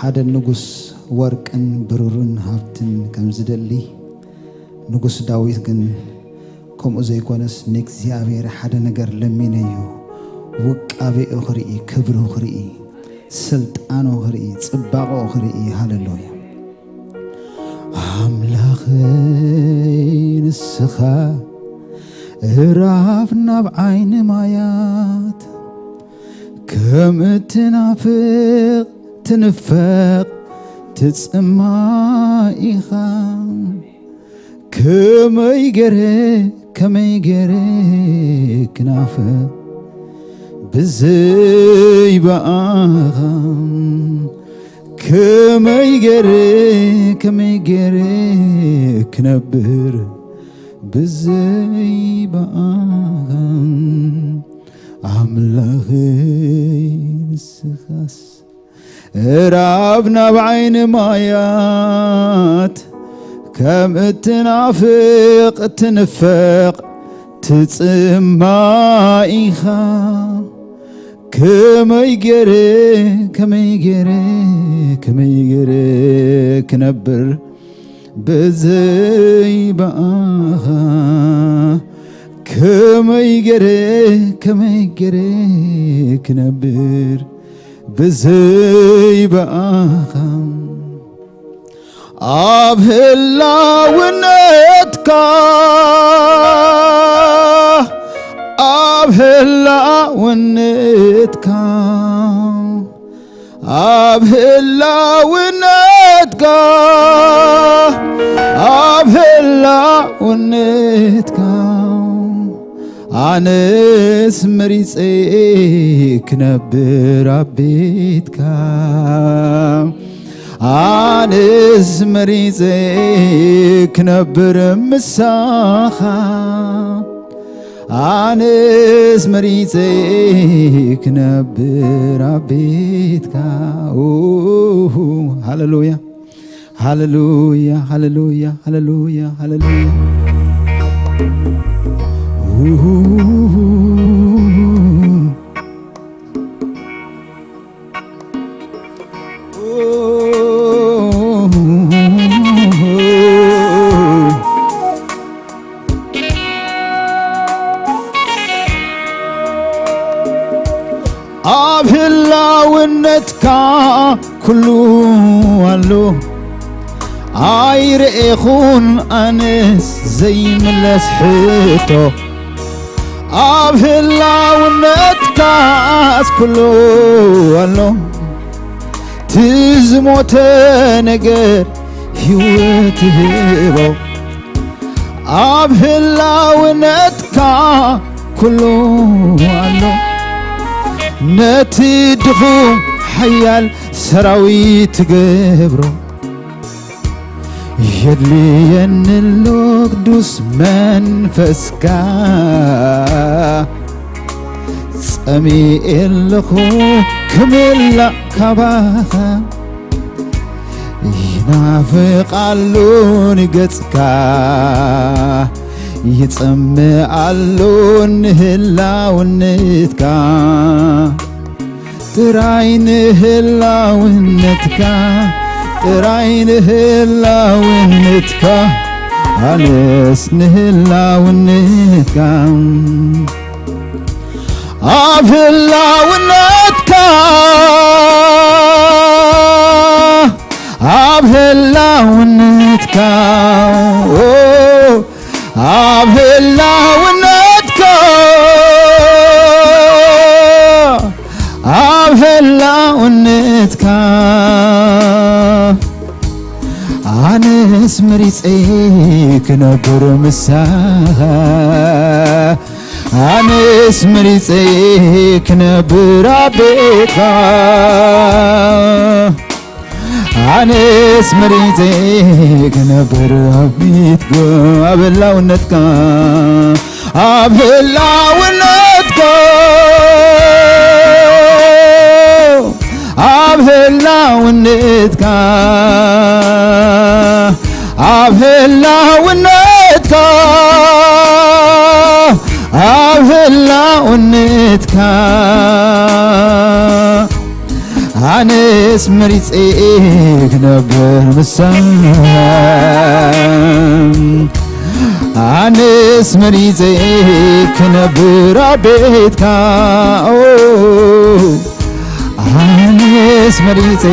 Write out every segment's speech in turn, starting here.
ሓደ ንጉስ ወርቅን ብሩርን ሃብትን ከም ዝደሊ፣ ንጉስ ዳዊት ግን ከምኡ ዘይኮነስ፣ ንእግዚኣብሔር ሓደ ነገር ለሚነዮ፣ ውቃቤኡ ክርኢ፣ ክብሩ ክርኢ፣ ስልጣኑ ክርኢ፣ ጽባቐኡ ክርኢ። ሃሌሉያ። ኣምላኸይ ንስኻ እራፍ ናብ ዓይኒ ማያት፣ ከም እትናፍቕ ትንፈቕ ትጽማ ኢኻ። ከመይ ገይረ፣ ከመይ ገይረ ክናፍቕ ብዘይ ብኣኻ? ከመይ ገይረ፣ ከመይ ገይረ ክነብር ብዘይ ብኣኻ? ኣምላኸይ ንስኻስ እራብ ናብ ዓይኒ ማያት፣ ከም እትናፍቕ ትንፈቕ ትጽማ ኢኻ። ከመይ ገይረ፣ ከመይ ገይረ፣ ከመይ ገይረ ክነብር ብዘይ ብኣኻ? ከመይ ገይረ፣ ከመይ ገይረ ክነብር ብዘይ ብኣኻ? ኣብ ህላውነትካ፣ ኣብ ህላውነትካ፣ ኣብ ህላውነትካ፣ ኣብ ህላውነትካ፣ ኣነስ መሪጸ ክነብር ኣብ ቤትካ። ኣነስ መሪጸ ክነብር ምሳኻ። ኣነስ መሪጸ ክነብር ኣብ ቤትካ። ኡ፣ ሃሌሉያ፣ ሃሌሉያ፣ ሃሌሉያ፣ ሃሌሉያ፣ ሃሌሉያ። ኡ፣ ኣብ ህላውነትካ ኩሉ ኣሎ፣ ኣይርኤኹን ኣነስ ዘይምለስ ሕቶ። ኣብ ህላውነትካስ ኩሉ ኣሎ፣ ትዝሞተ ነገር ህይወት ይህቦ። ኣብ ህላውነትካ ኩሉ ኣሎ፣ ነቲ ድኹም ሓያል ሰራዊት ትገብሮ። የድልየኒ ኣሎ ቅዱስ መንፈስካ፣ ጸሚኤ ኣለኹ ክምላእ ካባኻ። ይናፍቕ ኣሎ ንገጽካ፣ ይጸምእ ኣሎ ንህላውነትካ። ጥራይ ንህላውነትካ፣ ጥራይ ንህላውነትካ፣ ኣነስ ንህላውነትካ። ኣብ ህላውነትካ፣ ኣብ ህላውነትካ፣ ኦ፣ ኣብ ህላውነትካ፣ ኣብ ህላውነትካ፣ ኣነስ መሪጸ ክነብር ምሳኻ፣ ኣነስ መሪጸ ክነብር ኣብ ቤትካ። ኣነስ መሪጸ ክነብር ኣብ ቤትካ፣ ኣብ ህላውነትካ፣ ኣብ ህላውነትካ፣ ኣብ ህላውነትካ፣ ኣብ ህላውነትካ፣ ኣብ ህላውነትካ፣ ኣነስ መሪጸ ክነብር ምሳኻ፣ ኣነስ መሪጸ ክነብር ኣብ ቤትካ፣ ኦ፣ ኣነስ መሪጸ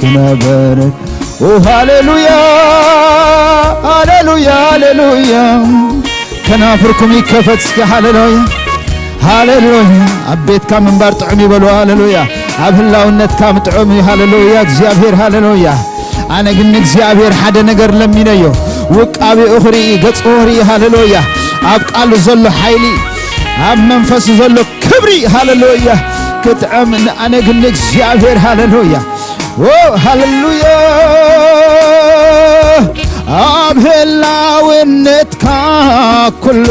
ክነብር። ኦ፣ ሃሌሉያ፣ ሃሌሉያ፣ ሃሌሉያ። ከናፍርኩም ይከፈት እስኪ። ሃሌሉያ፣ ሃሌሉያ። ኣብ ቤትካ ምንባር ጥዑም ይበሉ። ሃሌሉያ። ኣብ ህላውነትካ ምጥዑም እዩ። ሃሌሉያ፣ እግዚኣብሔር፣ ሃሌሉያ። ኣነ ግን ንእግዚኣብሔር ሓደ ነገር ለሚነዮ፣ ውቃቤኡ ክርኢ፣ ገጹ ክርኢ። ሃሌሉያ። ኣብ ቃሉ ዘሎ ሓይሊ፣ ኣብ መንፈሱ ዘሎ ክብሪ፣ ሃሌሉያ፣ ክጥዕም። ኣነ ግን ንእግዚኣብሔር፣ ሃሌሉያ፣ ኦ፣ ሃሌሉያ። ኣብ ህላውነትካ ኩሉ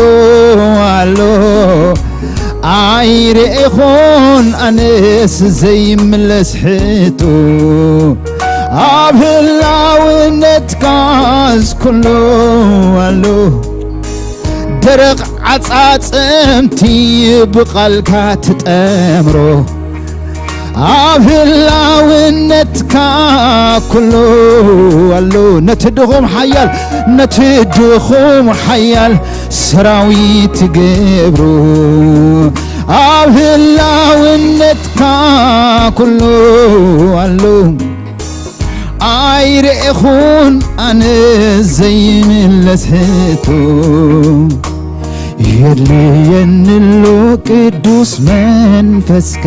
ኣሎ፣ ኣይርኤኹን ኣነስ ዘይምለስ ሕቶ። ኣብ ህላውነትካስ ኩሉ ኣሎ፣ ደረቕ ዓጻጽምቲ ብቓልካ ትጠምሮ። ኣብ ህላውነትካ ኩሉ ኣሎ። ነቲ ድኹም ሓያል፣ ነቲ ድኹም ሓያል ሰራዊት ትገብሮ። ኣብ ህላውነትካ ኩሉ ኣሎ። ኣይርኤኹን ኣነ ዘይምለስ ሕቶ፣ የድልየኒ ኣሎ ቅዱስ መንፈስካ።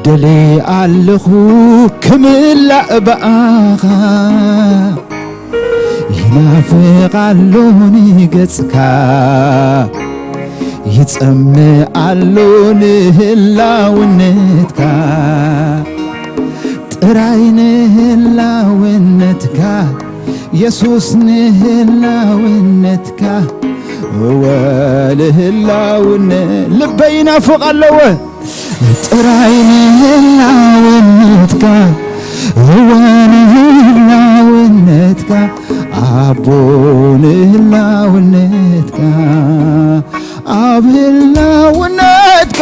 ደልየ ኣለኹ ክምላእ ብኣኻ፣ ይናፍቕ ኣሎ ንገጽካ፣ ይጸምእ ኣሎ ንህላውነትካ፣ ጥራይ ንህላውነትካ፣ የሱስ ንህላውነትካ፣ እወ ንህላውነ-፣ ልበይ ይናፍቕ ኣለወ። ጥራይ ንህላውነትካ፣ እወ ንህላውነትካ፣ ኣቦ ንህላውነትካ፣ ኣብ ህላውነትካ፣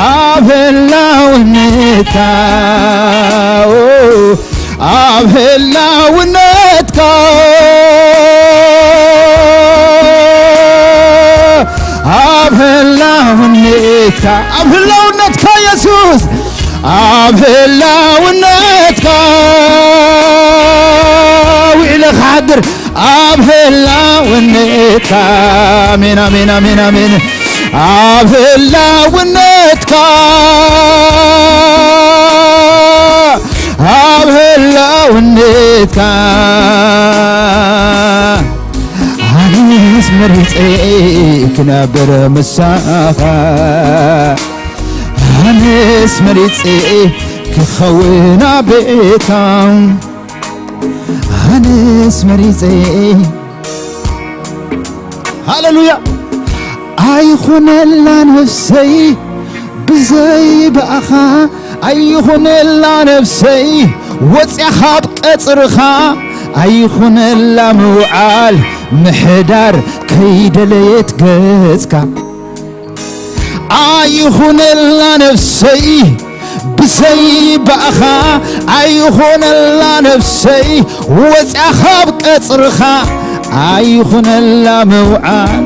ኣብ ህላውነትካ፣ ኦ፣ ኣብ ህላውነትካ፣ ኣብ ህላውነትካ፣ ኣብ ህላውነትካ የሱስ፣ ኣብ ህላውነትካ ውዒለ ክሓድር፣ ኣብ ህላውነትካ፣ ኣሜን፣ ኣሜን፣ ኣሜን፣ ኣሜን። ኣብ ህላውነትካ፣ ኣብ ህላውነትካ፣ ኣነስ መሪጸ ክነብር ምሳኻ፣ ኣነስ መሪጸ ክኸውን ኣብ ቤትካ፣ ኣነስ መሪጸ። ሃሌሉያ። ኣይኹነላ ነፍሰይ ብዘይ ብኣኻ፣ ኣይኹነላ ነፍሰይ ወጽያ ካብ ቀጽርኻ፣ ኣይኹነላ ምውዓል ምሕዳር ከይደለየት ገጽካ። ኣይኹነላ ነፍሰይ ብዘይ ብኣኻ፣ ኣይኹነላ ነፍሰይ ወጽያ ካብ ቀጽርኻ፣ ኣይኹነላ ምውዓል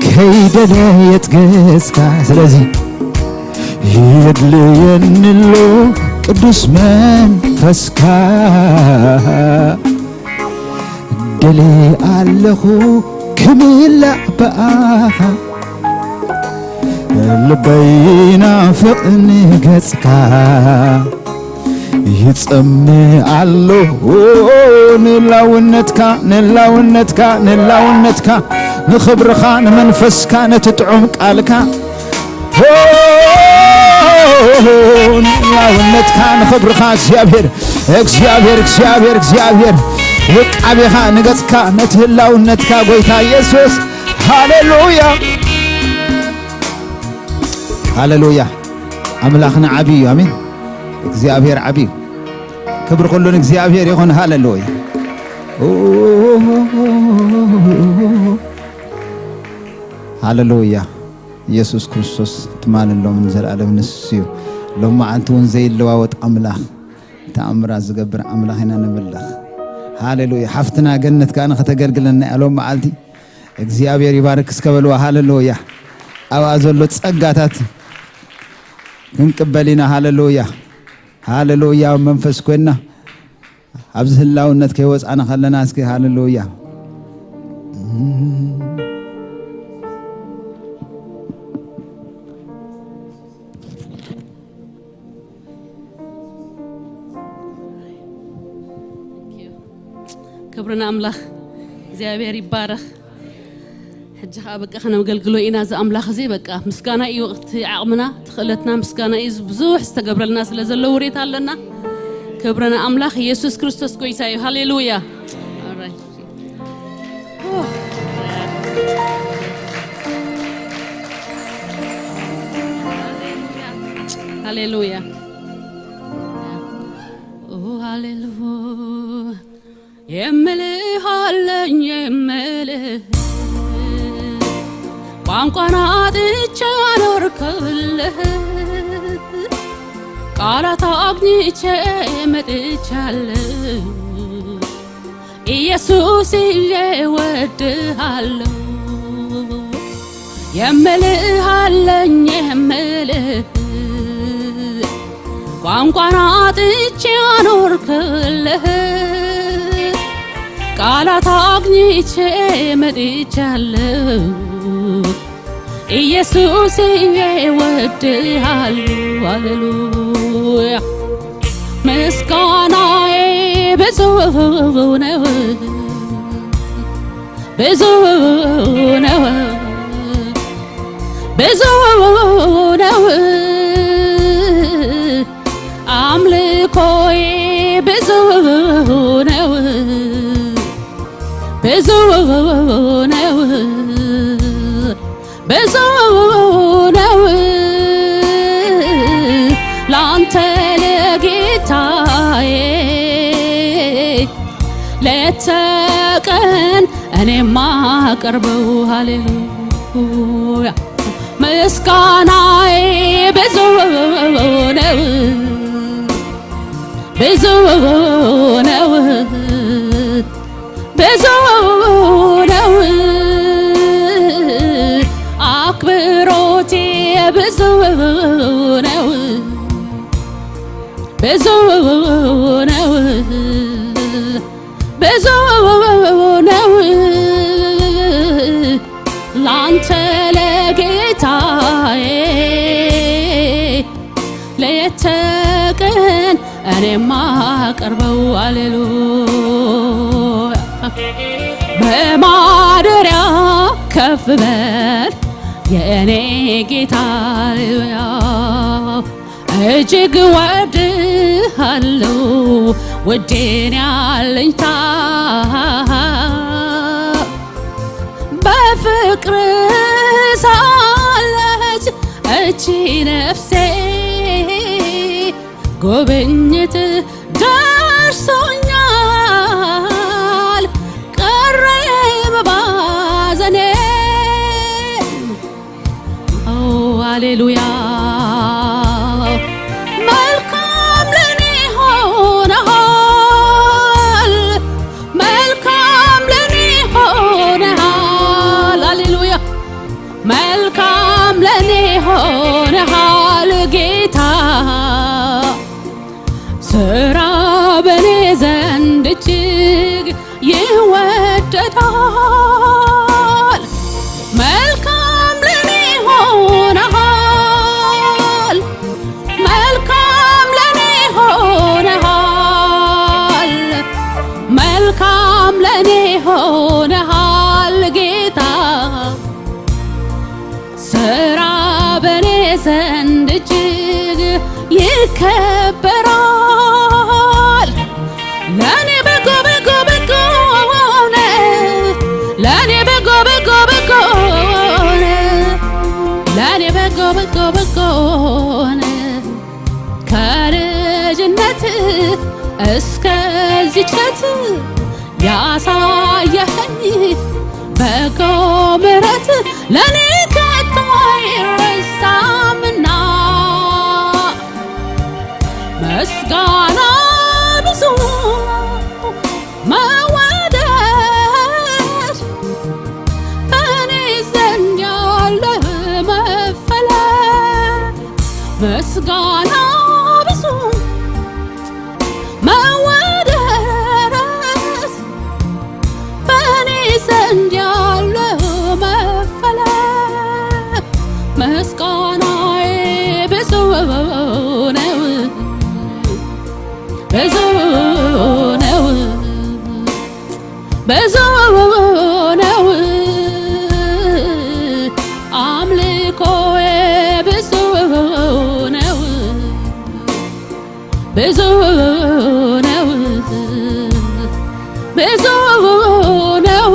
ከይደለየት ገጽካ። ስለዚ የድልየኒ ኣሎ ቅዱስ መንፈስካ፣ ደልየ ኣለኹ ክምላእ ብኣኻ፣ ልበይ ናፍቕ ንገጽካ፣ ይጸምእ ኣሎ ንላውነትካ፣ ንላውነትካ፣ ንላውነትካ፣ ንኽብርኻ፣ ንመንፈስካ፣ ነቲ ጥዑም ቃልካ፣ ኦ፣ ንህላውነትካ፣ ንኽብርኻ እግዚኣብሔር፣ እግዚኣብሔር፣ እግዚኣብሔር፣ እግዚኣብሔር፣ ውቃቤኻ ንገጽካ፣ ነቲ ህላውነትካ፣ ጎይታ የሱስ። ሃሌሉያ፣ ሃሌሉያ። ኣምላኽና ዓብዪ እዩ። ኣሜን። እግዚኣብሔር ዓብዪ እዩ። ክብሪ ኩሉ ንእግዚኣብሔር ይኹን። ሃሌሉያ። ኦ፣ ሃሌሉያ። ኢየሱስ ክርስቶስ ትማልን ሎምን ዘላለም ንሱ እዩ። ሎም መዓልቲ እውን ዘይለዋወጥ ኣምላኽ፣ ተኣምራት ዝገብር ኣምላኽ ኢና ነምልኽ። ሃሌሉያ። ሓፍትና ገነት ከኣ ንኸተገልግለና እያ ሎም መዓልቲ። እግዚኣብሔር ይባርክ እስከ በልዋ። ሃሌሉያ። ኣብኣ ዘሎ ጸጋታት ክንቅበል ኢና። ሃሌሉያ። ሃሌሉያ። መንፈስ ኮይንና ኣብዚ ህላውነት ከይወጻና ከለና እስኪ ሃሌሉያ። ክብሪ ንኣምላኽ። እግዚኣብሔር ይባረኽ። ሕጂ ኸዓ በቃ ከነገልግሎ ኢና። እዚ ኣምላኽ እዚ በቃ ምስጋና እዩ። እቲ ዓቕምና፣ እቲ ክእለትና ምስጋና እዩ። ብዙሕ ዝተገብረልና ስለ ዘሎ ውሬታ ኣለና። ክብሪ ንኣምላኽ። ኢየሱስ ክርስቶስ ጎይታ እዩ። ሃሌሉያ። Alright. ሃሌሉያ። ኦ፣ ሃሌሉያ። የምልህ አለኝ የምልህ፣ ቋንቋን አጥቼ አኖርኩልህ፣ ቃላት አግኝቼ መጥቻለሁ። ኢየሱስዬ እወድሃለሁ። የምልህ አለኝ የምልህ፣ ቋንቋን አጥቼ አኖርኩልህ፣ ቃላት አግኝቼ መጥቻለሁ። ኢየሱስዬ እወድሃለሁ። ሃሌሉያ። ምስጋናዬ ብዙ ነው፣ ብዙ ነው፣ ብዙ ነው። አምልኮዬ ብዙ ነው፣ ብዙ ነው፣ ብዙ ነው። ላንተ ለጌታዬ ሌት ተቀን እኔ ማቀርበው ሃሌሉያ። ምስጋናዬ ብዙ ነው፣ ብዙ ነው፣ ብዙ ነው። አክብሮቴ ብዙ ነው፣ ብዙ ነው፣ ብዙ ነው። ላንተ ለጌታዬ ሌት ተቀን እኔ ማቀርበው። ሃሌሉያ። በማደሪያ ከፍ በል የእኔ ጌታ፣ ሃሌሉያ። እጅግ ወድሃለሁ ውዴን ያለኝታ፣ በፍቅር ሳለች እቺ ነፍሴ ጉብኝት ደርሶኛል፣ ቀረ መባዘኔ። ኦ፣ ሃሌሉያ። መልካም ለኔ ሆነሃል፣ መልካም ለኔ ሆነሃል። ሃሌሉያ። መልካም ለኔ ሆነሃል ጌታ፣ ስራ በኔ ዘንድ እጅግ ይወደዳል። መልካም ለኔ ሆነሃል፣ መልካም ለኔ ሆነሃል፣ መልካም ለኔ ሆነሃል ጌታ፣ ስራ በኔ ዘንድ እጅግ ይከበራል። ለኔ በጎ በጎ በጎ ሆነ፣ ለኔ በጎ በጎ በጎ ሆነ፣ ለኔ በጎ በጎ በጎ ሆነ። ከልጅነት እስከዚች ለት ያሳየኸኝ በጎ ምሕረት ለኔ ከቶ ኣይረሳምና ምስጋና ብዙ መወደድ በኔ ዘንድ ያለ መፈለግ ምስጋና ብዙ መወደድ በኔ ዘንድ ያለ መፈለግ ምስጋናዬ ብዙ ነው፣ ብዙ ነው፣ ብዙ ነው። አምልኮዬ ብዙ ነው፣ ብዙ ነው፣ ብዙ ነው።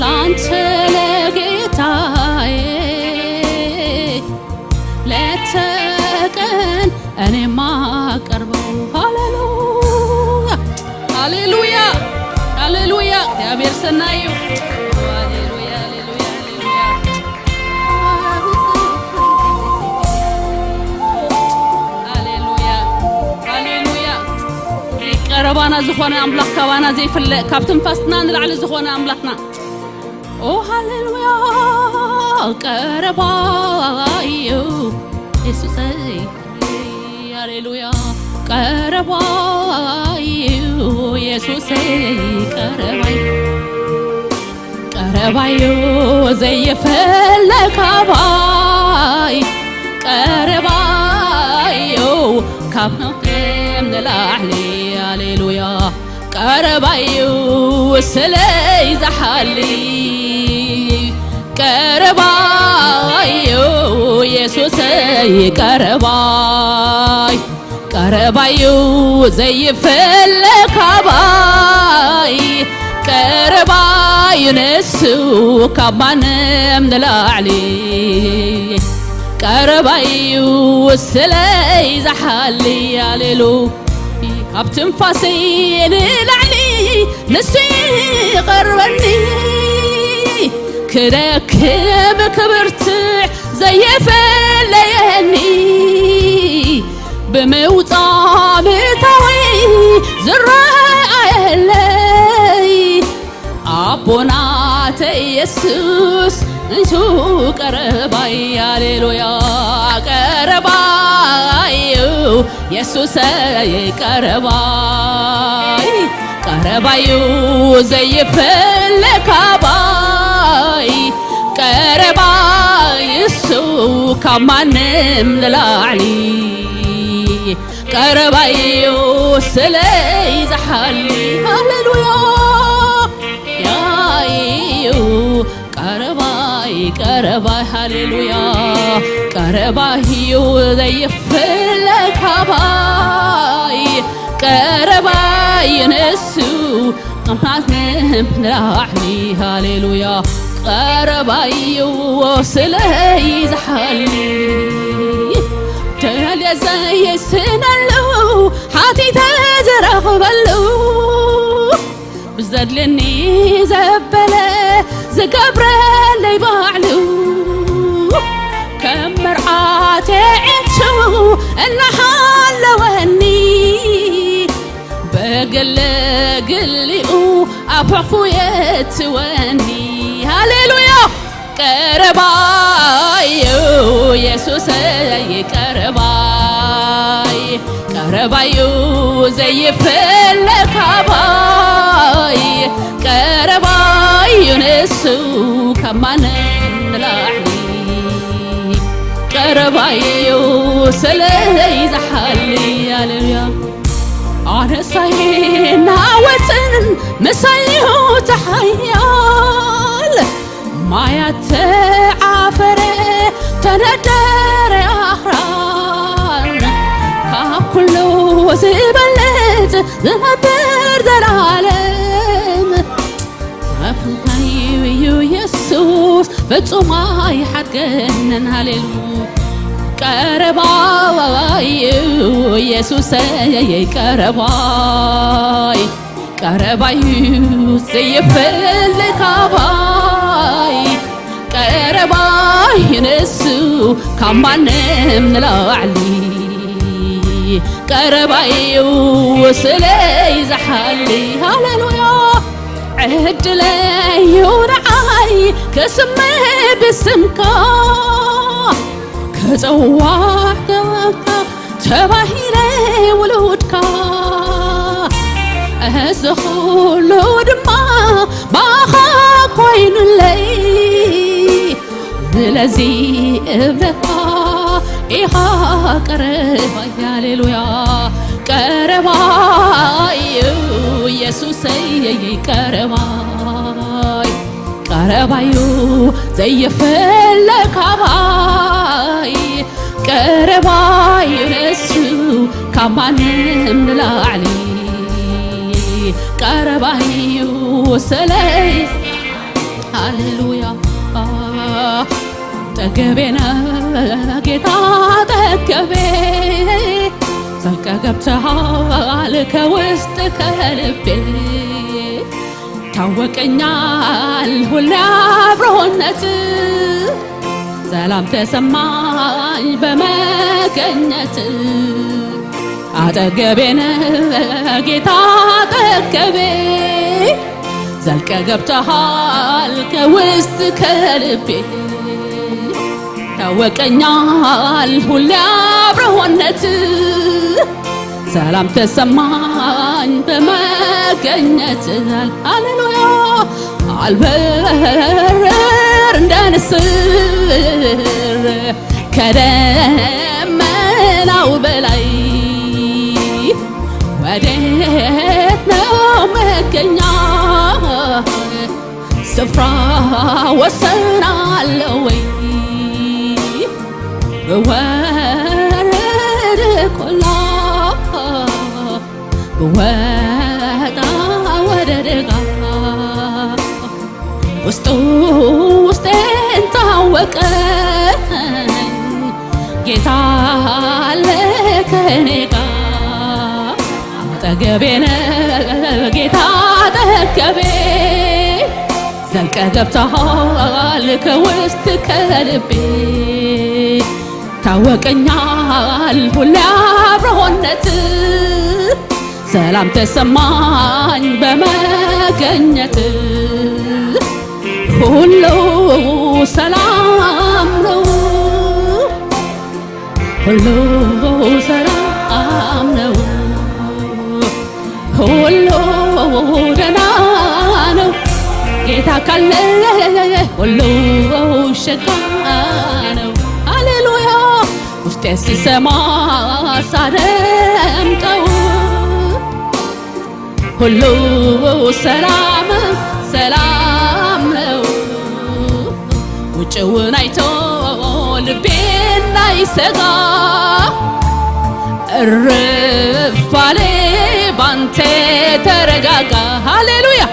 ላንተ ለጌታዬ ሌት ተቀን እኔ ማቀርበው። ሃሌሉያ፣ ሃሌሉያ፣ ሃሌሉያ። እግዚአብሔር ሰናዩ። ሃሌሉያ፣ ሃሌሉያ፣ ሃሌሉያ። ሃሌሉያ፣ ሃሌሉያ። ቀረባና ዝኾነ ኣምላኽ ካባና ዘይፍለ፣ ካብ ትንፋስና ንላዕሊ ዝኾነ ኣምላኽና። ኦ ሃሌሉያ፣ ቀረባዩ የሱሰይ። ሃሌሉያ፣ ቀረባዩ የሱሰይ፣ ቀረባይ፣ ቀረባዩ ዘይፈለ ካባይ፣ ቀረባዩ ካብ ነውቴም ንላዕሊ። ሃሌሉያ፣ ቀረባዩ ስለይ ዝሓሊ፣ ቀረባዩ የሱሰይ፣ ቀረባይ፣ ቀረባዩ ዘይፈለ ካባይ፣ ቀረባዩ ንሱ ካብ ማንም ንላዕሊ፣ ቀረባዩ ስለይ ዝሓሊ። ሃሌሉ ካብ ትንፋሰይ ንላዕሊ ንሱ ይቐርበኒ፣ ክደክም ክብርትዕ ዘየፈለየኒ፣ ብምውጻእ ምእታወይ ዝረኣየለይ ኣቦናተ ኢየሱስ እንሱ ቀረባይ። ሃሌሉያ፣ ቀረባዩ የሱሰይ፣ ቀረባይ፣ ቀረባዩ ዘይፈለ ካባይ፣ ቀረባይ እሱ ካብ ማንም ንላዕሊ፣ ቀረባዩ ስለይ ዝሓሊ። ሃሌሉያ፣ ያዩ ቀረባይ፣ ቀረባይ፣ ሃሌሉያ፣ ቀረባዩ ዘይፍለ ካባይ፣ ቀረባይ ንሱ ኣምላኽ ንላዕሊ። ሃሌሉያ፣ ቀረባዩ ስለይ ዝሓሊ፣ ተልየ ዘየስነሉ፣ ሓቲተ ዝረኽበሉ፣ ብዘድልየኒ ዘበለ ዝገብረለይ ባዕሉ፣ ከም መርዓት የዒንቱ እናሃለወኒ፣ ብግለ ግሊኡ ኣብ ሕቑፉ የእትወኒ። ሃሌሉያ፣ ቀረባዩ የሱሰይ፣ ቀረባይ፣ ቀረባዩ ዘይፈለ ካባይ፣ ቀረባዩ ንሱ ካብ ማንም ንላዕሊ፣ ቀረባዩ ስለይ ዝሓሊ። ሃሌሉያ፣ ኣነሳይ ናወፅን ምሳይሁ ተሓያል፣ ማያት ተዓፈረ ተነደረ ኣኽራን፣ ካብ ኩሉ ዝበልጽ ዝነብር ዘላለም ኣፍንታይ እዩ የሱስ ፍጹም ኣይሓድገንን። ሃሌሉ ቀረባይ እዩ የሱሰይ ቀረባይ፣ ቀረባይ እዩ ዘይፈልግ ካባይ። ባይ ንሱ ካብ ማንም ንላዕሊ ቀረባዩ ስለይ ዝሓሊ። ሃሌሉያ። ዕድለዩ ንዓይ ክስምዕ ብስምካ ክጽዋዕ ተወካ ተባሂለ ውሉድካ። እዚ ኩሉ ድማ ባኻ ኮይኑለይ። ስለዚ እብለካ ኢኻ ቀረባይ። ሃሌሉያ። ቀረባይ እዩ ኢየሱሰይ፣ ቀረባይ፣ ቀረባዩ ዘይፍለ ካባይ። ቀረባዩ ንሱ ካብ ማንም ንላዕሊ ቀረባዩ ስለይ። ሃሌሉያ። ጠገቤ ነህ ጌታ፣ ጠገቤ፣ ዘልቀ ገብተሃል ከውስጥ ከልቤ። ታወቀኛል ሁሌ አብሮነት፣ ሰላም ተሰማኝ በመገኘት። አጠገቤ ነህ ጌታ፣ አጠገቤ፣ ዘልቀ ገብተሃል ከውስጥ ከልቤ። ታወቀኛል ሁሌ አብሮነት፣ ሰላም ተሰማኝ በመገኘት። ሃሌሉያ። አልበርር እንደ ንስር ከደመናው በላይ፣ ወዴት ነው መገኛ? ስፍራ ወሰን አለው ወይ? ብወርድ ቆላ፣ ብወጣ ወደ ደጋ፣ ውስጡ ውስጤን ታወቀኝ፣ ጌታ አለ ከኔ ጋር። አጠገቤ ነህ ጌታ፣ አጠገቤ፣ ዘልቀ ገብተሃል ከውስጥ ከልቤ። ታወቀኛል ሁሌ አብሮነት፣ ሰላም ተሰማኝ በመገኘት። ሁሉ ሰላም ነው፣ ሁሉ ሰላም ነው፣ ሁሉ ደህና ነው። ጌታ ካለ ሁሉ ሸጋ ነው። ሃሌሉያ። ውስጤ ሲሰማ ሳደምጠው፣ ሁሉ ሰላም ሰላም ነው። ውጭውን አይቶ ልቤ እንዳይሰጋ፣ እርፍ አለ ባንተ ተረጋጋ። ሃሌሉያ።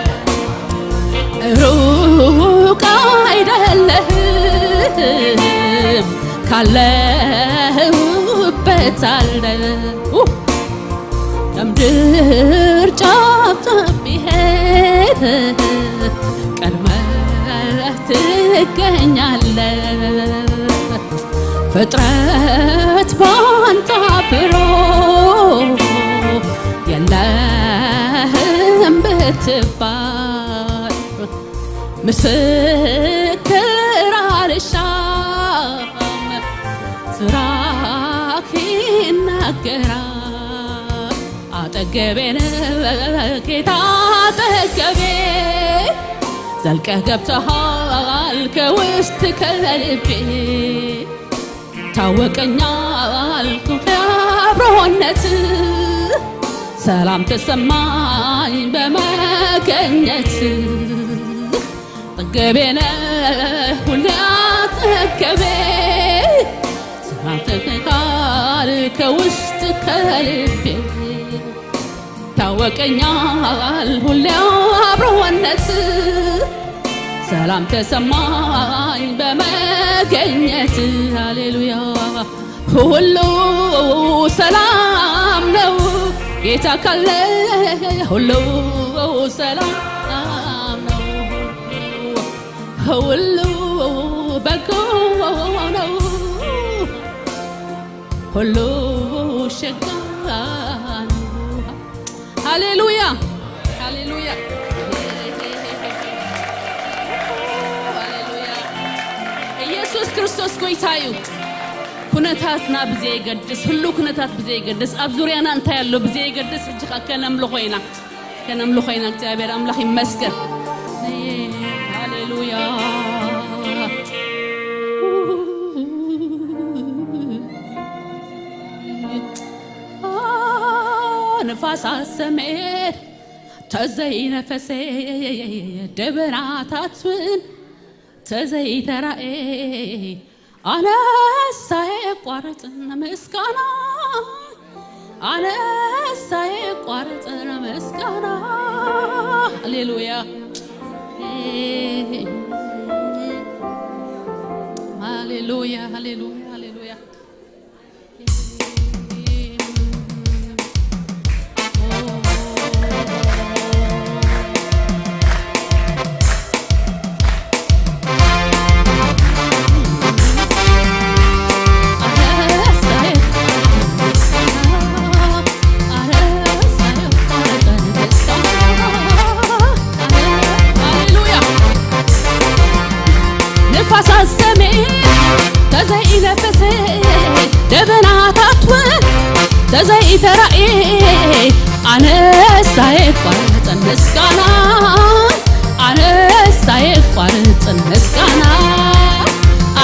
ሩቅ አይደለህም፣ ካለህበት አለ። ከምድር ጫፍ ጫፍ ቢሄድ ቀድመህ ትገኛለህ። ፍጥረት ባንተ አብሮ የለህም ብትባል፣ ምስክር አልሻም፣ ስራህ ይናገራል። አጠገቤ ነህ ጌታ፣ አጠገቤ፣ ዘልቀህ ገብተሃል ከውስጥ ከልቤ። ታወቀኛል አብሮነት፣ ሰላም ተሰማኝ በመገኘት። አጠገቤ ነህ ሁሌ አጠገቤ፣ ሰላም ተሰማኝ ከውስጥ ከልቤ። ታወቀኛል ሁሌ አብሮነት፣ ሰላም ተሰማኝ በመገኘት። ሃሌሉያ። ሁሉ ሰላም ነው ጌታ ካለ፣ ሁሉ ሰላም ነው፣ ሁሉ በጎ ነው፣ ሁሉ ሸጋ ነው። ሃሌሉያ፣ ሃሌሉያ፣ ሃሌሉያ። ኢየሱስ ክርስቶስ ጎይታ እዩ። ኩነታትና ብዘየገድስ፣ ህሉ ኩነታት ብዘየገድስ፣ ኣብ ዙርያና እንታይ ኣሎ ብዘየገድስ፣ ሕጂ ኸኣ ከነምልኾ ኢና። ከነምልኾ ኢና። እግዚኣብሔር ኣምላኽ ይመስገን። ሃሌሉያ። ንፋሳት ሰሜን ተዘይነፈሰ፣ ደበናታት እውን ተዘይተራኤ፣ ኣነስ ኣየቋርጽን ምስጋና፣ ኣነስ ኣየቋርጽን ምስጋና። ሃሌሉያ፣ ሃሌሉያ፣ ሃሌሉያ፣ ሃሌሉያ። ንፋሳት ሰሜን ተዘይነፈሰ፣ ደበናታት እውን ተዘይተራእየ፣ ኣነስ ኣየቋርጽን ምስጋና፣ ኣነስ ኣየቋርጽን ምስጋና፣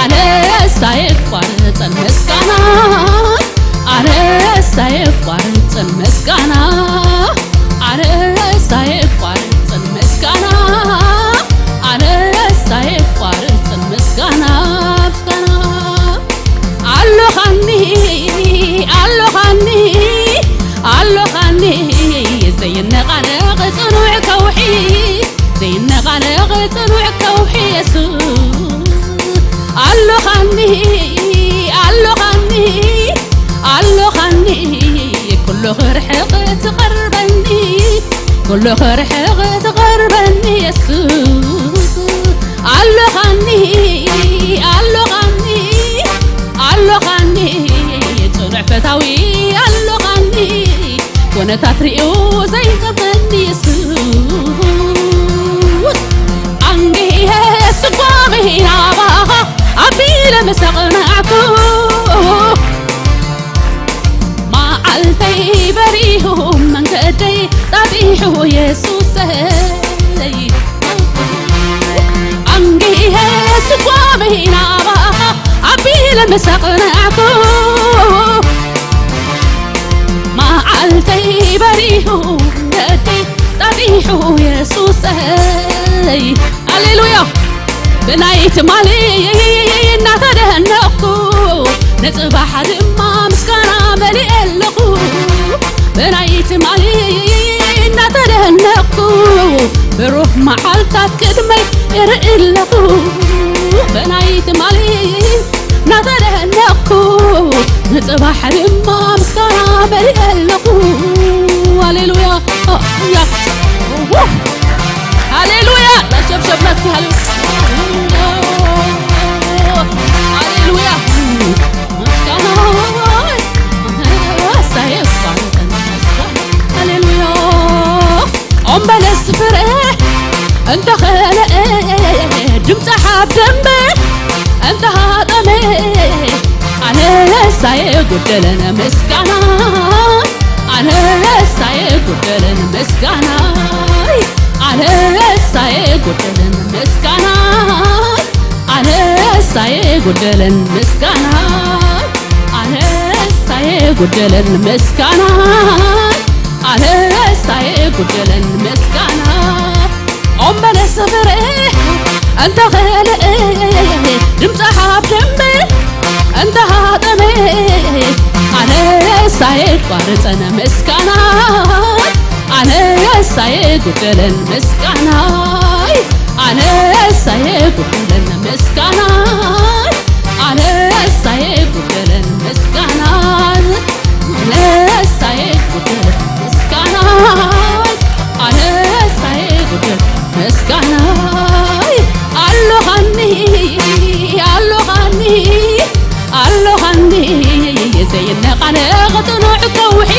ኣነስ ኣየቋርጽን ምስጋና፣ ኣነስ ኣየቋርጽን ምስጋና፣ ኣነስ ኣየቋርጽን ምስጋና፣ ኣነስ ኣየቋርጽን ምስጋና፣ ምስጋና። ኣሎኻኒ፣ ኣሎኻኒ፣ ኣሎኻኒ፣ ዘይነቓነቕ ጽኑዕ ከውሒ፣ ዘይነቓነቕ ጽኑዕ ከውሒ የሱስ። ኣሎኻኒ፣ ኣሎኻኒ፣ ኣሎኻኒ፣ ኩሉ ክርሕቕ ትቐርበኒ፣ ኩሉ ክርሕቕ ትቐርበኒ የሱስ። ኣሎኻኒ፣ ኣሎኻኒ፣ ኣሎኻኒ፣ ጽኑዕ ፈታዊ ኣሎኻኒ፣ ኩነታት ርእዩ ዘይጠመኒ የሱስ። ኣንጊሀ ስጓመይ ናባኻ ኣቢለ ምስ ኣቕናዕኩ፣ መዓልተይ በሪሁ መንገደይ ጠፊሑ የሱሰይ። ኣንጊሀ ስጓመይ ናባኻ ኣቢለ ምስ ኣቕናዕኩ፣ መዓልተይ በሪሁ መንገደይ ጠፊሑ የሱሰይ። ሃሌሉያ። ብናይ ትማሊ እናተደነቕኩ፣ ንጽባሕ ድማ ምስጋና መሊኤ ኣለኹ። ብናይ ትማሊ እናተደነቕኩ፣ ብሩህ መዓልታት ቅድመይ ይርኢ ኣለኹ። ብናይ ትማሊ እናተደነቕኩ፣ ንጽባሕ ድማ ምስጋና መሊኤ ኣለኹ። ሃሌሉያ፣ ሃሌሉያ፣ ሃሌሉያ። ሸብሸብና እስኪ ሃሌሉያ፣ ሃሌሉያ። ምስጋና ሃሌሉያ። ኦምበለስ ፍረ እንተኸለ ድምፂ ሓፍ ደንበ እንተሃጠመ ኣነስ ኣየጉደለን ምስጋና፣ ኣነስ ኣየጉደለን ምስጋና፣ ኣነስ ኣየጉደለን ምስጋና፣ ኣነስ ኣየጉደለን ምስጋና፣ ኣነስ ኣየጉደለን ምስጋና፣ ኣነስ ኣየጉደለን ምስጋና። ኦምበለስ ፍረ እንተኸለ ድምፂ ሓፍ ደንበ እንተሃጠመ ኣነስ ኣየቋርፅን ምስጋና፣ ኣነስ ኣየጉደለን ምስጋና፣ ኣነስ ኣየጉደለን ምስጋና፣ ኣነስ ኣየጉደለን ምስጋና፣ ኣነስ ኣየጉደለን ምስጋና፣ ኣነስ ኣየጉደለን ምስጋና። ኣሎኻኒ፣ ዘይነቓነቕ ጽኑዕ ከውሒ፣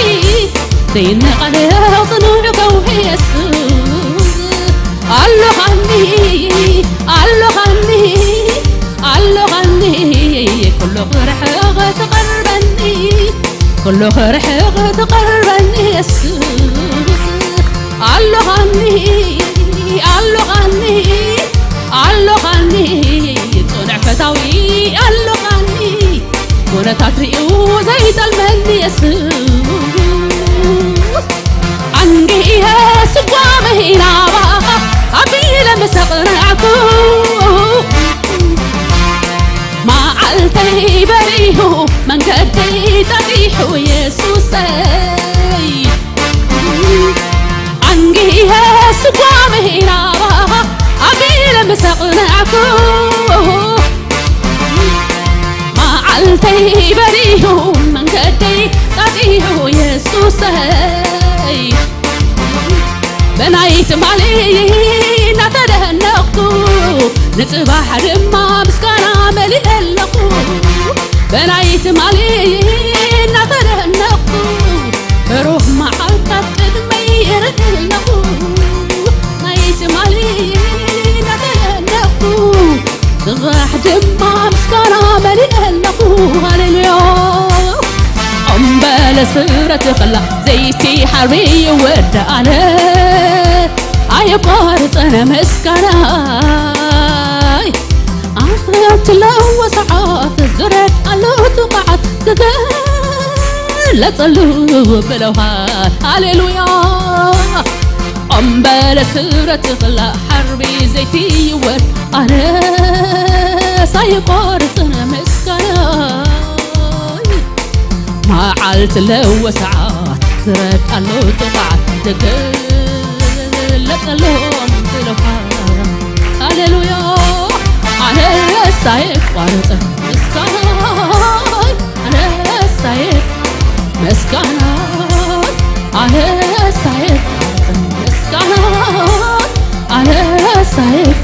ዘይነቓነቕ ጽኑዕ ከውሒ የሱስ። ኣሎኻኒ፣ ኣሎኻኒ፣ ኣሎኻኒ፣ ኩሉ ክርሕቕ ትቐርበኒ፣ ኩሉ ክርሕቕ ትቐርበኒ የሱስ። ኣሎኻኒ፣ ኣሎኻኒ፣ ኣሎኻኒ፣ ጽኑዕ ፈታዊ ኣሎኻኒ። ኩነታት ሪኡ ዘይጠልመኒ የሱስ። ኣንጊሀ ስጓመይ ናባኻ ኣቢለ ምስ ኣቕናዕኩ፣ መዓልተይ በሪሁ መንገደይ ጠፊሑ የሱሰይ። ኣንጊሀ ስጓመይ ናባኻ ኣቢለ ምስ ኣቕናዕኩ፣ መዓልተይ በሪሁ መንገደይ ጠፊሑ የሱሰይ። ብናይ ትማሊ እናተደነቕኩ፣ ንጽባሕ ድማ ምስጋና መሊእ ኣለኹ። ብናይ ትማሊ እናተደነቕኩ፣ ብሩህ መዓልታት ቅድመይ ይርኢ ኣለኹ። ናይ ትማሊ እናተደነቕኩ፣ ጽባሕ ድማ ምስጋና መሊእ ኣለኹ። ሃሌሉያ። እምበለ ስረ ተኽላ ዘይቲ ሓርቢ ይወዳእለ፣ ኣየቋርጽን ምስጋናይ። ኣኽልቲ ለወ ሰዓት ዝረድ ኣሎ ጥቕዓት ዝገለጸሉ ብለውሃት። ሃሌሉያ። እምበለ ስረ ተኽላ ሓርቢ ዘይቲ ይወድ፣ ኣነስ ኣይቋርጽን ምስጋናይ። መዓልቲ ለወ ሰዓት ዝረድ ኣሎ ጥቕዓት ዝገለጸሎም ብለውሃት። ሃሌሉያ። ኣነስ ኣይቋርጽን ምስጋናይ፣ ኣነስ ኣይቋርጽን ምስጋናይ፣ ኣነስ ኣይቋርጽን ምስጋናይ፣ ኣነስ ኣይቋርጽን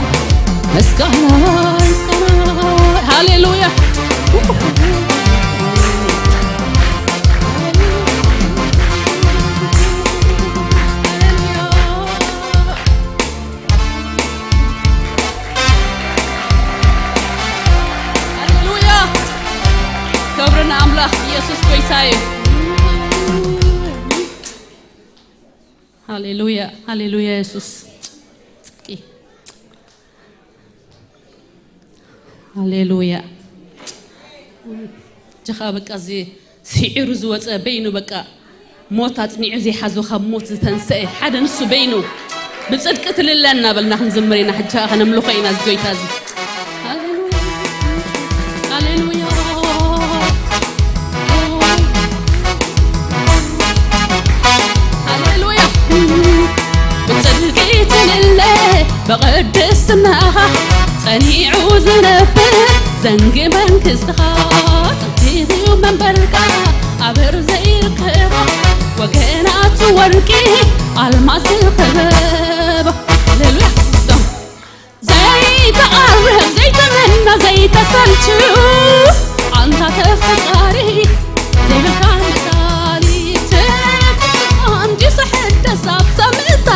ምስጋናይ፣ ምስጋናይ። ሃሌሉያ። ሃሌሉያ። ክብሪ ንኣምላኽ፣ ኢየሱስ ጎይታ እዩ። ሃሌሉያ፣ ሃሌሉያ፣ ኢየሱስ ጽድቂ። ሃሌሉያ። ጀኻ በቃ እዚ ስዒሩ ዝወፀ በይኑ በቃ ሞት ኣጽኒዑ ዘይሓዞ ካብ ሞት ዝተንሰአ ሓደ ንሱ በይኑ ብጽድቂ ትልለ እናበልና ክንዝምር ኢና። ሕጂ ከኣ ከነምልኾ ኢና እዚ ጎይታ እዚ። ሃሌሉያ። ሃሌሉያ። ሃሌሉያ። ብጽድቂ ትልለ ብቕድስናኻ ጸኒዑ ዝነብር ዘንጊ መንግስትኻ ጽድቂ እዩ መንበርካ ኣበር ዘይርከቦ ወገናት ወርቂ ኣልማዝ ክበቦ። ሃሌሉያ። ዘይተኣርህ ዘይተመና ዘይተሰልችው ኣንታ ተፈቃሪ ዘይብልካ መሳሊ ትፍቅር እንዲዩ ዝሕደስ ኣብ ሰምእታ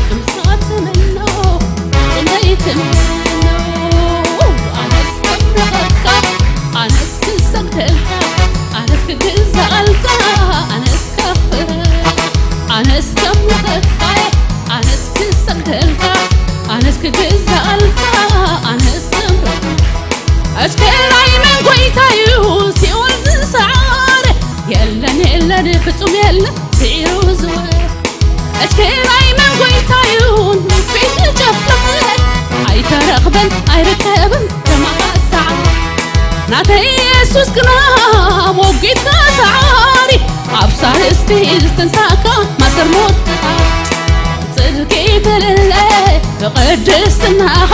ክምሳ ትምኖ ጽመይ ትምኖ ኣነስ ከምረቐካ ኣነስ ክሰግደልካ ኣነስ ክግዛኣልካ ኣነስ ከኽብረካ ኣነስ ከምረቐካ ኣነስ ክሰግደልካ ኣነስ ክግዛኣልካ ኣነስ ክምረቐካ እስከ ናይ መን ጎይታ እዩ ሲኦል ዝሰዓረ የለን የለን ፍጹም የለን ስዒሩ ዝወ እስከ ናይ መን ጎይታ እዩ ንፊት ዝጨፍለቐ ኣይተረኽበን ኣይርከብን ከማኻ ሰዓረ ናተይ የሱስ ግና ሞጒትካ ሰዓሪ ኣብ ሳልስቲ ዝተንሳእካ ማሰር ሞት ጽድቂ ትልለ ብቕድስናኻ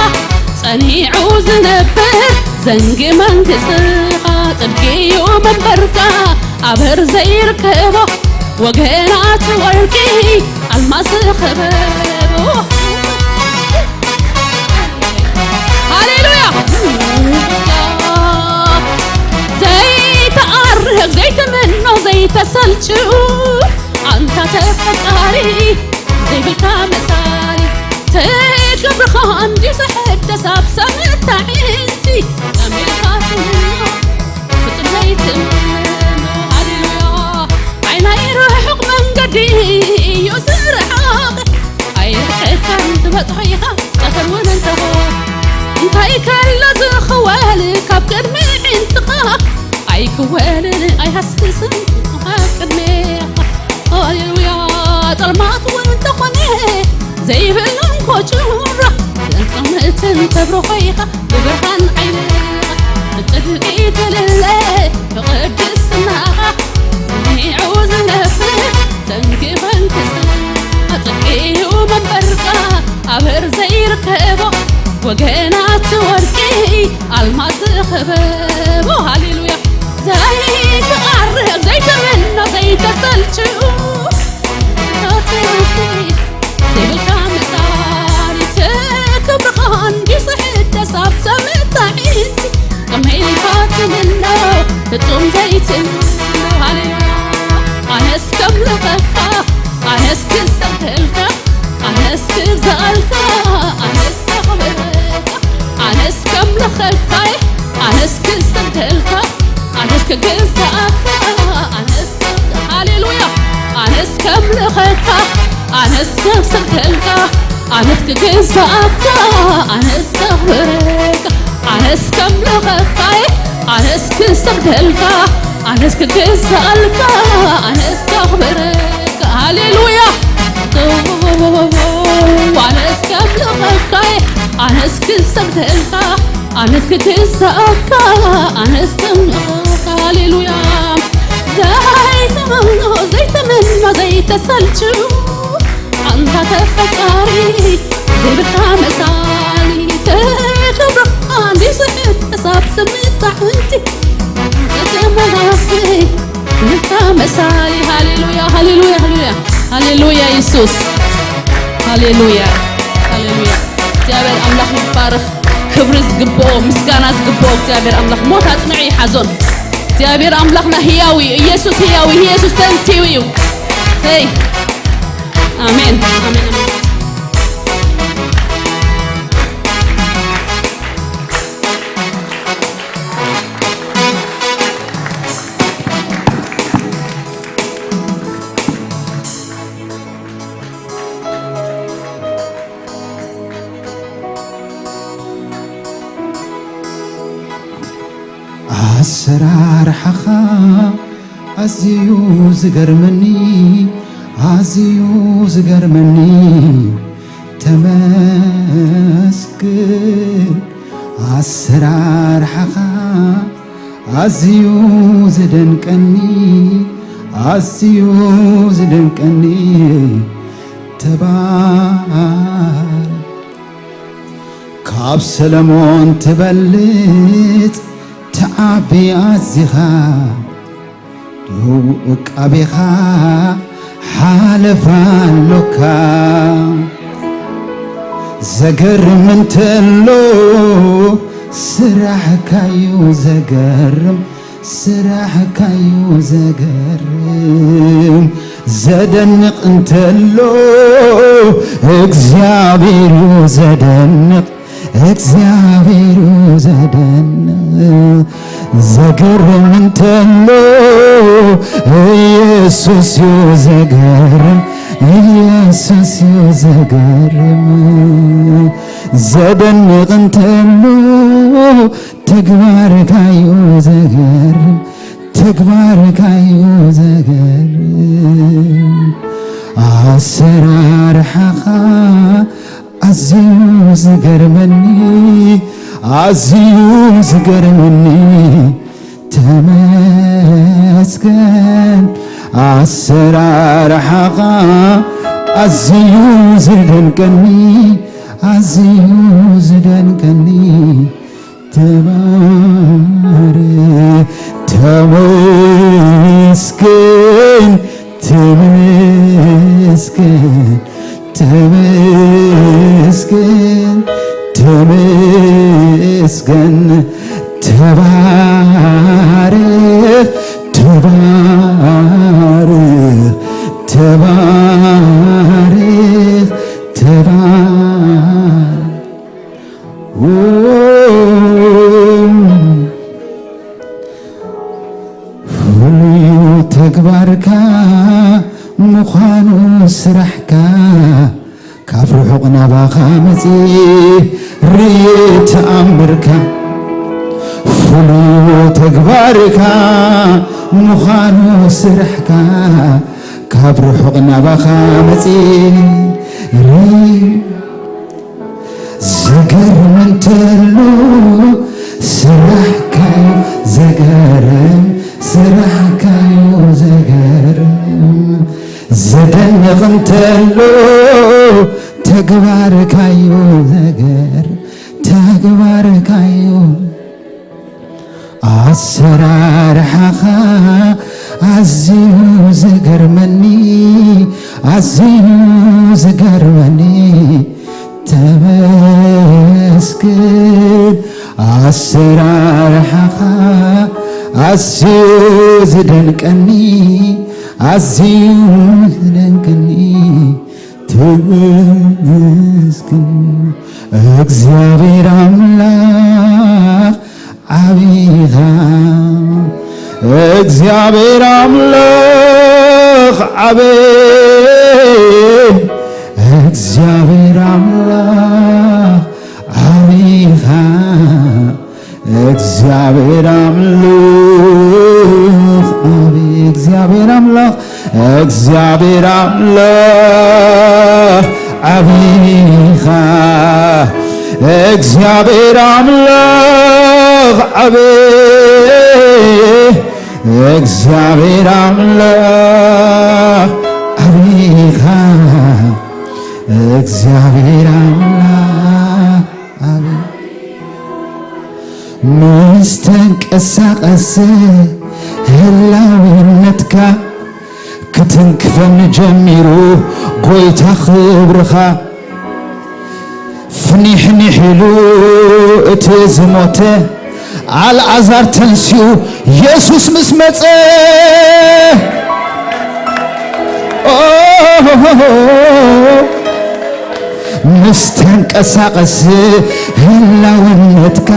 ጸኒዑ ዝነብር ዘንጊ መንግስትኻ ጽድቂ እዩ መንበርካ ኣበር ዘይርከቦ ወገናት ወርቂ ኣልማዝ ከበቦ ሃሌሉያ ዘይተኣርህ በል ካብ ቅድሚ ዕንትኻ ኣይክወልን ኣይሃስስን ካብ ቅድሜኻ። ሃሌሉያ። ጸልማት እውን እንተኾነ ዘይብሉ እንኮ ጭራ ዘንጸምትን ተብርኾ ኢኻ ብብርሃን ዓይንኻ ብጽድቂ ትልለ ብቕድስናኻ ንዑ ዝነፍር ሰንኪ ኸንክስ ኣጽቂኡ መንበርካ ኣብር ዘይርከቦ ወገናት ወርቂ ኣልማዝ ዝኸበቦ። ሃሌሉያ። ዘይትቓርብ ዘይትምኖ ዘይተሰልችው ዘይብልካ መጻሪት ክብርኻ እንዲስሕት ተሳብ ሰምታዒት ከመይ ኢልካ ትምኖ ፍጹም ዘይትምኖ። ሃሌሉያ። ኣነስ ከምልኸካ ኣነስ ክሰብከልካ ኣነስ ክዛልካ ኣነስ ከኽብረካ ኣነስ ከምልኸካ ኣነስ ክሰብከልካ ኣነስ ክግዛእካ ኣነስ ሃሌሉያ ኣነስ ከምልኸካ ኣነስ ክሰብከልካ ኣነስ ክግዛእካ ኣነስ ከኽብረካ ኣነስ ከምልኸካ ኣነስ ክሰብከልካ ኣነስ ክግዛእልካ ኣነስ ከኽብረካ ሃሌሉያ ኣነስ ከምልኸካ ኣነስ ክሰብከልካ ኣነስ ክግዛእካ ኣነስ ከምልኸካ ሃሌሉያ ዘይተመኖ ዘይተመኖ ዘይተሰልችው ኣንታ ተፈጣሪ ዘይብልካ መሳሊ ተኽብሮ ኣንዲ ስሕት ተሳብ ስምጣዕንቲ ተመላኺ ብልካ መሳሊ ሃሌሉያ ሃሌሉያ ሃሌሉያ ሃሌሉያ ኢየሱስ ሃሌሉያ ሃሌሉያ እግዚኣብሔር ኣምላኽ ይባረኽ ክብሪ ዝግብኦ ምስጋና ዝግብኦ እግዚኣብሔር ኣምላኽ ሞት ኣጽንዑ ይሓዞን እግዚኣብሔር ኣምላኽና ህያው እዩ ኢየሱስ ህያው እዩ ኢየሱስ ተንቲው እዩ ይ ኣሜን ኣሜን ኣሜን ኣሰራርሓኻ ኣዝዩ ዝገርመኒ ኣዝዩ ዝገርመኒ ተመስግን ኣሰራርሓኻ ኣዝዩ ዝደንቀኒ ኣዝዩ ዝደንቀኒ ተባር ካብ ሰለሞን ትበልጽ ትዓቢ ኣዚኻ ዶ ዕቃቤኻ ሓለፋ ኣሎካ ዘገርም እንተሎ ስራሕካዩ ዘገርም ስራሕካዩ ዘገርም ዘደንቕ እንተሎ እግዚኣብሔር እዩ ዘደንቕ እግዚኣብሔር እዩ ዘደንቕ ዘገርም እንተሎ ኢየሱስ እዩ ዘገርም ኢየሱስ እዩ ዘገርም ዘደንቕ እንተሎ ተግባርካዩ ዘገርም ተግባርካዩ ዘገርም ኣሰራርሓኻ ኣዝዩ ዝገርመኒ ኣዝዩ ዝገርመኒ ተመስገን ኣሰራርሓኻ ኣዝዩ ዝደንቀኒ ኣዝዩ ዝደንቀኒ ተባረክ ተመስገን ተመስገን ተመስገን ተመስገን ተባረክ ተባረክ ተባረክ ተባረክ ፍሉዩ ተግባርካ ምዃኑ ስራሕካ ካብ ርሑቕ ናባኻ መጺ ርየ ተኣምርካ ተግባርካ ምዃኑ ስራሕካ ካብ ርሑቕ ናባኻ መጺ ዘገርም እንተሎ ስራሕካዩ ዘገርም፣ ስራሕካዩ ዘገርም፣ ዘደንቕ እንተሎ ተግባርካዩ ዘገርም፣ ተግባርካዩ ኣሰራርሓኻ ኣዝዩ ዝገርመኒ፣ ኣዝዩ ዝገርመኒ፣ ተመስግን። ኣሰራርሓኻ ኣዝዩ ዝደንቀኒ፣ ኣዝዩ ዝደንቀኒ፣ ተመስግን። እግዚኣብሔር ኣምላኽ ዓቢኻ፣ እግዚኣብሔር ኣምላኽ ዓቢ፣ እግዚኣብሔር ኣምላኽ ዓቢኻ፣ እግዚኣብሔር ኣምላኽ ዓቢ፣ እግዚኣብሔር ኣምላኽ እግዚኣብሔር ኣምላኽ ዓቢኻ፣ እግዚኣብሔር ኣምላኽ ዓቢ፣ እግዚኣብሔር ኣምላኽ ዓቢኻ፣ እግዚኣብሔር ኣምላኽ ዓቢ። ምስ ተንቀሳቐሰ ህላውነትካ ክትንክፈኒ ጀሚሩ ጎይታ ክብርኻ ፍኒሕኒሕ ኢሉ እቲ ዝሞተ ኣልዓዛር ተንሲኡ የሱስ ምስ መጸ ኦ ምስ ተንቀሳቐስ ህላውነትካ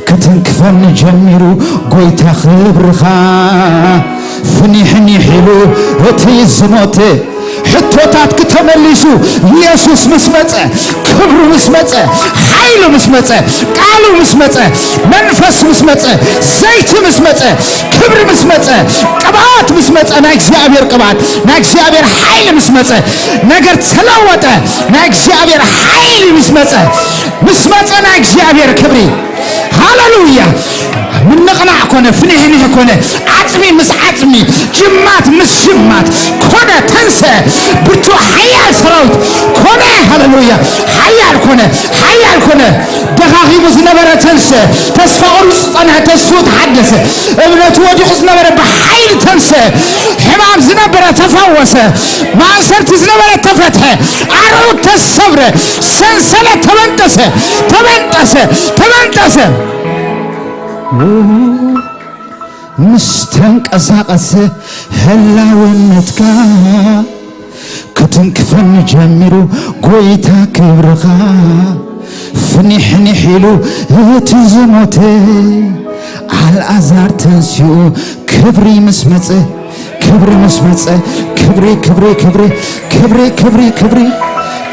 ክትንክፈኒ ጀሚሩ ጎይታ ክብርኻ ፍኒሕኒሕ ኢሉ እቲ ዝሞተ ሕቶታት ክተመሊሱ የሱስ ምስ መጸ ክብሩ ምስ መጸ ሓይሉ ምስ መጸ ቃሉ ምስ መጸ መንፈስ ምስ መጸ ዘይቲ ምስ መጸ ክብሪ ምስ መጸ ቅብኣት ምስ መጸ ናይ እግዚኣብሔር ቅብኣት ናይ እግዚኣብሔር ሓይሊ ምስ መጸ ነገር ተለወጠ። ናይ እግዚኣብሔር ሓይሊ ምስ መጸ ምስ መጸ ናይ እግዚኣብሔር ክብሪ ሃሌሉያ ምንቕናዕ ኮነ ፍንሕንሕ ኮነ ዓጽሚ ምስ ዓጽሚ ጅማት ምስ ጅማት ኮነ ተንሰ ብርቱ ሓያል ሰራዊት ኮነ ሃሌሉያ ሓያል ኮነ ሓያል ኮነ ደኻኺሙ ዝነበረ ተንሰ ተስፋ ቁርጹ ጸንሐ ተስፉ ተሓደሰ እምነቱ ወዲቑ ዝነበረ ብሓይሊ ተንሰ ሕማም ዝነበረ ተፈወሰ ማእሰርቲ ዝነበረ ተፈትሐ ኣርዑት ተሰብረ ሰንሰለት ተበንጠሰ ተበንጠሰ ተበንጠሰ ምስ ተንቀሳቐሰ ህላውነትካ ክትንክፈኒ ጀሚሩ ጎይታ ክብርኻ ፍኒሕኒሕ ኢሉ እቲ ዝሞተ ኣልኣዛር ተንሲኡ ክብሪ ምስ መጸ ክብሪ ምስ መጸ ክብሪ ክብሪ ክብሪ ክብሪ ክብሪ ክብሪ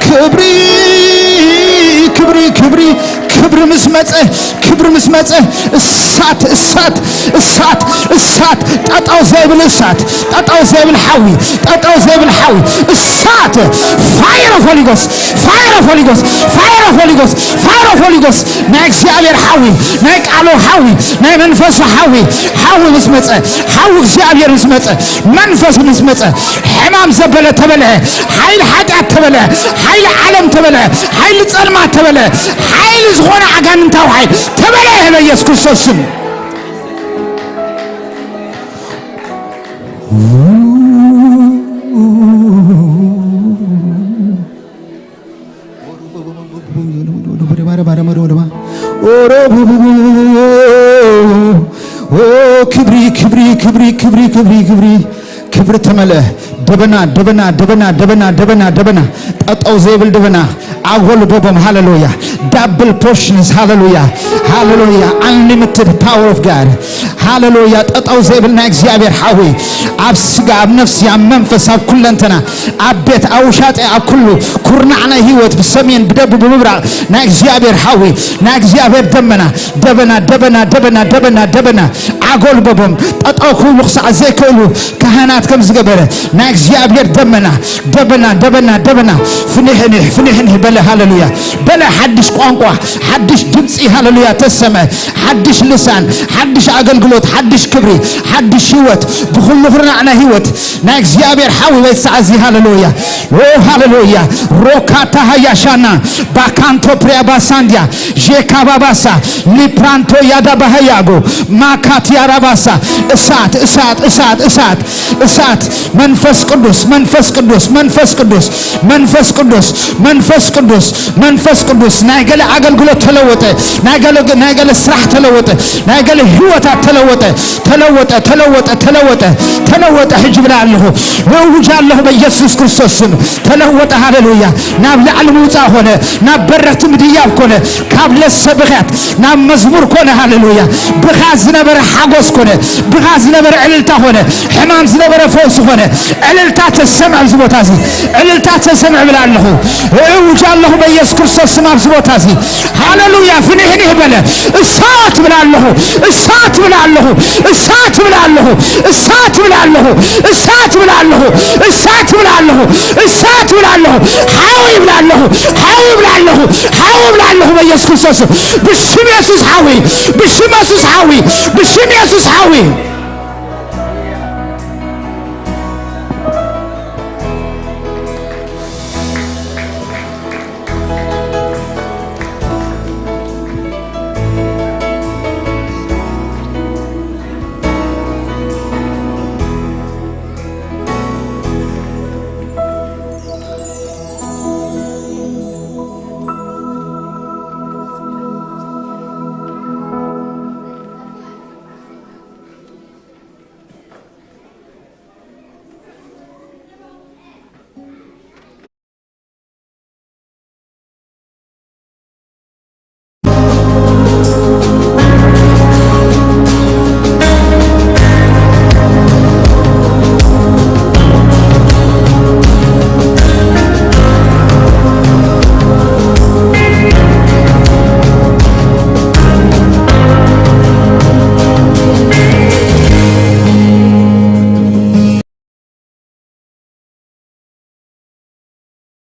ክብሪ ክብሪ ክብሪ ክብሪ ምስ መጸ ክብሪ ምስ መጸ እሳት እሳት እሳት እሳት ጠጠው ዘይብል እሳት ጠጠው ዘይብል ሓዊ ጠጠው ዘይብል ሓዊ እሳት fire of Holy Ghost fire of Holy Ghost fire of Holy Ghost fire of Holy Ghost ናይ እግዚኣብሔር ሓዊ ናይ ቃሉ ሓዊ ናይ መንፈሱ ሓዊ ሓዊ ምስ መጸ ሓዊ እግዚኣብሔር ምስ መጸ መንፈሱ ምስ መጸ ሕማም ዘበለ ተበልዐ ሓይሊ ሓጢኣት ተበልዐ ሓይሊ ዓለም ተበልዐ ሓይሊ ጸልማት ተበልዐ ሓይሊ ዝኾነ ኣጋንንታዊ ሓይሊ ተበልዐ በኢየሱስ ክርስቶስ ስም ክብሪ ክብሪ ክብሪ ክብሪ ክብሪ ክብሪ ክብሪ ተመልአ። ደበና ደበና ደበና ደበና ደበና ደበና፣ ጠጠው ዘይብል ደበና፣ ኣጎልበቦም። ሃሌሉያ። Double portions። ሃሌሉያ፣ ሃሌሉያ። Unlimited power of God። ሃሌሉያ። ጠጠው ዘይብል ናይ እግዚኣብሔር ሓዊ ኣብ ስጋ፣ ኣብ ነፍሲ፣ ኣብ መንፈስ፣ ኣብ ኩለንተና፣ ኣብ ቤት፣ ኣብ ውሻጠ፣ ኣብ ኩሉ ኩርናዕ ናይ ህይወት፣ ብሰሜን፣ ብደቡብ፣ ብምብራቕ፣ ናይ እግዚኣብሔር ሓዊ፣ ናይ እግዚኣብሔር ደመና፣ ደበና ደበና ደበና ደበና ደበና ኣጎልበቦም። ጠጠው ክብሉ ክሳዕ ዘይክእሉ ካህናት ከም ዝገበረ፣ ናይ እግዚኣብሔር ደመና፣ ደበና ደበና ደበና፣ ፍንሕንሕ ፍንሕንሕ በለ። ሃሌሉያ። በለ። ሓድሽ ቋንቋ፣ ሓድሽ ድምፂ፣ ሃሌሉያ፣ ተሰምዐ። ሓድሽ ልሳን፣ ሓድሽ ኣገልግሎት፣ ሓድሽ ክብሪ፣ ሓድሽ ህይወት፣ ብኩሉ ኩርናዕ ናይ ህይወት ናይ እግዚኣብሔር ሓዊ በዚ ሰዓት እዚ። ሃሌሉያ። ኦ ሃሌሉያ። ሮካታ ሃያሻና፣ ባካንቶ ፕሪያ ባሳንዲያ፣ ዤካባባሳ፣ ሊፕራንቶ ያዳ ባሃያጎ፣ ማካት ያራባሳ። እሳት፣ እሳት፣ እሳት፣ እሳት፣ እሳት። መንፈስ ቅዱስ፣ መንፈስ ቅዱስ፣ መንፈስ ቅዱስ፣ መንፈስ ቅዱስ፣ መንፈስ ቅዱስ፣ መንፈስ ቅዱስ። ናይ ገለ ኣገልግሎት ተለወጠ፣ ናይ ገለ፣ ናይ ገለ ስራሕ ተለወጠ፣ ናይ ገለ ህይወታት ተለወጠ፣ ተለወጠ፣ ተለወጠ፣ ተለወጠ፣ ተለወጠ። ሕጂ ብላ ኣለኹ፣ እውጅ ኣለኹ በኢየሱስ ክርስቶስ ስም። ተለወጠ። ሃሌሉያ። ናብ ላዕሊ ምውፃእ ኮነ፣ ናብ በረኽቲ ምድያብ ኮነ፣ ካብ ለሰብኽያት ናብ መዝሙር ኮነ። ሃሌሉያ። ብኻ ዝነበረ ሓጎስ ኮነ፣ ብኻ ዝነበረ ዕልልታ ኮነ፣ ሕማም ዝነበረ ፈውሲ ኮነ። ዕልልታ ተሰምዕ ኣብዚ ቦታ እዚ፣ ዕልልታ ተሰምዕ ብላ ኣለኹ። እውጅ ኣለኹ በኢየሱስ ክርስቶስ ስም ኣብዚ ቦታ እዚ። ሃሌሉያ። ፍንሕንሕ በለ። እሳት ብላ ኣለኹ፣ እሳት ብላ ኣለኹ፣ እሳት ብላ ኣለኹ፣ እሳት ብላ ኣለኹ፣ እሳት ብላ ኣለኹ፣ እሳት ብላ ኣለኹ፣ እሳት ብላ ኣለኹ፣ ሓዊ ብላ ኣለኹ፣ ሓዊ ብላ ኣለኹ፣ ሓዊ ብላ ኣለኹ በኢየሱስ ክርስቶስ። ብሽም የሱስ ሓዊ፣ ብሽም የሱስ ሓዊ፣ ብሽም የሱስ ሓዊ።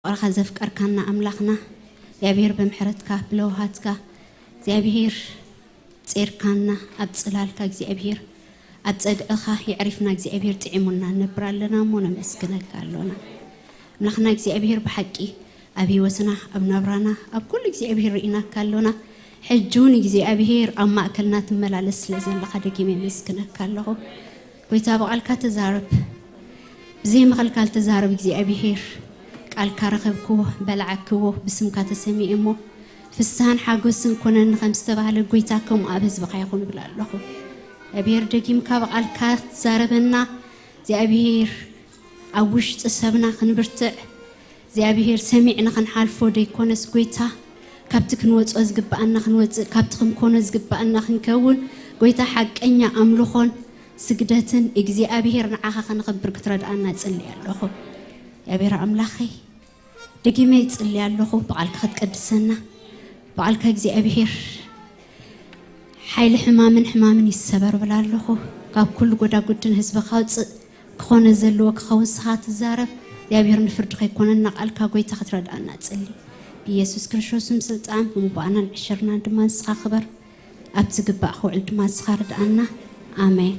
ፍቕርኻ ዘፍቀርካና ኣምላኽና እግዚኣብሔር፣ ብምሕረትካ ብለውሃትካ እግዚኣብሔር፣ ጼርካና ኣብ ጽላልካ እግዚኣብሔር፣ ኣብ ጸግዕኻ የዕሪፍና እግዚኣብሔር፣ ጥዒሙና ንነብር ኣለና እሞ ነመስግነካ ኣሎና። ኣምላኽና እግዚኣብሔር፣ ብሓቂ ኣብ ህይወትና፣ ኣብ ናብራና፣ ኣብ ኩሉ እግዚኣብሔር ርኢናካ ኣሎና። ሕጂ እውን እግዚኣብሔር ኣብ ማእከልና ትመላለስ ስለ ዘለኻ ደጊመ የመስግነካ ኣለኹ። ጎይታ፣ ብቓልካ ተዛረብ፣ ብዘይ ምኽልካል ተዛረብ እግዚኣብሔር። ቃልካ ረኸብክዎ፣ በላዕክዎ፣ ብስምካ ተሰሚዐ እሞ ፍስሃን ሓጎስን ኮነኒ ከም ዝተባህለ፣ ጎይታ፣ ከምኡ ኣብ ህዝብኻ ይኹን እብል ኣለኹ። እግዚኣብሔር፣ ደጊምካ ብቓልካ ትዛረበና። እግዚኣብሔር፣ ኣብ ውሽጢ ሰብና ክንብርትዕ፣ እግዚኣብሔር፣ ሰሚዕና ክንሓልፎ ደይኮነስ፣ ጎይታ፣ ካብቲ ክንወጾ ዝግብኣና ክንወጽእ፣ ካብቲ ክንኮኖ ዝግብኣና ክንከውን፣ ጎይታ፣ ሓቀኛ ኣምልኾን ስግደትን እግዚኣብሔር ንዓኻ ከነኽብር ክትረድኣና እጽሊ ኣለኹ። እግዚኣብሔር ኣምላኸይ፣ ደጊመ ይጽሊ ኣለኹ፣ ብቓልካ ክትቀድሰና፣ ብቓልካ እግዚኣብሔር ሓይሊ ሕማምን ሕማምን ይሰበር እብል ኣለኹ። ካብ ኩሉ ጎዳጉድን ህዝብኻ ውጽእ ክኾነ ዘለዎ ክኸውን ንስኻ ትዛረብ። እግዚኣብሔር ንፍርዲ ከይኮነና ቃልካ ጎይታ ክትረድኣና እጽሊ። ብኢየሱስ ክርስቶስ ስም ስልጣን ብምባኣናን ዕሽርናን ድማ ንስኻ ክበር። ኣብ ዝግባእ ክውዕል ድማ ንስኻ ርድኣና። ኣሜን።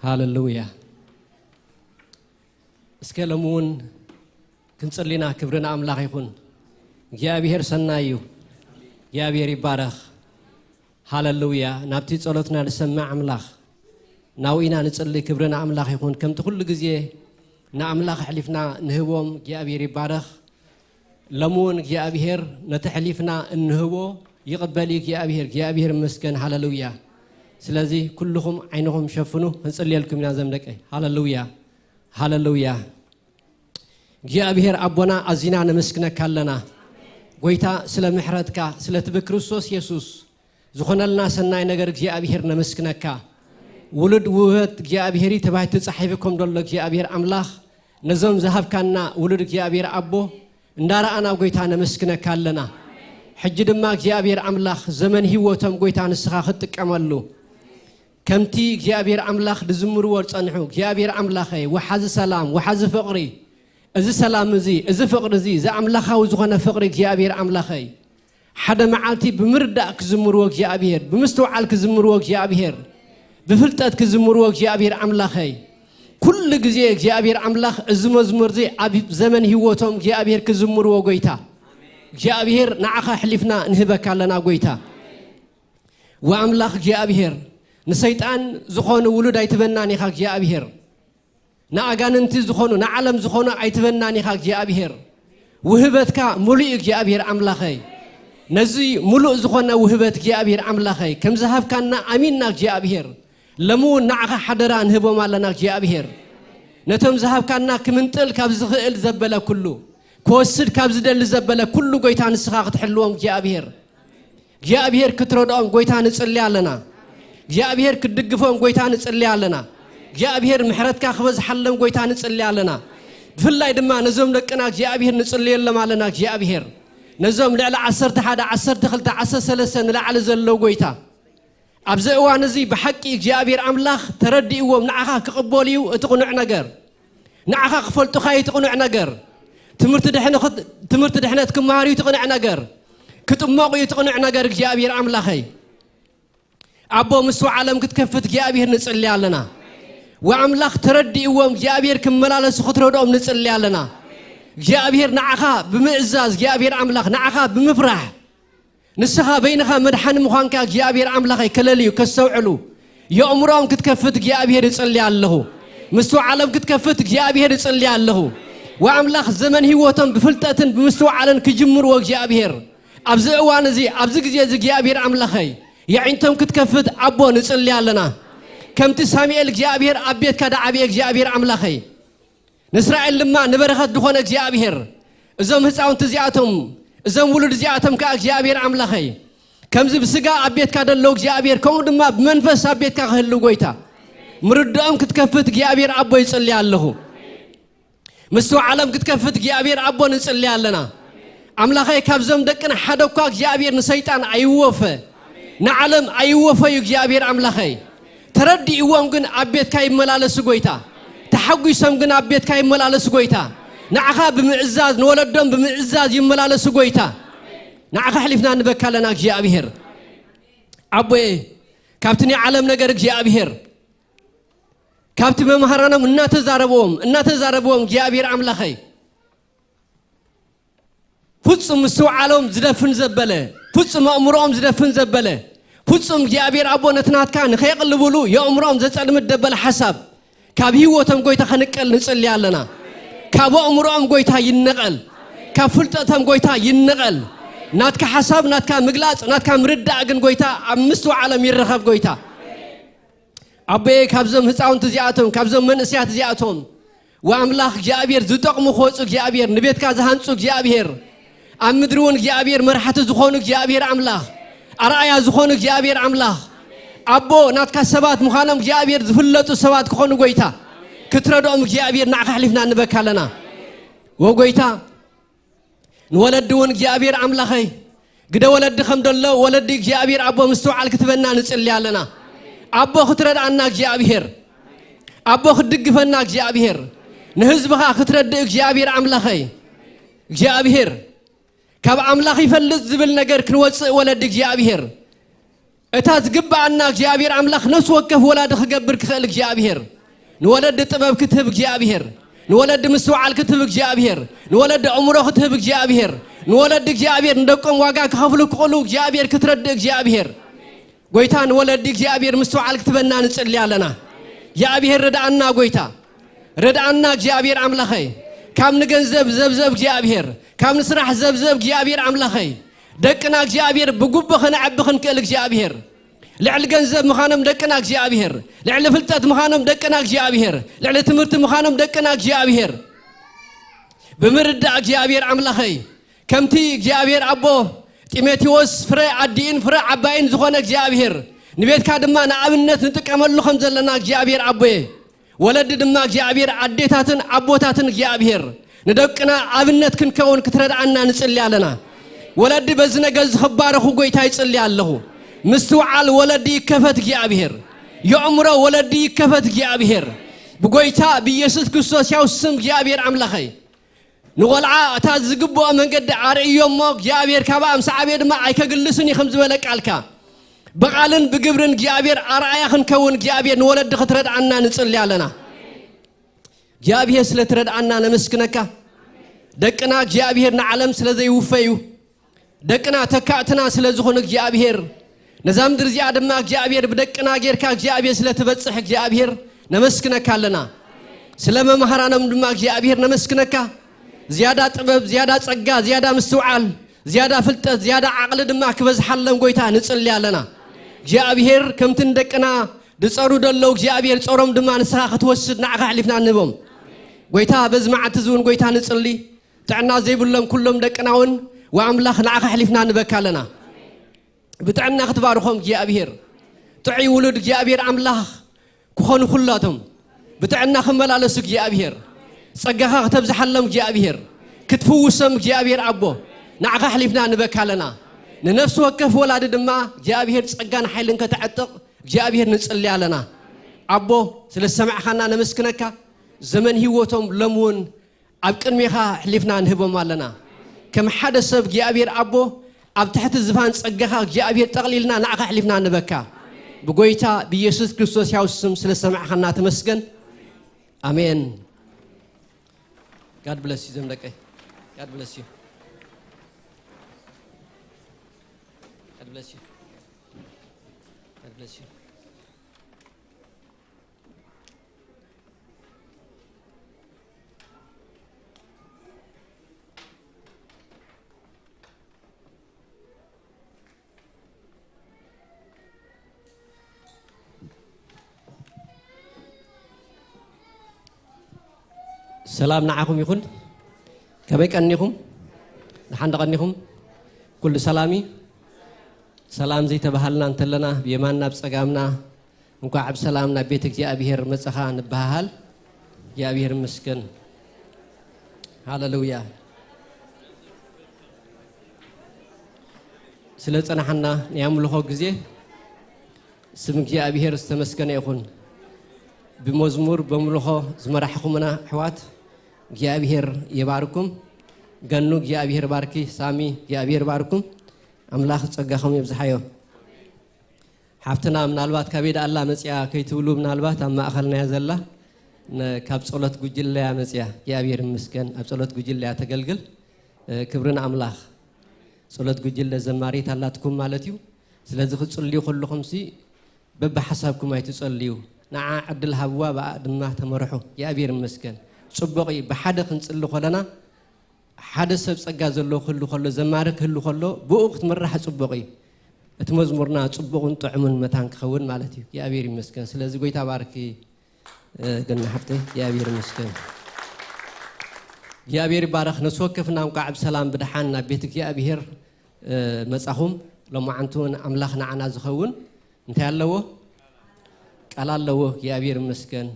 ሃለሉያ። እስከ ሎሚ እውን ክንጽሊና፣ ክብሪ ንኣምላኽ ይኹን። እግዚኣብሔር ሰናይ እዩ። እግዚኣብሔር ይባረኽ። ሃለሉያ። ናብቲ ጸሎትና ዝሰምዕ ኣምላኽ ናብኡ ኢና ንጽሊ። ክብሪ ንኣምላኽ ይኹን። ከምቲ ኩሉ ግዜ ንኣምላኽ ኣሕሊፍና ንህቦም፣ እግዚኣብሔር ይባረኽ። ሎሚ እውን እግዚኣብሔር ነቲ ኣሕሊፍና እንህቦ ይቕበል እዩ እግዚኣብሔር። እግዚኣብሔር ይመስገን። ሃለሉያ። ስለዚ ኩልኹም ዓይንኹም ሸፍኑ፣ ክንጽልየልኩም ኢና ዘም ደቀይ። ሃለሉያ። ሃለሉያ። እግዚኣብሔር ኣቦና፣ ኣዚና ነመስግነካ ኣለና። ጎይታ፣ ስለ ምሕረትካ፣ ስለቲ ብክርስቶስ የሱስ ዝኾነልና ሰናይ ነገር እግዚኣብሔር ነመስግነካ። ውሉድ ውህበት እግዚኣብሔር እዩ ተባሂሉ ተጻሒፉ ከም ዘሎ እግዚኣብሔር ኣምላኽ፣ ነዞም ዝሃብካና ውሉድ እግዚኣብሔር ኣቦ እንዳረኣና ጎይታ ነመስግነካ ኣለና። ሕጂ ድማ እግዚኣብሔር ኣምላኽ ዘመን ህይወቶም ጎይታ ንስኻ ክትጥቀመሉ፣ ከምቲ እግዚኣብሔር ኣምላኽ ዝዝምርዎ ዝጸንሑ፣ እግዚኣብሔር ኣምላኸይ፣ ወሓዚ ሰላም፣ ወሓዚ ፍቕሪ፣ እዚ ሰላም እዚ፣ እዚ ፍቕሪ እዚ፣ እዚ ኣምላኻዊ ዝኾነ ፍቕሪ እግዚኣብሔር ኣምላኸይ፣ ሓደ መዓልቲ ብምርዳእ ክዝምርዎ እግዚኣብሔር፣ ብምስትውዓል ክዝምርዎ እግዚኣብሔር፣ ብፍልጠት ክዝምርዎ እግዚኣብሔር ኣምላኸይ፣ ኩሉ ግዜ እግዚኣብሔር ኣምላኽ እዚ መዝሙር እዚ ኣብ ዘመን ህይወቶም እግዚኣብሔር ክዝምርዎ፣ ጎይታ እግዚኣብሔር፣ ንዓኻ ኣሕሊፍና ንህበካ ኣለና። ጎይታ ወኣምላኽ እግዚኣብሔር፣ ንሰይጣን ዝኾኑ ውሉድ ኣይትበናን ኢኻ እግዚኣብሔር። ንኣጋንንቲ ዝኾኑ፣ ንዓለም ዝኾኑ ኣይትበናን ኢኻ እግዚኣብሔር። ውህበትካ ሙሉእ እዩ እግዚኣብሔር ኣምላኸይ። ነዚ ሙሉእ ዝኾነ ውህበት እግዚኣብሔር ኣምላኸይ ከም ዝሃብካና ኣሚንና እግዚኣብሔር፣ ሎሚ እውን ንዓኻ ሓደራ ንህቦም ኣለና እግዚኣብሔር። ነቶም ዝሃብካና ክምንጥል ካብ ዝኽእል ዘበለ ኩሉ፣ ክወስድ ካብ ዝደሊ ዘበለ ኩሉ፣ ጎይታ ንስኻ ክትሕልዎም እግዚኣብሔር። እግዚኣብሔር ክትረድኦም ጎይታ ንጽሊ ኣለና። እግዚኣብሔር ክትድግፎም ጎይታ ንጽሊ ኣለና። እግዚኣብሔር ምሕረትካ ክበዝሓሎም ጎይታ ንጽሊ ኣለና። ብፍላይ ድማ ነዞም ደቅና እግዚኣብሔር ንጽልየሎም ኣለና። እግዚኣብሔር ነዞም ልዕሊ ዓሰርተ ሓደ፣ ዓሰርተ ክልተ፣ ዓሰርተ ሰለስተ ንላዕሊ ዘለዉ ጎይታ፣ ኣብዚ እዋን እዚ ብሓቂ እግዚኣብሔር ኣምላኽ ተረዲእዎም ንዓኻ ክቕበሉ እዩ እቲ ቅኑዕ ነገር። ንዓኻ ክፈልጡኻ እዩ እቲ ቅኑዕ ነገር። ትምህርቲ ድሕነ-፣ ትምህርቲ ድሕነት ክመሃሩ እዩ እቲ ቅኑዕ ነገር። ክጥመቑ እዩ እቲ ቅኑዕ ነገር። እግዚኣብሔር ኣምላኸይ፣ ኣቦ፣ ምስትውዓሎም ክትከፍት እግዚኣብሔር ንጽሊ ኣለና። ወኣምላኽ ተረዲእዎም እግዚኣብሔር ክመላለሱ ክትረድኦም ንጽሊ ኣለና። እግዚኣብሔር ንዓኻ ብምእዛዝ፣ እግዚኣብሔር ኣምላኽ ንዓኻ ብምፍራሕ፣ ንስኻ በይንኻ መድሓኒ ምዃንካ እግዚኣብሔር ኣምላኸይ ከለልዩ፣ ከስተውዕሉ፣ የእምሮኦም ክትከፍት እግዚኣብሔር እጽሊ ኣለኹ። ምስትውዓሎም ክትከፍት እግዚኣብሔር እጽሊ ኣለኹ። ወኣምላኽ ዘመን ህይወቶም ብፍልጠትን ብምስትውዓልን ክጅምርዎ እግዚኣብሔር ኣብዚ እዋን እዚ፣ ኣብዚ ግዜ እዚ እግዚኣብሔር ኣምላኸይ የዒንቶም ክትከፍት ኣቦ ንጽሊ ኣለና። ከምቲ ሳሙኤል እግዚኣብሔር ኣብ ቤትካ ደዓብየ እግዚኣብሔር ኣምላኸይ፣ ንእስራኤል ድማ ንበረኸት ዝኾነ እግዚኣብሔር፣ እዞም ህፃውንቲ እዚኣቶም፣ እዞም ውሉድ እዚኣቶም ከዓ እግዚኣብሔር ኣምላኸይ፣ ከምዚ ብስጋ ኣብ ቤትካ ደለዉ እግዚኣብሔር፣ ከምኡ ድማ ብመንፈስ ኣብ ቤትካ ክህልው ጎይታ፣ ምርድኦም ክትከፍት እግዚኣብሔር ኣቦ ይጽሊ ኣለኹ። ምስትውዓሎም ክትከፍት እግዚኣብሔር ኣቦ ንጽሊ ኣለና። ኣምላኸይ ካብዞም ደቅና ሓደ እኳ እግዚኣብሔር ንሰይጣን ኣይወፈ፣ ንዓለም ኣይወፈዩ እግዚኣብሔር ኣምላኸይ። ተረዲእዎም ግን ኣብ ቤትካ ይመላለሱ ጎይታ። ተሓጒሶም ግን ኣብ ቤትካ ይመላለሱ ጎይታ። ንዓኻ ብምእዛዝ ንወለዶም ብምእዛዝ ይመላለሱ ጎይታ። ንዓኻ ኣሕሊፍና ንበካ ኣለና እግዚኣብሔር ኣቦየ። ካብቲ ናይ ዓለም ነገር እግዚኣብሔር ካብቲ መምሃራኖም እናተዛረብዎም እናተዛረብዎም እግዚኣብሔር ኣምላኸይ ፍጹም ምስትውዓሎም ዝደፍን ዘበለ ፍጹም ኣእምሮኦም ዝደፍን ዘበለ ፍጹም እግዚኣብሔር ኣቦ ነቲ ናትካ ንኸየቕልብሉ የእምሮኦም ዘጸልምት ደበለ ሓሳብ ካብ ህይወቶም ጎይታ ከንቀል ንጽሊ ኣለና። ካብ ኣእምሮኦም ጎይታ ይነቐል። ካብ ፍልጠቶም ጎይታ ይነቐል። ናትካ ሓሳብ ናትካ ምግላጽ ናትካ ምርዳእ ግን ጎይታ ኣብ ምስትውዓሎም ይረኸብ ጎይታ። ኣቦየ ካብዞም ህፃውንቲ እዚኣቶም ካብዞም መንእስያት እዚኣቶም ወኣምላኽ እግዚኣብሔር ዝጠቕሙ ክወፁ እግዚኣብሔር ንቤትካ ዝሃንፁ እግዚኣብሔር ኣብ ምድሪ እውን እግዚኣብሔር መራሕቲ ዝኾኑ እግዚኣብሔር ኣምላኽ ኣርኣያ ዝኾኑ እግዚኣብሔር ኣምላኽ ኣቦ ናትካ ሰባት ምዃኖም እግዚኣብሔር ዝፍለጡ ሰባት ክኾኑ ጎይታ ክትረድኦም እግዚኣብሔር ንዓኻ ኣሕሊፍና ንበካ ኣለና። ወጎይታ ንወለዲ እውን እግዚኣብሔር ኣምላኸይ ግደ ወለዲ ከም ደሎ ወለዲ እግዚኣብሔር ኣቦ ምስትውዓል ክትበና ንጽሊ ኣለና። ኣቦ ክትረድኣና እግዚኣብሔር ኣቦ ክትድግፈና እግዚኣብሔር ንህዝብኻ ክትረድእ እግዚኣብሔር ኣምላኸይ እግዚኣብሔር ካብ ኣምላኽ ይፈልጥ ዝብል ነገር ክንወፅእ ወለዲ እግዚኣብሔር እታ ዝግብኣና እግዚኣብሔር ኣምላኽ ነፍሲ ወከፍ ወላዲ ክገብር ክኽእል እግዚኣብሔር ንወለዲ ጥበብ ክትህብ እግዚኣብሔር ንወለዲ ምስትውዓል ክትህብ እግዚኣብሔር ንወለዲ ኣእምሮ ክትህብ እግዚኣብሔር ንወለዲ እግዚኣብሔር ንደቆም ዋጋ ክኸፍሉ ክኽእሉ እግዚኣብሔር ክትረድእ እግዚኣብሔር ጎይታ ንወለዲ እግዚኣብሔር ምስትውዓል ክትበና ንጽሊ ኣለና እግዚኣብሔር ርድኣና ጎይታ ርድኣና እግዚኣብሔር ኣምላኸይ ካብ ንገንዘብ ዘብዘብ እግዚኣብሔር ካብ ንስራሕ ዘብዘብ እግዚኣብሔር ኣምላኸይ ደቅና እግዚኣብሔር ብጉቦ ከነዕቢ ክንክእል እግዚኣብሔር ልዕሊ ገንዘብ ምዃኖም ደቅና እግዚኣብሔር ልዕሊ ፍልጠት ምዃኖም ደቅና እግዚኣብሔር ልዕሊ ትምህርቲ ምዃኖም ደቅና እግዚኣብሔር ብምርዳእ እግዚኣብሔር ኣምላኸይ ከምቲ እግዚኣብሔር ኣቦ ጢሞቴዎስ ፍረ ኣዲእን ፍረ ዓባይን ዝኾነ እግዚኣብሔር ንቤትካ ድማ ንኣብነት ንጥቀመሉ ከም ዘለና እግዚኣብሔር ኣቦየ ወለዲ ድማ እግዚኣብሔር ኣዴታትን ኣቦታትን እግዚኣብሔር ንደቅና ኣብነት ክንከውን ክትረድኣና ንጽሊ ኣለና። ወለዲ በዚ ነገር ዝኽባረኹ ጎይታ ይጽሊ ኣለኹ። ምስትውዓል ወለዲ ይከፈት እግዚኣብሔር። የእምሮ ወለዲ ይከፈት እግዚኣብሔር። ብጎይታ ብኢየሱስ ክርስቶስ ያው ስም እግዚኣብሔር ኣምላኸይ ንቆልዓ እታ ዝግብኦ መንገዲ ኣርእዮ እሞ እግዚኣብሔር ካብኣ ምስ ዓብየ ድማ ኣይከግልስን እዩ ከም ዝበለ ቃልካ ብቓልን ብግብርን እግዚኣብሔር ኣርኣያ ክንከውን እግዚኣብሔር ንወለዲ ክትረድኣና ንጽሊ ኣለና እግዚኣብሔር ስለ ትረድኣና ነመስግነካ ደቅና እግዚኣብሔር ንዓለም ስለ ዘይውፈዩ ደቅና ተካእትና ስለ ዝኾኑ እግዚኣብሔር ነዛ ምድሪ እዚኣ ድማ እግዚኣብሔር ብደቅና ጌርካ እግዚኣብሔር ስለ ትበጽሕ እግዚኣብሔር ነመስግነካ ኣለና ስለ መምሃራኖም ድማ እግዚኣብሔር ነመስግነካ ዝያዳ ጥበብ ዝያዳ ጸጋ ዝያዳ ምስትውዓል ዝያዳ ፍልጠት ዝያዳ ዓቕሊ ድማ ክበዝሓሎም ጎይታ ንጽሊ ኣለና እግዚኣብሔር ከምቲ ንደቅና ዝጸሩ ደለዉ እግዚኣብሔር ጸሮም ድማ ንስኻ ክትወስድ ንዓኻ ኣሕሊፍና ንህቦም ጎይታ በዚ መዓልቲ እዚ እውን ጎይታ ንጽሊ ጥዕና ዘይብሎም ኩሎም ደቅና እውን ወኣምላኽ ንዓኻ ኣሕሊፍና ንበካ ኣለና ብጥዕና ክትባርኾም እግዚኣብሔር ጥዑይ ውሉድ እግዚኣብሔር ኣምላኽ ክኾኑ ኩላቶም ብጥዕና ክመላለሱ እግዚኣብሔር ጸጋኻ ክተብዝሓሎም እግዚኣብሔር ክትፍውሶም እግዚኣብሔር ኣቦ ንዓኻ ኣሕሊፍና ንበካ ኣለና ንነፍሲ ወከፍ ወላዲ ድማ እግዚኣብሔር ጸጋን ሓይልን ከተዕጥቕ እግዚኣብሔር ንጽሊ ኣለና ኣቦ ስለ ዝሰማዕኻና ነመስግነካ ዘመን ህይወቶም ሎም እውን ኣብ ቅድሜኻ ኣሕሊፍና ንህቦም ኣለና ከም ሓደ ሰብ እግዚኣብሔር ኣቦ ኣብ ትሕቲ ዝፋን ጸጋኻ እግዚኣብሔር ጠቕሊልና ንዓኻ ኣሕሊፍና ንበካ ብጎይታ ብኢየሱስ ክርስቶስ ያው ስም ስለ ሰማዕኻና ተመስገን ኣሜን God bless you ዘምለቀይ God bless you God bless you God bless you ሰላም ንዓኹም ይኹን። ከመይ ቀኒኹም? ደሓን ዶ ቀኒኹም? ኩሉ ሰላም እዩ? ሰላም ዘይተባሃልና እንተለና፣ ብየማንና ብጸጋምና፣ እንኳዕ ብሰላም ናብ ቤት እግዚኣብሔር መጸኻ ንበሃሃል። እግዚኣብሔር ይመስገን። ሃሌሉያ። ስለ ጸናሓና ናይ ኣምልኾ ግዜ ስም እግዚኣብሔር ዝተመስገነ ይኹን። ብመዝሙር በምልኾ ዝመራሕኹምና ኣሕዋት እግዚኣብሔር ይባርኩም። ገኑ እግዚኣብሔር ባርኪ፣ ሳሚ እግዚኣብሔር ባርኩም። ኣምላኽ ጸጋኹም የብዝሓዮ። ሓፍትና ምናልባት ካበይ ደኣ ኣላ መጽያ ከይትብሉ፣ ምናልባት ኣብ ማእኸልና እያ ዘላ። ነ-፣ ካብ ጸሎት ጉጅለ እያ መጽያ። እግዚኣብሔር ይመስገን። ኣብ ጸሎት ጉጅለ እያ ተገልግል። እ፣ ክብሪ ንኣምላኽ። ጸሎት ጉጅለ ዘማሪት ኣላትኩም ማለት እዩ። ስለዚ ክትጽልዩ ከለኹምሲ በብሓሳብኩም ኣይትጸልዩ። ንዓ ዕድል ሃብዋ፣ ብኣ ድማ ተመርሑ። እግዚኣብሔር ይመስገን። ጽቡቕ እዩ። ብሓደ ክንጽሊ ከለና ሓደ ሰብ ጸጋ ዘለዎ ክህሉ ከሎ፣ ዘማሪ ክህሉ ከሎ፣ ብኡ ክትምራሕ ጽቡቕ እዩ። እቲ መዝሙርና ጽቡቕን ጥዑምን መታን ክኸውን ማለት እዩ። እግዚኣብሔር ይመስገን። ስለዚ ጎይታ ባርኪ፣ እ፣ ገና ሓፍተይ፣ እግዚኣብሔር ይመስገን። እግዚኣብሔር ይባረኽ። ነፍሲ ወከፍና እንቋዕ ብሰላም ብደሓን ናብ ቤት እግዚኣብሔር፣ እ፣ መጻኹም። ሎማዓንቲ እውን ኣምላኽ ንዓና ዝኸውን እንታይ ኣለዎ? ቃል ኣለዎ። እግዚኣብሔር ይመስገን።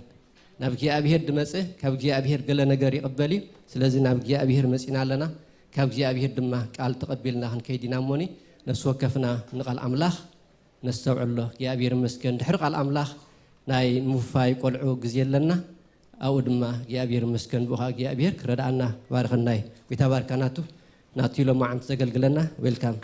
ናብ እግዚኣብሔር ድመጽእ ካብ እግዚኣብሔር ገለ ነገር ይቕበል እዩ። ስለዚ ናብ እግዚኣብሔር መጺና ኣለና። ካብ እግዚኣብሔር ድማ ቃል ተቐቢልና ክንከይድ ኢና እሞኒ፣ ነፍሲ ወከፍና ንቓል ኣምላኽ ነስተውዕሎ። እግዚኣብሔር ይመስገን። ድሕሪ ቃል ኣምላኽ ናይ ምውፋይ ቆልዑ ግዜ ኣለና። ኣብኡ ድማ እግዚኣብሔር ይመስገን። ብኡ ኸዓ እግዚኣብሔር ክረድኣና ባርኸና እዩ። ጎይታ ባርካ ናቱ፣ ናቱ ኢሎ መዓልቲ ዘገልግለና። ዌልካም።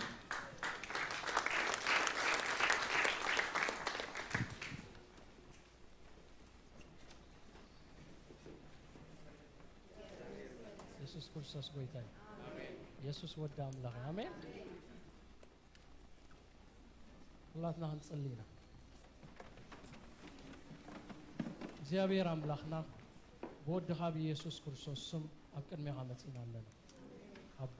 የሱስ ክርስቶስ ጎይታ እዩ። የሱስ ወዲ ኣምላኽ እዩ። ኣሜን። ኩላትና ክንጽሊ ኢና። እግዚኣብሔር ኣምላኽና፣ ብወድኻ ብየሱስ ክርስቶስ ስም ኣብ ቅድሜኻ መጺና ኣለና። ኣቦ፣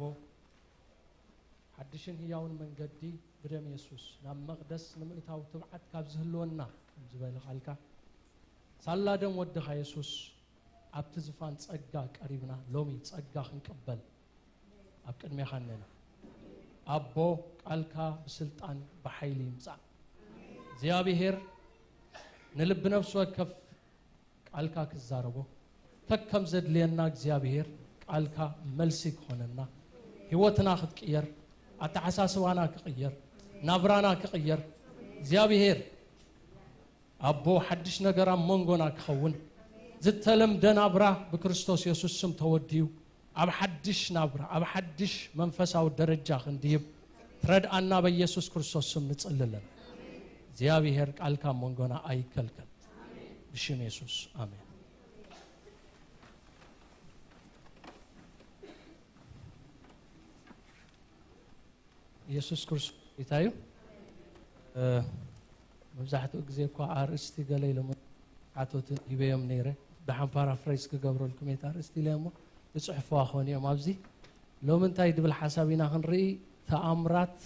ሓድሽን ህያውን መንገዲ ብደም የሱስ ናብ መቕደስ ንምእታው ትብዓት ካብ ዝህልወና፣ ከም ዝበለ ቃልካ፣ ሳላ ደም ወድኻ የሱስ ኣብቲ ዝፋን ጸጋ ቀሪብና፣ ሎሚ ጸጋ ክንቅበል ኣብ ቅድሜኻ ኣለና። ኣቦ፣ ቃልካ ብስልጣን ብሓይሊ ይምጻእ። እግዚኣብሔር፣ ንልቢ ነፍሲ ወከፍ ቃልካ ክዛረቦ፣ ተከም ዘድልየና እግዚኣብሔር፣ ቃልካ መልሲ ክኾነና፣ ህይወትና ክትቅየር፣ ኣተሓሳስባና ክቕየር፣ ናብራና ክቕየር፣ እግዚኣብሔር፣ ኣቦ፣ ሓድሽ ነገር ኣብ መንጎና ክኸውን፣ ዝተለምደ ናብራ ብክርስቶስ የሱስ ስም ተወዲኡ፣ ኣብ ሓድሽ ናብራ፣ ኣብ ሓድሽ መንፈሳዊ ደረጃ ክንድይብ ትረድኣና በየሱስ ክርስቶስ ስም ንጽሊ ኣለና። እግዚኣብሔር ቃልካ ኣብ መንጎና ኣይከልከል። ብሽም የሱስ፣ ኣሜን። የሱስ ክርስቶስ ጎይታ እዩ። እ፣ መብዛሕትኡ ግዜ እኳ ኣርእስቲ ገለ ኢሎም ሓቶት ሂበዮም ነይረ። ደሓን ፓራፍሬዝ ክገብረልኩም እየ፣ እቲ ኣርእስቲ ኢለ እሞ ክጽሕፍዋ ክኾኑ እዮም። ኣብዚ ሎሚ እንታይ ድብል ሓሳብ ኢና ክንርኢ? ተኣምራት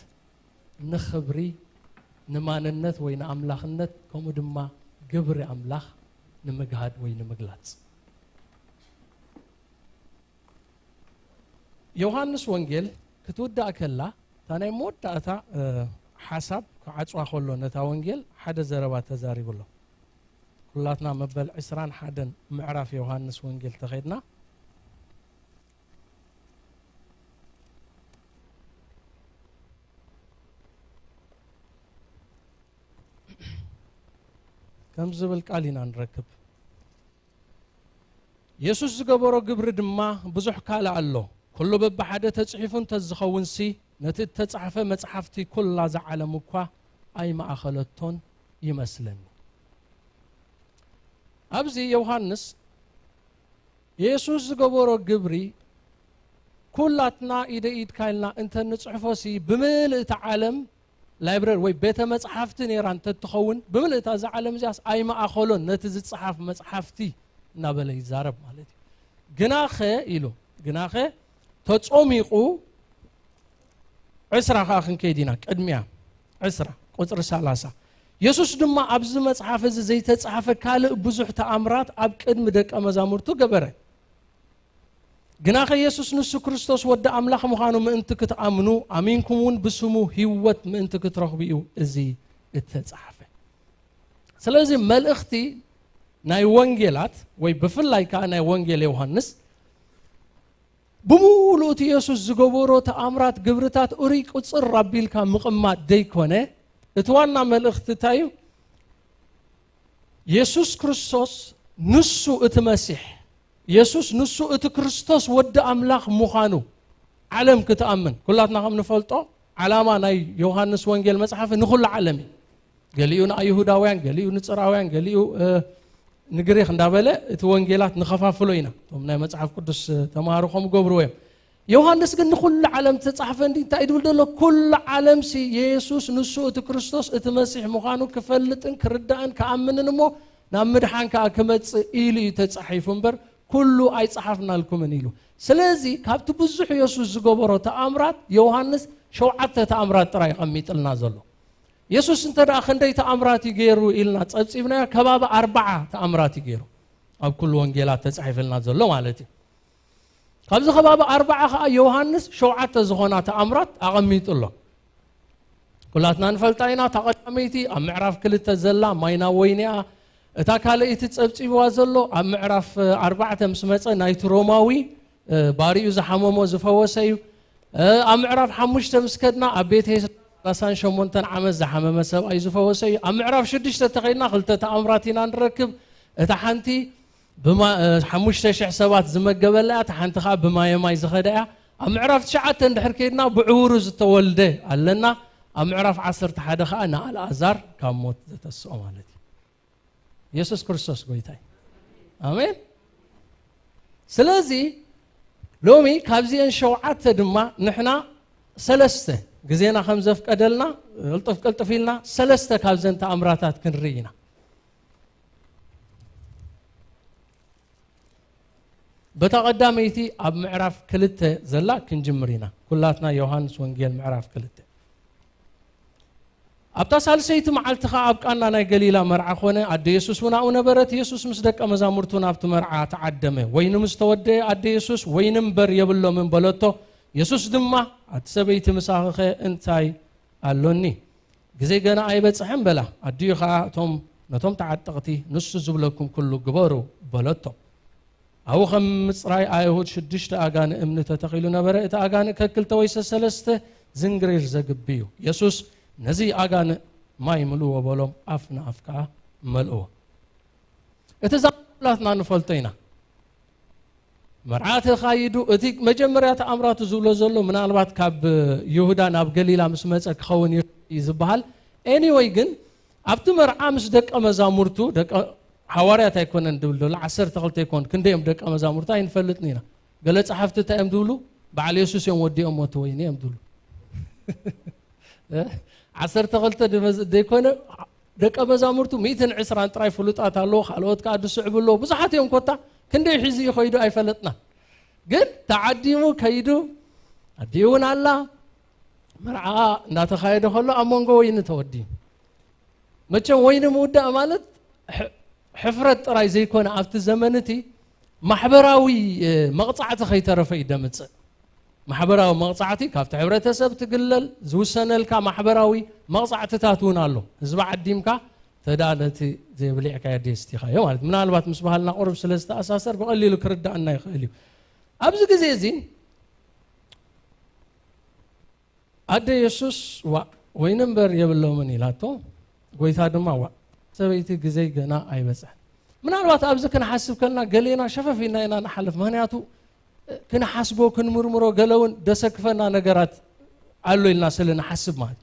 ንኽብሪ፣ ንማንነት ወይ ንኣምላኽነት፣ ከምኡ ድማ ግብሪ ኣምላኽ ንምግሃድ ወይ ንምግላጽ። ዮሃንስ ወንጌል ክትውዳእ ከላ፣ እታ ናይ መወዳእታ፣ እ፣ ሓሳብ ክዓጽዋ ከሎ፣ ነታ ወንጌል ሓደ ዘረባ ተዛሪቡ ኣሎ። ኩላትና መበል ዕስራን ሓደን ምዕራፍ ዮሃንስ ወንጌል ተኸድና፣ ከም ዝብል ቃል ኢና ንረክብ። የሱስ ዝገበሮ ግብሪ ድማ ብዙሕ ካልእ ኣሎ። ኩሉ በብሓደ ተጽሒፉ እንተዝኸውንሲ፣ ነቲ እተጻሕፈ መጽሓፍቲ ኩላ እዛ ዓለም እኳ ኣይመኣኸለቶን ይመስለኒ። ኣብዚ ዮሃንስ የሱስ ዝገበሮ ግብሪ ኩላትና ኢደ ኢድካ ኢልና እንተ ንጽሕፎሲ፣ ብምልእቲ ዓለም ላይብረሪ ወይ ቤተ መጽሓፍቲ ነይራ እንተትኸውን፣ ብምልእታ እዛ ዓለም እዚኣስ ኣይመኣኸሎን ነቲ ዝጸሓፍ መጽሓፍቲ እናበለ ይዛረብ ማለት እዩ። ግናኸ ኢሉ፣ ግናኸ ተጾሚቑ፣ ዕስራ ኸዓ ክንከይድ ኢና፣ ቅድሚያ ዕስራ ቁጽሪ ሰላሳ። የሱስ ድማ ኣብዚ መጽሓፍ እዚ ዘይተጻሕፈ ካልእ ብዙሕ ተኣምራት ኣብ ቅድሚ ደቀ መዛሙርቱ ገበረ። ግናኸ የሱስ ንሱ ክርስቶስ ወዲ ኣምላኽ ምዃኑ ምእንቲ ክትኣምኑ፣ ኣሚንኩም እውን ብስሙ ህይወት ምእንቲ ክትረኽቡ እዩ እዚ እተጻሕፈ። ስለዚ መልእኽቲ ናይ ወንጌላት፣ ወይ ብፍላይ ከኣ ናይ ወንጌል ዮሃንስ፣ ብምሉእ እቲ የሱስ ዝገበሮ ተኣምራት፣ ግብርታት እሩይ ቁጽር ኣቢልካ ምቕማጥ ደይኮነ፣ እቲ ዋና መልእኽቲ እንታይ እዩ? የሱስ ክርስቶስ ንሱ እቲ መሲሕ፣ የሱስ ንሱ እቲ ክርስቶስ ወዲ ኣምላኽ ምዃኑ ዓለም ክትኣምን። ኩላትና ከም ንፈልጦ፣ ዓላማ ናይ ዮሃንስ ወንጌል መጽሓፊ ንኹሉ ዓለም እዩ። ገሊኡ ንኣይሁዳውያን፣ ገሊኡ ንጽራውያን፣ ገሊኡ፣ እ፣ ንግሪኽ እንዳበለ እቲ ወንጌላት ንኸፋፍሎ ኢና። እቶም ናይ መጽሓፍ ቅዱስ፣ እ፣ ተማሃሮ ከም ገብርዎ እዮም። ዮሃንስ ግን ንኹሉ ዓለም ተጻሕፈ እንዲ እንታይ ድብል ዘሎ? ኩሉ ዓለምሲ የሱስ ንሱ እቲ ክርስቶስ እቲ መሲሕ ምዃኑ ክፈልጥን ክርዳእን ክኣምንን እሞ ናብ ምድሓን ከኣ ክመጽእ ኢሉ እዩ ተጻሒፉ እምበር ኩሉ ኣይጸሓፍናልኩምን ኢሉ። ስለዚ ካብቲ ብዙሕ የሱስ ዝገበሮ ተኣምራት ዮሃንስ ሸውዓተ ተኣምራት ጥራይ ቀሚጥልና ዘሎ። የሱስ እንተ ደኣ ክንደይ ተኣምራት እዩ ገይሩ ኢልና ጸብጺብናዮ፣ ከባቢ ኣርባዓ ተኣምራት እዩ ገይሩ። ኣብ ኩሉ ወንጌላት ተጻሒፍልና ዘሎ ማለት እዩ። ካብዚ ከባቢ ኣርባዓ ኸኣ ዮሃንስ ሸውዓተ ዝኾና ተኣምራት ኣቐሚጡ ኣሎ። ኩላትና ንፈልጣ ኢና። እታ ቀዳመይቲ ኣብ ምዕራፍ ክልተ ዘላ ማይ ናብ ወይኒ እያ። እታ ካልኣይቲ ጸብጺብዋ ዘሎ ኣብ ምዕራፍ ኣርባዕተ ምስ መጸ ናይቲ ሮማዊ፣ እ፣ ባሪኡ ዝሓመሞ ዝፈወሰ እዩ። እ፣ ኣብ ምዕራፍ ሓሙሽተ ምስ ከድና ኣብ ቤት ሄስዳ ሰላሳን ሸሞንተን ዓመት ዝሓመመ ሰብኣይ ዝፈወሰ እዩ። ኣብ ምዕራፍ ሽዱሽተ ተኸይድና ክልተ ተኣምራት ኢና ንረክብ። እታ ሓንቲ ብማ-፣ እ፣ ሓሙሽተ ሽሕ ሰባት ዝመገበላ እያ፣ እታ ሓንቲ ኸኣ ብማየ ማይ ዝኸዳ እያ። ኣብ ምዕራፍ ትሽዓተ እንድሕር ከይድና ብዕውሩ ዝተወልደ ኣለና። ኣብ ምዕራፍ ዓሰርተ ሓደ ኸኣ ንኣልኣዛር ካብ ሞት ዘተስኦ ማለት እዩ። የሱስ ክርስቶስ ጎይታ እዩ። ኣሜን። ስለዚ ሎሚ ካብዚአን ሸውዓተ ድማ ንሕና ሰለስተ፣ ግዜና ከም ዘፍቀደልና ቅልጥፍ ቅልጥፍ ኢልና ሰለስተ ካብዘን ተኣምራታት ክንርኢ ኢና። በታ ቀዳመይቲ ኣብ ምዕራፍ ክልተ ዘላ ክንጅምር ኢና። ኩላትና ዮሃንስ ወንጌል ምዕራፍ ክልተ። ኣብታ ሳልሰይቲ መዓልቲ ኸኣ ኣብ ቃና ናይ ገሊላ መርዓ ኾነ፣ ኣደ የሱስ እውን ኣብኡ ነበረት። የሱስ ምስ ደቀ መዛሙርቱ ናብቲ መርዓ ተዓደመ። ወይኒ ምስ ተወደአ ኣደ የሱስ፣ "ወይኒ እምበር የብሎምን" በለቶ። የሱስ ድማ፣ "ኣቲ ሰበይቲ ምሳኺኸ እንታይ ኣሎኒ? ግዜ ገና ኣይበጽሐን" በላ። ኣዲኡ ኸኣ እቶም፣ ነቶም ተዓጠቕቲ፣ "ንሱ ዝብለኩም ኩሉ ግበሩ" በለቶም። ኣብኡ ከም ምጽራይ ኣይሁድ ሽዱሽተ ኣጋንእ እምኒ ተተኺሉ ነበረ። እቲ ኣጋንእ ከክልተ ወይ ሰሰለስተ ዝንግሪር ዘግቢ እዩ። የሱስ፣ "ነዚ ኣጋንእ ማይ ምልእዎ" በሎም፣ ኣፍ ንኣፍ ከኣ መልእዎ። እቲ ዛንታ ኩላትና ንፈልጦ ኢና። መርዓ ተኻይዱ፣ እቲ መጀመርያ ተኣምራቱ ዝብሎ ዘሎ ምናልባት ካብ ይሁዳ ናብ ገሊላ ምስ መጸ ክኸውን እዩ ዝበሃል። ኤኒወይ ግን ኣብቲ መርዓ ምስ ደቀ መዛሙርቱ፣ ደቀ ሃዋርያት ኣይኮነን ድብል ዘሎ፣ ዓሰርተ ክልተ ኣይኮን፣ ክንደይ እዮም ደቀ መዛሙርቱ ኣይንፈልጥን ኢና። ገለ ጸሓፍቲ እንታይ እዮም ድብሉ? በዓል የሱስ እዮም ወዲኦም ሞት ወይኒ እዮም ድብሉ። እ? ዓሰርተ ክልተ ድመዝ-፣ ደይኮነ፣ ደቀ መዛሙርቱ ሚእትን ዕስራን ጥራይ ፍሉጣት ኣለዎ፣ ካልኦት ከኣ ድስዕቡ ኣለዎ። ብዙሓት እዮም ኮታ፣ ክንደይ ሒዙ ይኸይዱ ኣይፈለጥና። ግን ተዓዲሙ ከይዱ፣ ኣዲኡ እውን ኣላ። መርዓ እንዳተኻየደ ከሎ ኣብ መንጎ ወይኒ ተወዲኡ። መቸም ወይኒ ምውዳእ ማለት ሕ-፣ ሕፍረት ጥራይ ዘይኮነ፣ ኣብቲ ዘመን እቲ ማሕበራዊ፣ እ፣ መቕጻዕቲ ከይተረፈ እዩ ደምጽእ። ማሕበራዊ መቕጻዕቲ ካብቲ ሕብረተሰብ ትግለል፣ ዝውሰነልካ ማሕበራዊ መቕጻዕትታት እውን ኣሎ። ህዝቢ ዓዲምካ፣ ተዳ ነቲ ዘይብሊዕካዮ ደስቲኻዮ ማለት። ምናልባት ምስ ባህልና ቁሩብ ስለ ዝተኣሳሰር ብቐሊሉ ክርዳእና ይኽእል እዩ። ኣብዚ ግዜ እዚ ኣደ የሱስ፣ "ዋእ፣ ወይኒ እምበር የብሎምን" ኢላቶ። ጎይታ ድማ፣ "ዋእ፣ ሰበይቲ፣ ግዜይ ገና ኣይበጽሐን።" ምናልባት ኣብዚ ክንሓስብ ከልና ገሌና ሸፈፍ ኢልና ኢና ንሓልፍ። ምኽንያቱ፣ እ፣ ክንሓስቦ፣ ክንምርምሮ፣ ገለ እውን ደሰክፈና ነገራት ኣሎ ኢልና ስለ ንሓስብ ማለት።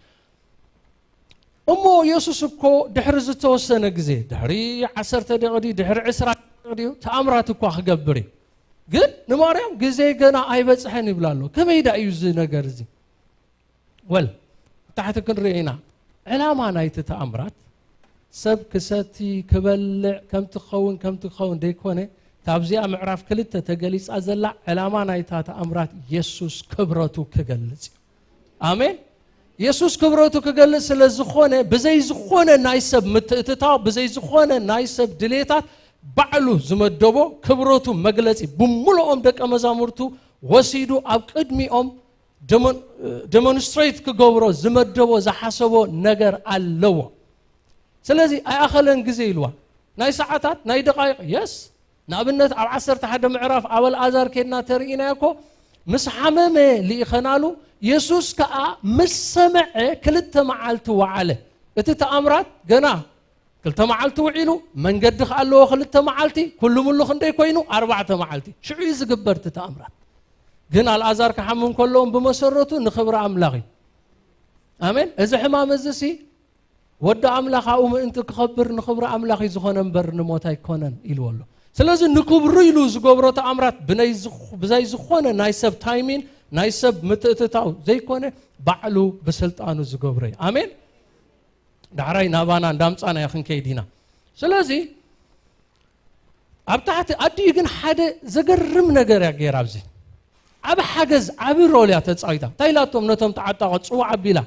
እሞ የሱስ እኮ ድሕሪ ዝተወሰነ ግዜ፣ ድሕሪ ዓሰርተ ደቂቕ ድዩ፣ ድሕሪ ዕስራ ደቂቕ ድዩ፣ ተኣምራት እኳ ክገብር እዩ። ግን ንማርያም፣ "ግዜይ ገና ኣይበጽሐን" ይብላ ኣሎ። ከመይ ደኣ እዩ እዚ ነገር እዚ? ወል፣ ታሕቲ ክንርኢ ኢና። ዕላማ ናይቲ ተኣምራት ሰብ ክሰቲ፣ ክበልዕ፣ ከምቲ ክኸውን፣ ከምቲ ክኸውን ደይኮነ፣ እታ ኣብዚኣ ምዕራፍ ክልተ ተገሊጻ ዘላ ዕላማ ናይታ ተኣምራት የሱስ ክብረቱ ክገልጽ እዩ። ኣሜን። የሱስ ክብረቱ ክገልጽ ስለ ዝኾነ፣ ብዘይ ዝኾነ ናይ ሰብ ምትእትታው፣ ብዘይ ዝኾነ ናይ ሰብ ድሌታት ባዕሉ ዝመደቦ ክብረቱ መግለጺ ብምልኦም ደቀ መዛሙርቱ ወሲዱ ኣብ ቅድሚኦም ደሞን-፣ ደሞንስትሬት ክገብሮ ዝመደቦ ዝሓሰቦ ነገር ኣለዎ። ስለዚ ኣይኣኸለን ግዜ ኢልዋ። ናይ ሰዓታት፣ ናይ ደቓይቕ፣ የስ። ንኣብነት ኣብ ዓሰርተ ሓደ ምዕራፍ ኣብ ኣልኣዛር ኬድና ተርእይናዮ እኮ ምስ ሓመመ ልኢኸናሉ፣ የሱስ ከኣ ምስ ሰምዐ ክልተ መዓልቲ ወዓለ። እቲ ተኣምራት ገና ክልተ መዓልቲ ውዒሉ፣ መንገዲ ከኣ ኣለዎ ክልተ መዓልቲ፣ ኩሉ ምሉ ክንደይ ኮይኑ? ኣርባዕተ መዓልቲ። ሽዑ እዩ ዝግበር እቲ ተኣምራት። ግን ኣልኣዛር ክሓምም ከለዎም ብመሰረቱ ንኽብሪ ኣምላኽ እዩ። ኣሜን። እዚ ሕማም እዚ ሲ ወዲ ኣምላኽ ኣብኡ ምእንቲ ክኸብር ንኽብሪ ኣምላኽ እዩ ዝኾነ እምበር ንሞት ኣይኮነን ኢልዎ ኣሎ። ስለዚ ንክብሩ ኢሉ ዝገብሮ ተኣምራት ብናይ ዝኽ-፣ ብዛይ ዝኾነ ናይ ሰብ ታይሚን ናይ ሰብ ምትእትታው ዘይኮነ ባዕሉ ብስልጣኑ ዝገብሮ እዩ። ኣሜን። ዳሕራይ ናባና እንዳምጻና ክንከይድ ኢና። ስለዚ ኣብ ታሕቲ ኣዲኡ ግን ሓደ ዘገርም ነገር እያ ገይራ። ኣብዚ ዓቢ ሓገዝ፣ ዓቢ ሮል እያ ተጻዊታ። እንታይ ኢላቶም ነቶም ተዓጣቐ ጽዋዕ ኣቢላ?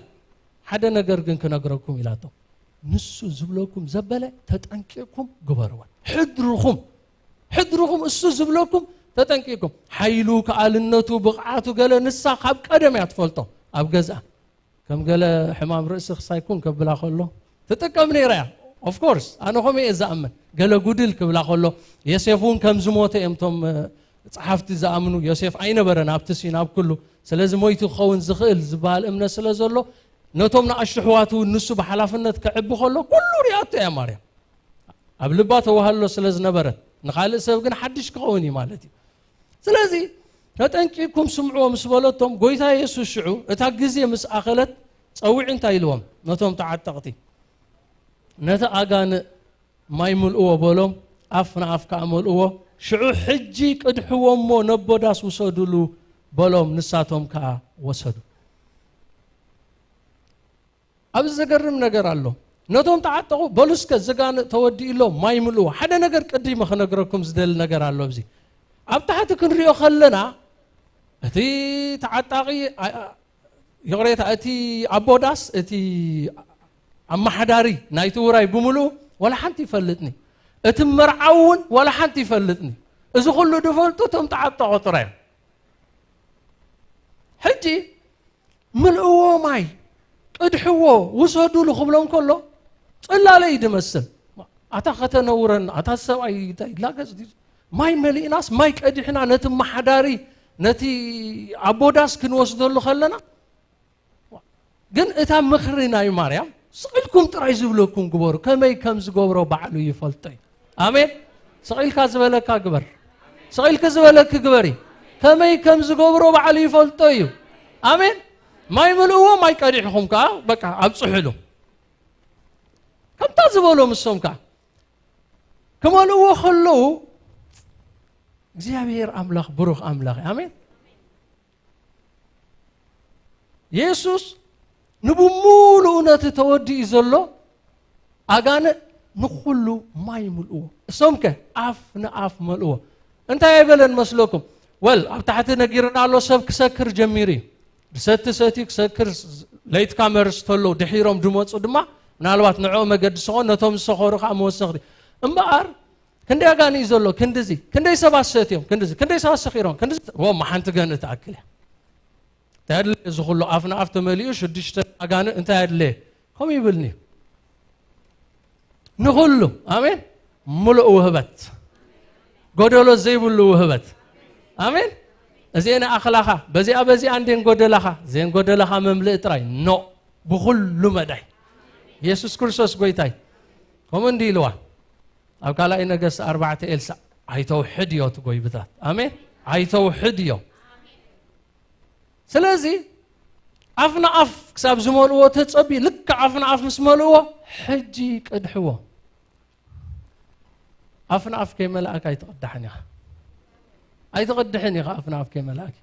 ሓደ ነገር ግን ክነግረኩም ኢላቶም። ንሱ ዝብለኩም ዘበለ ተጠንቂቕኩም ግበርዎ። ሕድርኹም፣ ሕድርኹም እሱ ዝብለኩም ተጠንቂቕኩም። ሓይሉ፣ ከኣልነቱ፣ ብቕዓቱ ገለ ንሳ ካብ ቀደም እያ ትፈልጦ ኣብ ገዝኣ። ከም ገለ ሕማም ርእሲ ክሳይኩን ከብላ ከሎ ትጥቀም ነይራ እያ። ኦፍ ኮርስ፣ ኣነ ከምኡ እየ ዝኣምን። ገለ ጉድል ክብላ ከሎ፣ ዮሴፍ እውን ከም ዝሞተ እዮም እቶም፣ እ፣ ጸሓፍቲ ዝኣምኑ። ዮሴፍ ኣይነበረን ኣብቲ ሲን ኣብ ኩሉ። ስለዚ ሞይቱ ክኸውን ዝኽእል ዝበሃል እምነት ስለ ዘሎ፣ ነቶም ንኣሽቱ ኣሕዋቱ እውን ንሱ ብሓላፍነት ከዕቢ ከሎ፣ ኩሉ ሪኣቶ እያ ማርያም። ኣብ ልባ ተዋህሎ ስለ ዝነበረት፣ ንኻልእ ሰብ ግን ሓድሽ ክኸውን እዩ ማለት እዩ። ስለዚ ተጠንቂቕኩም ስምዕዎ ምስ በለቶም፣ ጎይታ የሱስ ሽዑ እታ ግዜ ምስ ኣኸለት ጸዊዑ እንታይ ኢልዎም? ነቶም ተዓጠቕቲ፣ "ነቲ ኣጋንእ ማይ ምልእዎ" በሎም። ኣፍ ንኣፍ ከኣ መልእዎ። ሽዑ "ሕጂ ቅድሕዎ እሞ ነቦ ዳስ ውሰዱሉ" በሎም። ንሳቶም ከኣ ወሰዱ። ኣብዚ ዘገርም ነገር ኣሎ። ነቶም ተዓጠቑ፣ "በሉ እስከ እዚ ጋንእ ተወዲኡ ኣሎ፣ ማይ ምልእዎ።" ሓደ ነገር ቅዲመ ክነግረኩም ዝደሊ ነገር ኣሎ። ኣብዚ ኣብ ታሕቲ ክንሪኦ ከለና፣ እቲ ተዓጣቒ፣ ኣ-፣ ኣ-፣ ይቕሬታ፣ እቲ ኣቦ ዳስ፣ እቲ ኣመሓዳሪ ናይቲ ውራይ ብምልኡ፣ ዋላ ሓንቲ ይፈልጥኒ፣ እቲ መርዓዊ እውን ዋላ ሓንቲ ይፈልጥኒ። እዚ ኩሉ ዝፈልጡ እቶም ተዓጠቑ ጥራይ እዮም። ሕጂ "ምልእዎ ማይ፣ ቅድሕዎ፣ ውሰዱሉ" ክብሎም ከሎ፣ ጽላለ እዩ ዝመስል። ኣታ ከተነውረና፣ ኣታ ሰብኣይ እንታይ ይላገጽ ድዩ? ማይ መሊእናስ፣ ማይ ቀዲሕና፣ ነቲ መሓዳሪ፣ ነቲ ኣቦ ዳስ ክንወስደሉ ከለና፣ ግን እታ ምኽሪ ናይ ማርያም፣ "ስቕ ኢልኩም ጥራይ ዝብለኩም ግበሩ፣ ከመይ ከም ዝገብሮ ባዕሉ ይፈልጦ እዩ።" ኣሜን። ስቕ ኢልካ ዝበለካ ግበር። ስቕ ኢልኪ ዝበለኪ ግበሪ። ከመይ ከም ዝገብሮ ባዕሉ ይፈልጦ እዩ። ኣሜን። ማይ ምልእዎ፣ ማይ ቀዲሕኹም ከኣ በቃ ኣብጽሑሉ። ከምታ ዝበሎም እሶም ከኣ ክመልእዎ ከለዉ፣ እግዚኣብሔር ኣምላኽ ብሩኽ ኣምላኽ እዩ። ኣሜን። የሱስ ንብሙሉኡ ነቲ ተወዲኡ ዘሎ ኣጋንእ ንኹሉ ማይ ምልእዎ። እሶምከ ኣፍ ንኣፍ መልእዎ። እንታይ ኣይበለን መስለኩም? ወል፣ ኣብ ታሕቲ ነጊርና ኣሎ፣ ሰብ ክሰክር ጀሚሩ እዩ። ዝሰቲ ሰትዩ ክሰክር፣ ሌት ካመርስ ተለዉ፣ ድሒሮም ድመጹ ድማ፣ ምናልባት ንዕኦም መገዲ ዝኾን፣ ነቶም ዝሰኸሩ ከኣ መወሰኽቲ። እምበኣር፣ ክንደይ ኣጋንእ እዩ ዘሎ? ክንድዚ። ክንደይ ሰባት ሰትዮም? ክንድዚ። ክንደይ ሰባት ሰኺሮም? ክንድዚ። ወ፣ ሓንቲ ገንእ ትኣክል እያ። እንታይ ኣድለየ? እዚ ኩሉ ኣፍ ንኣፍ ተመሊኡ፣ ሽዱሽተ ኣጋንእ እንታይ ኣድለየ? ከምኡ ይብልኒ እዩ። ንኹሉ፣ ኣሜን፣ ምሉእ ውህበት፣ ጎደሎ ዘይብሉ ውህበት። ኣሜን። እዚኤን ኣኽላኻ፣ በዚኣ በዚኣ እንዴን ጎደላኻ፣ ዜን ጎደላኻ መምልእ ጥራይ። ኖ፣ ብኹሉ መዳይ። ኢየሱስ ክርስቶስ ጎይታይ። ከምኡ እንዲ ኢልዋ። ኣብ ካልኣይ ነገስት ኣርባዕተ ኤልሳዕ፣ "ኣይተውሕድ እዮ እቲ ጎይብታት።" ኣሜን። "ኣይተውሕድ እዮ።" ስለዚ ኣፍ ንኣፍ ክሳብ ዝመልእዎ ተጸቢ፣ ልክዕ ኣፍ ንኣፍ ምስ መልእዎ፣ "ሕጂ ቅድሕዎ።" ኣፍ ንኣፍ ከይመላእካ ኣይትቕዳሕን ኢኻ። ኣይትቕድሕን ኢኻ ኣፍ ንኣፍ ከይመላእኪ።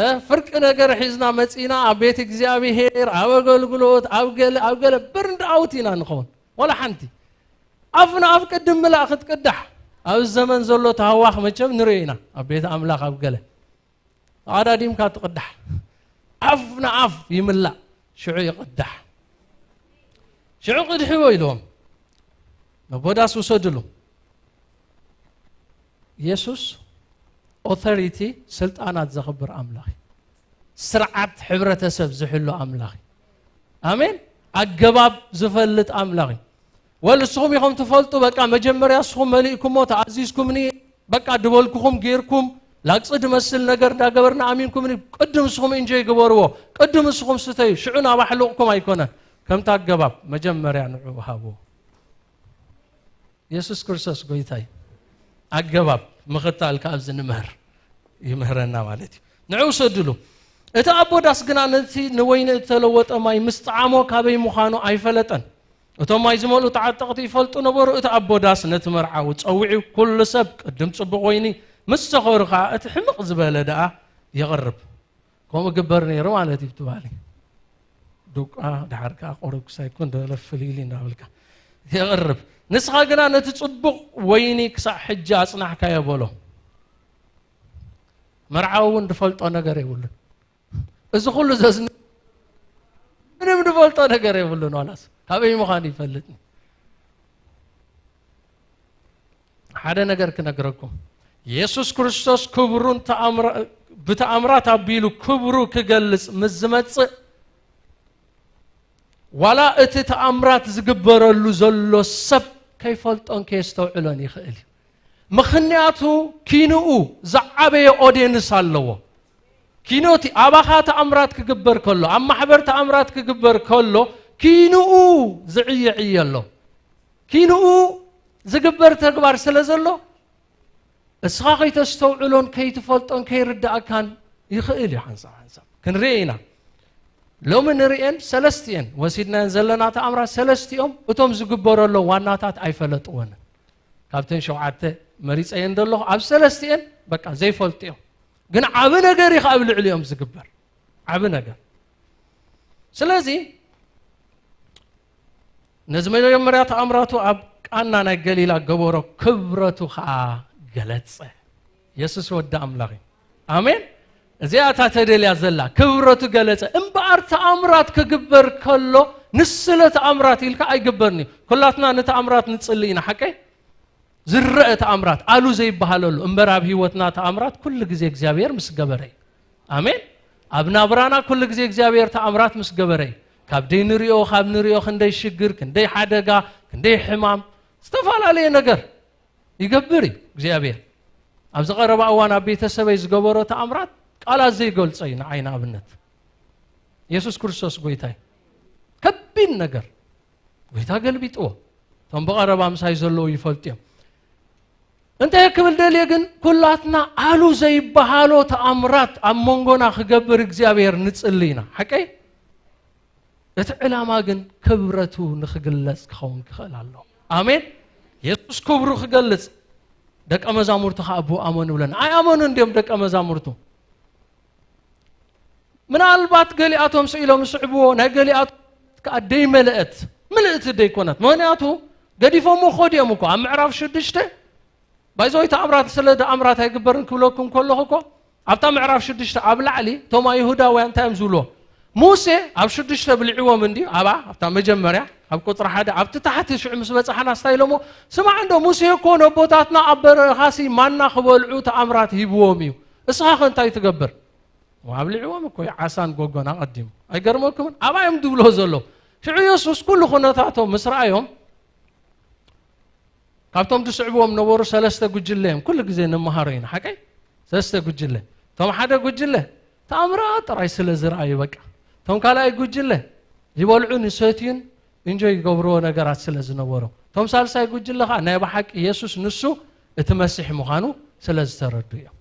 እ፣ ፍርቂ ነገር ሒዝና መጺና ኣብ ቤት እግዚኣብሔር፣ ኣብ ኣገልግሎት፣ ኣብ ገለ፣ ኣብ ገለ በርንድ ኣውት ኢና ንኸውን። ዋላ ሓንቲ። ኣፍ ንኣፍ ቅድም ምላእ ክትቅዳሕ። ኣብዚ ዘመን ዘሎ ተሃዋኽ መቸም ንሪኦ ኢና። ኣብ ቤት ኣምላኽ ኣብ ገለ ኣቐዳዲምካ ትቕዳሕ። ኣፍ ንኣፍ ይምላእ፣ ሽዑ ይቕዳሕ። ሽዑ ቅድሕዎ ኢልዎም፣ ነቦ ዳስ ውሰድሉ። የሱስ ኦቶሪቲ፣ ስልጣናት ዘኽብር ኣምላኽ እዩ። ስርዓት ሕብረተሰብ ዝሕሉ ኣምላኽ እዩ። ኣሜን። ኣገባብ ዝፈልጥ ኣምላኽ እዩ። ወል እስኹም ኢኹም ትፈልጡ፣ በቃ መጀመርያ እስኹም መሊእኩሞ ተኣዚዝኩምኒ፣ በቃ ድበልኩኹም ጌርኩም፣ ላግጺ ድመስል ነገር እንዳገበርና ኣሚንኩምኒ፣ ቅድም እስኹም ኢንጆይ ግበርዎ፣ ቅድም እስኹም ስተዩ፣ ሽዑ ናብ ኣሕሉቕኩም ኣይኮነን። ከምቲ ኣገባብ መጀመርያ ንዑ ሃብዎ። የሱስ ክርስቶስ ጎይታ እዩ። ኣገባብ ምኽታል ካብዚ ንምህር ይምህረና ማለት እዩ። ንዑ ውሰድሉ። እቲ ኣቦ ዳስ ግና ነቲ ንወይኒ እተለወጠ ማይ ምስ ጠዓሞ ካበይ ምዃኑ ኣይፈለጠን። እቶም ማይ ዝመልኡ ተዓጠቕቲ ይፈልጡ ነበሩ። እቲ ኣቦ ዳስ ነቲ መርዓዊ ጸዊዑ፣ "ኩሉ ሰብ ቅድም ጽቡቕ ወይኒ፣ ምስ ሰኸሩ ኸኣ እቲ ሕምቕ ዝበለ ደኣ የቕርብ። ከምኡ ግበር ነይሩ ማለት እዩ" ትባሊ። ዱቃ፣ ድሓር ከኣ ቁሩብ ክሳይ ኩን ደለፍ ፍልይሊ እንዳበልካ የቕርብ። "ንስኻ ግና ነቲ ጽቡቕ ወይኒ ክሳዕ ሕጂ ኣጽናሕካዮ" በሎ። መርዓዊ እውን ድፈልጦ ነገር የብሉን። እዚ ኩሉ ዘዝን-፣ ምንም ድፈልጦ ነገር የብሉን። ዋላስ ካበይ ምዃኑ ይፈልጥኒ። ሓደ ነገር ክነግረኩም። የሱስ ክርስቶስ ክብሩን ተኣምራ-፣ ብተኣምራት ኣቢሉ ክብሩ ክገልጽ ምስ ዝመጽእ፣ ዋላ እቲ ተኣምራት ዝግበረሉ ዘሎ ሰብ ከይፈልጦን ከየስተውዕሎን ይኽእል እዩ። ምኽንያቱ ኪንኡ ዝዓበየ ኦድየንስ ኣለዎ። ኪኖቲ ኣባኻ ተኣምራት ክግበር ከሎ፣ ኣብ ማሕበር ተኣምራት ክግበር ከሎ፣ ኪንኡ ዝዕየ ዕየ ኣሎ። ኪንኡ ዝግበር ተግባር ስለ ዘሎ፣ እስኻ ከይተስተውዕሎን ከይትፈልጦን ከይርዳእካን ይኽእል እዩ። ሓንሳብ ሓንሳብ ክንርኢ ኢና። ሎሚ ንርእየን ሰለስቲኤን ወሲድናየን ዘለና ተኣምራት፣ ሰለስቲኦም እቶም ዝግበረሎም ዋናታት ኣይፈለጥዎንን። ካብተን ሸውዓተ መሪጸየን ዘለኹ፣ ኣብ ሰለስቲኤን በቃ ዘይፈልጡ እዮም። ግን ዓቢ ነገር እዩ ኣብ ልዕሊኦም ዝግበር። ዓቢ ነገር። ስለዚ ነዚ መጀመርያ ተኣምራቱ ኣብ ቃና ናይ ገሊላ ገበሮ፣ ክብረቱ ኸኣ ገለጸ። የሱስ ወዲ ኣምላኽ እዩ። ኣሜን። እዚኣ እታ ተደልያ ዘላ፣ ክብረቱ ገለጸ። እምበኣር ተኣምራት ክግበር ከሎ ንስለ ተኣምራት ኢልካ ኣይግበርን እዩ። ኩላትና ንተኣምራት ንጽሊ ኢና፣ ሓቀይ? ዝረአ ተኣምራት፣ ኣሉ ዘይበሃለሉ እምበር፣ ኣብ ህይወትና ተኣምራት ኩሉ ግዜ እግዚኣብሔር ምስ ገበረ እዩ። ኣሜን። ኣብ ናብራና ኩሉ ግዜ እግዚኣብሔር ተኣምራት ምስ ገበረ እዩ። ካብ ደይ ንሪኦ፣ ካብ ንሪኦ ክንደይ ሽግር፣ ክንደይ ሓደጋ፣ ክንደይ ሕማም፣ ዝተፈላለየ ነገር ይገብር እዩ እግዚኣብሔር። ኣብዚ ቀረባ እዋን ኣብ ቤተሰበይ ዝገበሮ ተኣምራት ቃላት ዘይገልጾ እዩ። ንዓይ ንኣብነት፣ የሱስ ክርስቶስ ጎይታ እዩ። ከቢድ ነገር። ጎይታ ገልቢጥዎ። እቶም ብቐረባ ምሳይ ዘለዉ ይፈልጡ እዮም። እንታይ ክብል ደልየ ግን፣ ኩላትና ኣሉ ዘይበሃሎ ተኣምራት ኣብ መንጎና ክገብር እግዚኣብሔር ንጽሊ ኢና። ሓቀይ? እቲ ዕላማ ግን ክብረቱ ንኽግለጽ ክኸውን ክኽእል ኣለዎ። ኣሜን። የሱስ ክብሩ ክገልጽ፣ ደቀ መዛሙርቱ ከኣ ብኡ ኣመኑ ብለና። ኣይኣመኑን ድዮም ደቀ መዛሙርቱ? ምናልባት ገሊኣቶም ስኢሎም ዝስዕብዎ፣ ናይ ገሊኣቶም ከኣ ደይመለአት፣ ምልእቲ ደይኮነት። ምኽንያቱ ገዲፎምዎ ክኸዱ እዮም እኮ። ኣብ ምዕራፍ ሽዱሽተ ባይዘወይ ተኣምራት ስለ ተኣምራት ኣይግበርን ክብለኩም ከለኹ እኮ፣ ኣብታ ምዕራፍ ሽዱሽተ ኣብ ላዕሊ እቶም ኣይሁዳውያን እንታይ እዮም ዝብልዎ? ሙሴ ኣብ ሽዱሽተ ብሊዕዎም እንድዩ፣ ኣብኣ፣ ኣብታ መጀመርያ፣ ኣብ ቁጽሪ ሓደ፣ ኣብቲ ታሕቲ ሽዑ ምስ በጻሕና ስታይ ኢሎሞ፣ "ስማዕ እንዶ፣ ሙሴ እኮ ነቦታትና ኣብ በረኻሲ ማና ክበልዑ ተኣምራት ሂብዎም እዩ። እስኻ ከ እንታይ ትገብር?" ኣብሊዕዎም እኮ እዩ ዓሳን ጎጎን ኣቐዲሙ። ኣይገርመኩምን? ኣብኣ እዮም ድብሎ ዘለዉ። ሽዑ የሱስ ኩሉ ኩነታቶም ምስ ረኣዮም፣ ካብቶም ድስዕብዎም ነበሩ ሰለስተ ጉጅለ እዮም ኩሉ ግዜ ንመሃሮ ኢና፣ ሓቀይ? ሰለስተ ጉጅለ። እቶም ሓደ ጉጅለ ተኣምራት ጥራይ ስለ ዝረኣዩ በቃ። እቶም ካልኣይ ጉጅለ ይበልዑን ይሰትዩን እንጆይ ይገብርዎ ነገራት ስለ ዝነበሮም። እቶም ሳልሳይ ጉጅለ ኸኣ ናይ ብሓቂ የሱስ ንሱ እቲ መሲሕ ምዃኑ ስለ ዝተረዱ እዮም።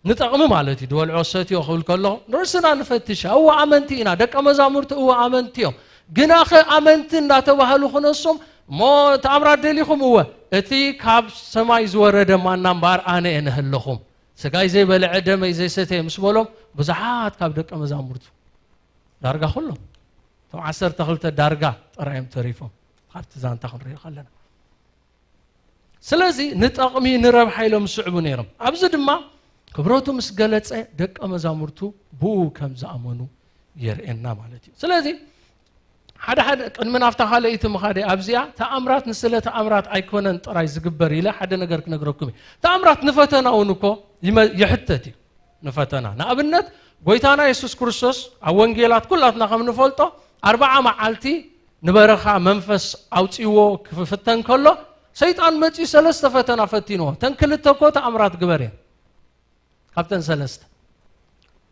ንጠቕሚ ማለት እዩ። ዝበልዖ ሰትዮ ክብል ከለኹ ንርእስና ንፈትሽ። እወ ኣመንቲ ኢና፣ ደቀ መዛሙርቲ እወ ኣመንቲ እዮም። ግናኸ ኣመንቲ እንዳተባህሉ ክነሶም እሞ ተኣምራት ደሊኹም? እወ፣ እቲ ካብ ሰማይ ዝወረደ ማና እምበኣር ኣነ እየ ነህለኹም። ስጋይ ዘይበልዐ ደመይ ዘይሰተየ ምስ በሎም ብዙሓት ካብ ደቀ መዛሙርቱ፣ ዳርጋ ኩሎም እቶም ዓሰርተ ክልተ ዳርጋ ጥራይ እዮም ተሪፎም። ካብቲ ዛንታ ክንሪኦ ከለና ስለዚ ንጠቕሚ ንረብሓ ኢሎም ዝስዕቡ ነይሮም። ኣብዚ ድማ ክብረቱ ምስ ገለጸ ደቀ መዛሙርቱ ብኡ ከም ዝኣመኑ የርእየና ማለት እዩ። ስለዚ ሓደ ሓደ ቅድሚ ናብታ ካልኣይቲ ምኻደ ኣብዚኣ ተኣምራት ንስለ ተኣምራት ኣይኮነን ጥራይ ዝግበር ኢለ ሓደ ነገር ክነግረኩም እየ። ተኣምራት ንፈተና እውን እኮ ይመ- ይሕተት እዩ። ንፈተና ንኣብነት ጎይታና የሱስ ክርስቶስ ኣብ ወንጌላት ኩላትና ከም ንፈልጦ ኣርባዓ መዓልቲ ንበረኻ መንፈስ ኣውፅዎ ክፍተን ከሎ ሰይጣን መፂኡ ሰለስተ ፈተና ፈቲንዎ። ተን ክልተ እኮ ተኣምራት ግበር እየን። ካብተን ሰለስተ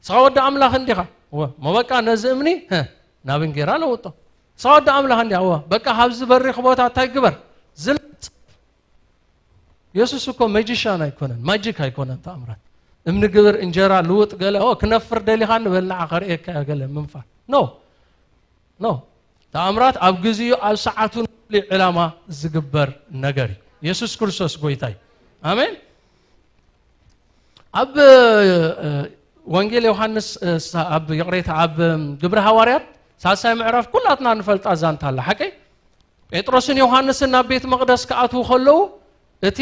ንስኻ ወዲ ኣምላኽ እንዲኻ እወ፣ ሞ በቃ ነዚ እምኒ ናብ እንጌራ ለውጦ። ንስኻ ወዲ ኣምላኽ እንዲኻ እወ፣ በቃ ካብዚ በሪኽ ቦታ እንታይ ግበር ዝለጥ። የሱስ እኮ መጂሻን ኣይኮነን፣ ማጂክ ኣይኮነን ተኣምራት። እምኒ ግብር እንጀራ ልውጥ ገለ ኦ ክነፍር ደሊኻ ንበልናዓ ከርእየካ እየ ገለ ምንፋር ኖ ኖ። ተኣምራት ኣብ ግዚኡ ኣብ ሰዓቱ ንፍሉይ ዕላማ ዝግበር ነገር እዩ። የሱስ ክርስቶስ ጎይታ እዩ። ኣሜን። ኣብ ወንጌል ዮሃንስ ኣብ ይቕሬታ ኣብ ግብሪ ሃዋርያት ሳልሳይ ምዕራፍ ኩላትና ንፈልጣ ዛንታ ኣላ ሓቀይ። ጴጥሮስን ዮሃንስን ናብ ቤት መቕደስ ክኣትዉ ከለዉ እቲ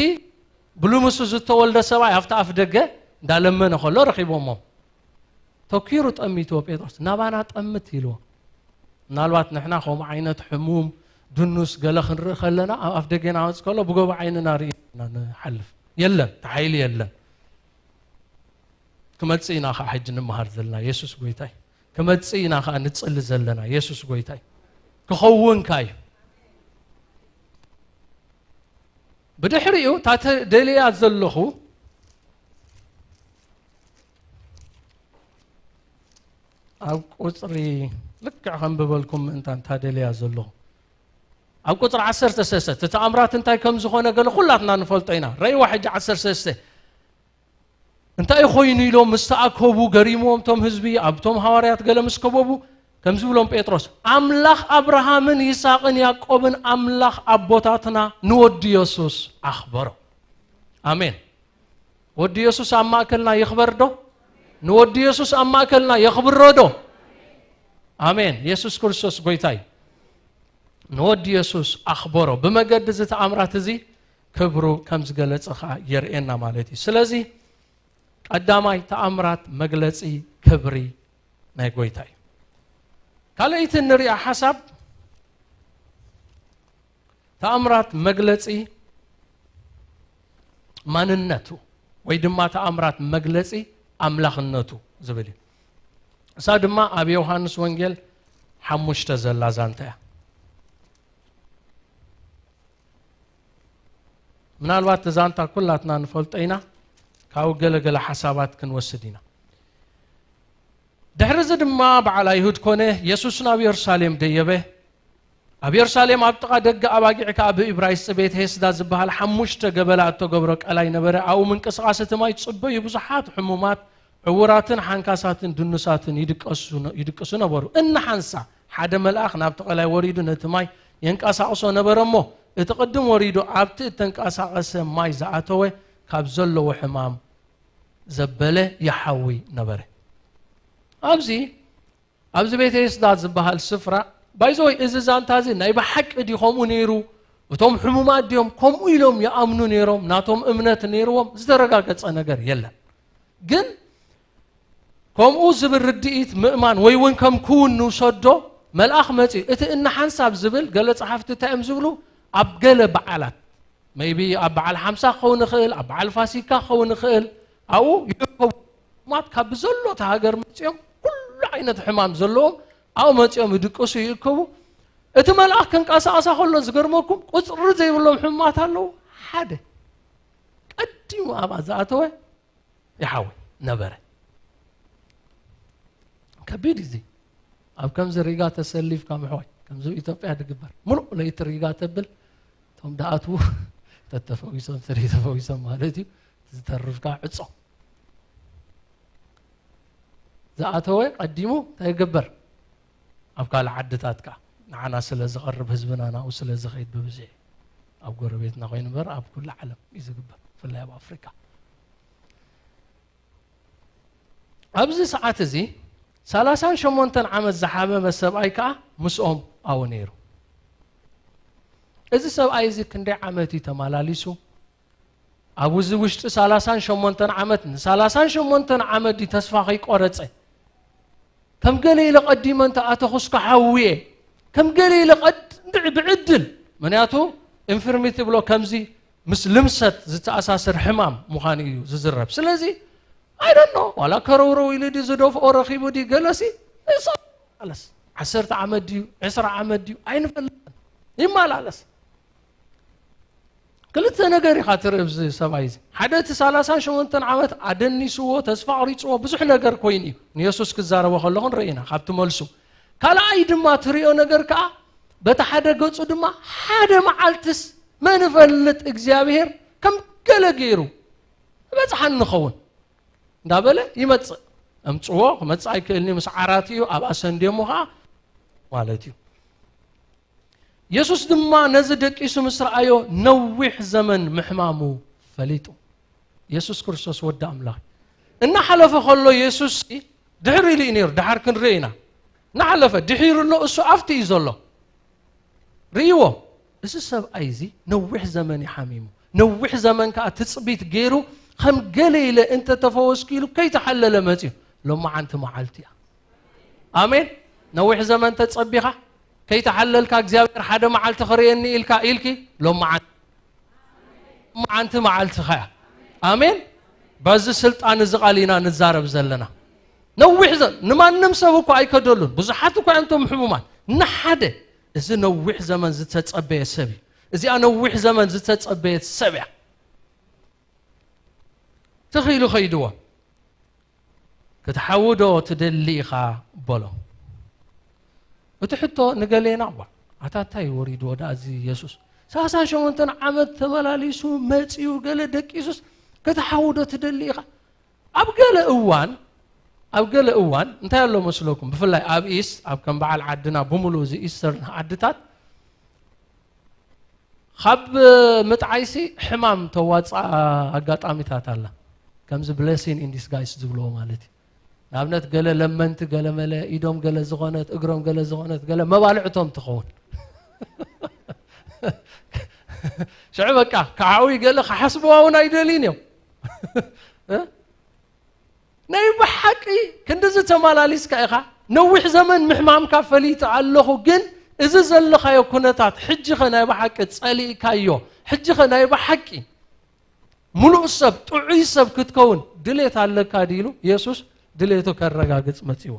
ብልምሱ ዝተወልደ ሰብኣይ ኣብቲ ኣፍ ደገ እንዳለመነ ከሎ ረኺቦሞ። ተኪሩ ጠሚትዎ ጴጥሮስ ናባና ጠምት ኢልዎ። ምናልባት ንሕና ከምኡ ዓይነት ሕሙም ድኑስ ገለ ክንርኢ ከለና ኣብ ኣፍ ደገ ናመፅ ከሎ ብጎቦ ዓይንና ርኢ ንሓልፍ። የለን ተሓይሊ የለን። ክመፅእ ኢና ከዓ ሕጂ ንምሃር ዘለና የሱስ ጎይታይ። ክመፅእ ኢና ከዓ ንፅሊ ዘለና የሱስ ጎይታይ። ክኸውን ከ እዩ። ብድሕሪኡ እታ ተደልያ ዘለኹ ኣብ ቁፅሪ ልክዕ ከም ብበልኩም ምእንታን እታ ደልያ ዘለኹ ኣብ ቁፅሪ ዓሰርተ ሰለስተ እቲ ተኣምራት እንታይ ከም ዝኾነ ገለ ኩላትና ንፈልጦ ኢና። ረእይዋ ሕጂ ዓሰርተ ሰለስተ እንታይ ኮይኑ ኢሎም ምስ ተኣከቡ ገሪምዎም እቶም ህዝቢ ኣብቶም ሃዋርያት ገለ ምስ ከበቡ ከምዚ ብሎም ጴጥሮስ ኣምላኽ ኣብርሃምን ይስሐቅን ያዕቆብን ኣምላኽ ኣቦታትና ንወዲ የሱስ ኣኽበሮ። ኣሜን። ወዲ የሱስ ኣብ ማእከልና ይኽበር ዶ? ንወዲ የሱስ ኣብ ማእከልና የኽብሮ ዶ? ኣሜን። የሱስ ክርስቶስ ጎይታይ ንወዲ የሱስ ኣኽበሮ። ብመገዲ እዚ ተኣምራት እዚ ክብሩ ከም ዝገለጸ ኸዓ የርእየና ማለት እዩ። ስለዚ ቀዳማይ ተኣምራት መግለጺ ክብሪ ናይ ጎይታ እዩ። ካልኣይቲ እንሪኣ ሓሳብ ተኣምራት መግለጺ ማንነቱ ወይ ድማ ተኣምራት መግለጺ ኣምላኽነቱ ዝብል እዩ። እሳ ድማ ኣብ ዮሃንስ ወንጌል ሓሙሽተ ዘላ ዛንታ እያ። ምናልባት እቲ ዛንታ ኩላትና ንፈልጦ ኢና፣ ካብኡ ገለገለ ሓሳባት ክንወስድ ኢና። ድሕሪ እዚ ድማ በዓል ኣይሁድ ኮነ፣ የሱስ ናብ የሩሳሌም ደየበ። ኣብ የሩሳሌም ኣብ ጥቓ ደገ ኣባጊዕ ከኣ ብኢብራይስጢ ቤት ሄስዳ ዝበሃል ሓሙሽተ ገበላ እተገብሮ ቀላይ ነበረ። ኣብኡ ምንቅስቓስ እቲ ማይ ጽበዩ ብዙሓት ሕሙማት፣ ዕዉራትን ሓንካሳትን ድኑሳትን ይድቀሱ ይድቅሱ ነበሩ። እንሓንሳ ሓደ መልኣኽ ናብቲ ቀላይ ወሪዱ ነቲ ማይ የንቀሳቕሶ ነበረ እሞ፣ እቲ ቅድም ወሪዱ ኣብቲ እተንቀሳቐሰ ማይ ዝኣተወ ካብ ዘለዎ ሕማም ዘበለ ይሓዊ ነበረ። ኣብዚ ኣብዚ ቤተ ይስዳ ዝበሃል ስፍራ ባይዘወይ እዚ ዛንታ እዚ ናይ ብሓቂ ድዩ ከምኡ ነይሩ? እቶም ሕሙማት ድዮም ከምኡ ኢሎም ይኣምኑ ነይሮም? ናቶም እምነት ነይርዎም? ዝተረጋገጸ ነገር የለን። ግን ከምኡ ዝብል ርድኢት ምእማን ወይ እውን ከም ክውን ንውሰዶ መልኣኽ መጺኡ እቲ እንሓንሳብ ዝብል ገለ ጸሓፍቲ እንታይ እዮም ዝብሉ? ኣብ ገለ በዓላት maybe ኣብ በዓል ሓምሳ ክኸውን ይኽእል፣ ኣብ በዓል ፋሲካ ክኸውን ይኽእል። ኣብኡ ይእከቡ። ሕሙማት ካብ ብዘሎ እቲ ሃገር መጺኦም ኩሉ ዓይነት ሕማም ዘለዎም ኣብኡ መጺኦም ይድቅሱ ይእከቡ። እቲ መልኣኽ ክንቀሳቐሳ ከሎ ዝገርመኩም ቁፅሪ ዘይብሎም ሕሙማት ኣለዉ። ሓደ ቀዲሙ ኣብኣ ዝኣተወ ይሓዊ ነበረ። ከቢድ እዚ ኣብ ከምዚ ሪጋ ተሰሊፍካ ምሕዋይ ከምዚ ኣብ ኢትዮጵያ ዝግበር ምሉእ ለይቲ ሪጋ ተብል እቶም ደኣትዉ ተተፈዊሶም ስሪ ተፈዊሶም ማለት እዩ። ዝተርፍካ ዕጾ ዝኣተወ ቀዲሙ እንታይ ይግበር? ኣብ ካልእ ዓድታት ከኣ ንዓና ስለ ዝቐርብ ህዝብና ናብኡ ስለ ዝኸይድ ብብዝሒ ኣብ ጎረቤትና ኮይኑ እምበር ኣብ ኩሉ ዓለም እዩ ዝግበር ብፍላይ ኣብ ኣፍሪካ። ኣብዚ ሰዓት እዚ ሰላሳን ሸሞንተን ዓመት ዝሓመመ ሰብኣይ ከኣ ምስኦም ኣብኡ ነይሩ። እዚ ሰብኣይ እዚ ክንደይ ዓመት እዩ ተመላሊሱ? ኣብ እዚ ውሽጢ ሰላሳን ሸሞንተን ዓመት ንሰላሳን ሸሞንተን ዓመት ድዩ ተስፋ ከይቆረጸ ከም ገለ ኢለ ቀዲመ እንተ ኣተኹስ ክሓዊ እየ ከም ገለ ኢለ ቀድ ብዕድል፣ ምክንያቱ ኢንፍርሚቲ ብሎ ከምዚ ምስ ልምሰት ዝተኣሳሰር ሕማም ምዃኑ እዩ ዝዝረብ። ስለዚ ኣይደኖ ዋላ ከረውረው ኢሉ ድዩ ዝደፍኦ ረኺቡ ድዩ ገለሲ ኣለስ ዓሰርተ ዓመት ድዩ ዕስራ ዓመት ድዩ ኣይንፈልጥን። ይመላለስ። ክልተ ነገር ኢኻ ትርኢ ኣብዚ ሰብኣይ እዚ። ሓደ እቲ ሰላሳን ሸሞንተን ዓመት ኣደኒስዎ፣ ተስፋ ኣቑሪፅዎ፣ ብዙሕ ነገር ኮይኑ እዩ። ንየሱስ ክዛረቦ ከለኹ ንርኢ ኢና ካብቲ መልሱ። ካልኣይ ድማ ትሪኦ ነገር ከዓ በቲ ሓደ ገፁ ድማ ሓደ መዓልትስ መን ይፈልጥ እግዚኣብሔር ከም ገለ ገይሩ ዝበፅሓኒ ንኸውን እንዳበለ ይመፅእ። እምፅዎ ክመፅእ ኣይክእልኒ ምስ ዓራት እዩ ኣብ ኣሰንድዮሞ ከዓ ማለት እዩ። የሱስ ድማ ነዚ ደቂሱ ምስ ረኣዮ ነዊሕ ዘመን ምሕማሙ ፈሊጡ። የሱስ ክርስቶስ ወዲ ኣምላኽ እናሓለፈ ከሎ የሱስ ድሕር ኢሉ እዩ ነይሩ። ድሓር ክንርኢ ኢና። እናሓለፈ ድሒሩ ኣሎ፣ እሱ ኣብቲ እዩ ዘሎ። ርእይዎ፣ እዚ ሰብኣይ እዚ ነዊሕ ዘመን እዩ ሓሚሙ። ነዊሕ ዘመን ከዓ ትፅቢት ገይሩ ከም ገለ ኢለ እንተተፈወስኩ ኢሉ ከይተሓለለ መፅዩ። ሎማዓንቲ መዓልቲ እያ። ኣሜን። ነዊሕ ዘመን ተጸቢኻ ከይተሓለልካ እግዚኣብሔር ሓደ መዓልቲ ክርእየኒ ኢልካ ኢልኪ ሎማዓንቲ ሎማዓንቲ መዓልትኻ እያ። ኣሜን። በዚ ስልጣን እዚ ቃል ኢና ንዛረብ ዘለና። ነዊሕ ዘ ንማንም ሰብ እኮ ኣይከደሉን። ብዙሓት እኮ እዮም እቶም ሕሙማት። ንሓደ እዚ ነዊሕ ዘመን ዝተጸበየ ሰብ እዩ። እዚኣ ነዊሕ ዘመን ዝተጸበየት ሰብ እያ። ትኺሉ ኸይድዎ። ክትሓዊ ዶ ትደሊ ኢኻ በሎ። እቲ ሕቶ ንገሌና እባ ኣታ እንታይ ወሪድዎ ደኣ እዚ የሱስ ሰላሳን ሸሞንተን ዓመት ተመላሊሱ መጺኡ ገለ ደቂሱስ ክትሓዊ ዶ ትደሊ ኢኻ? ኣብ ገለ እዋን ኣብ ገለ እዋን እንታይ ኣሎ መስለኩም? ብፍላይ ኣብ ኢስ ኣብ ከም በዓል ዓድና ብምሉእ እዚ ኢስተርን ዓድታት ካብ ምጥዓይሲ ሕማም ተዋፅኣ ኣጋጣሚታት ኣላ። ከምዚ blessing in disguise ዝብልዎ ማለት እዩ። ንኣብነት ገለ ለመንቲ ገለ መለ ኢዶም ገለ ዝኾነት እግሮም ገለ ዝኾነት ገለ መባልዕቶም ትኸውን። ሽዑ በቃ ክዓዊ ገለ ክሓስብዋ እውን ኣይደልዩን እዮም። እ? ናይ ብሓቂ ክንድዚ ተመላሊስካ ኢኻ ነዊሕ ዘመን ምሕማምካ ፈሊጠ ኣለኹ፣ ግን እዚ ዘለኻዮ ኩነታት ሕጂኸ ናይ ብሓቂ ጸሊእካዮ? ሕጂኸ ናይ ብሓቂ ምሉእ ሰብ ጥዑይ ሰብ ክትከውን ድሌት ኣለካ ድዩ ኢሉ የሱስ ድሌቱ ከረጋግጽ መጺዎ።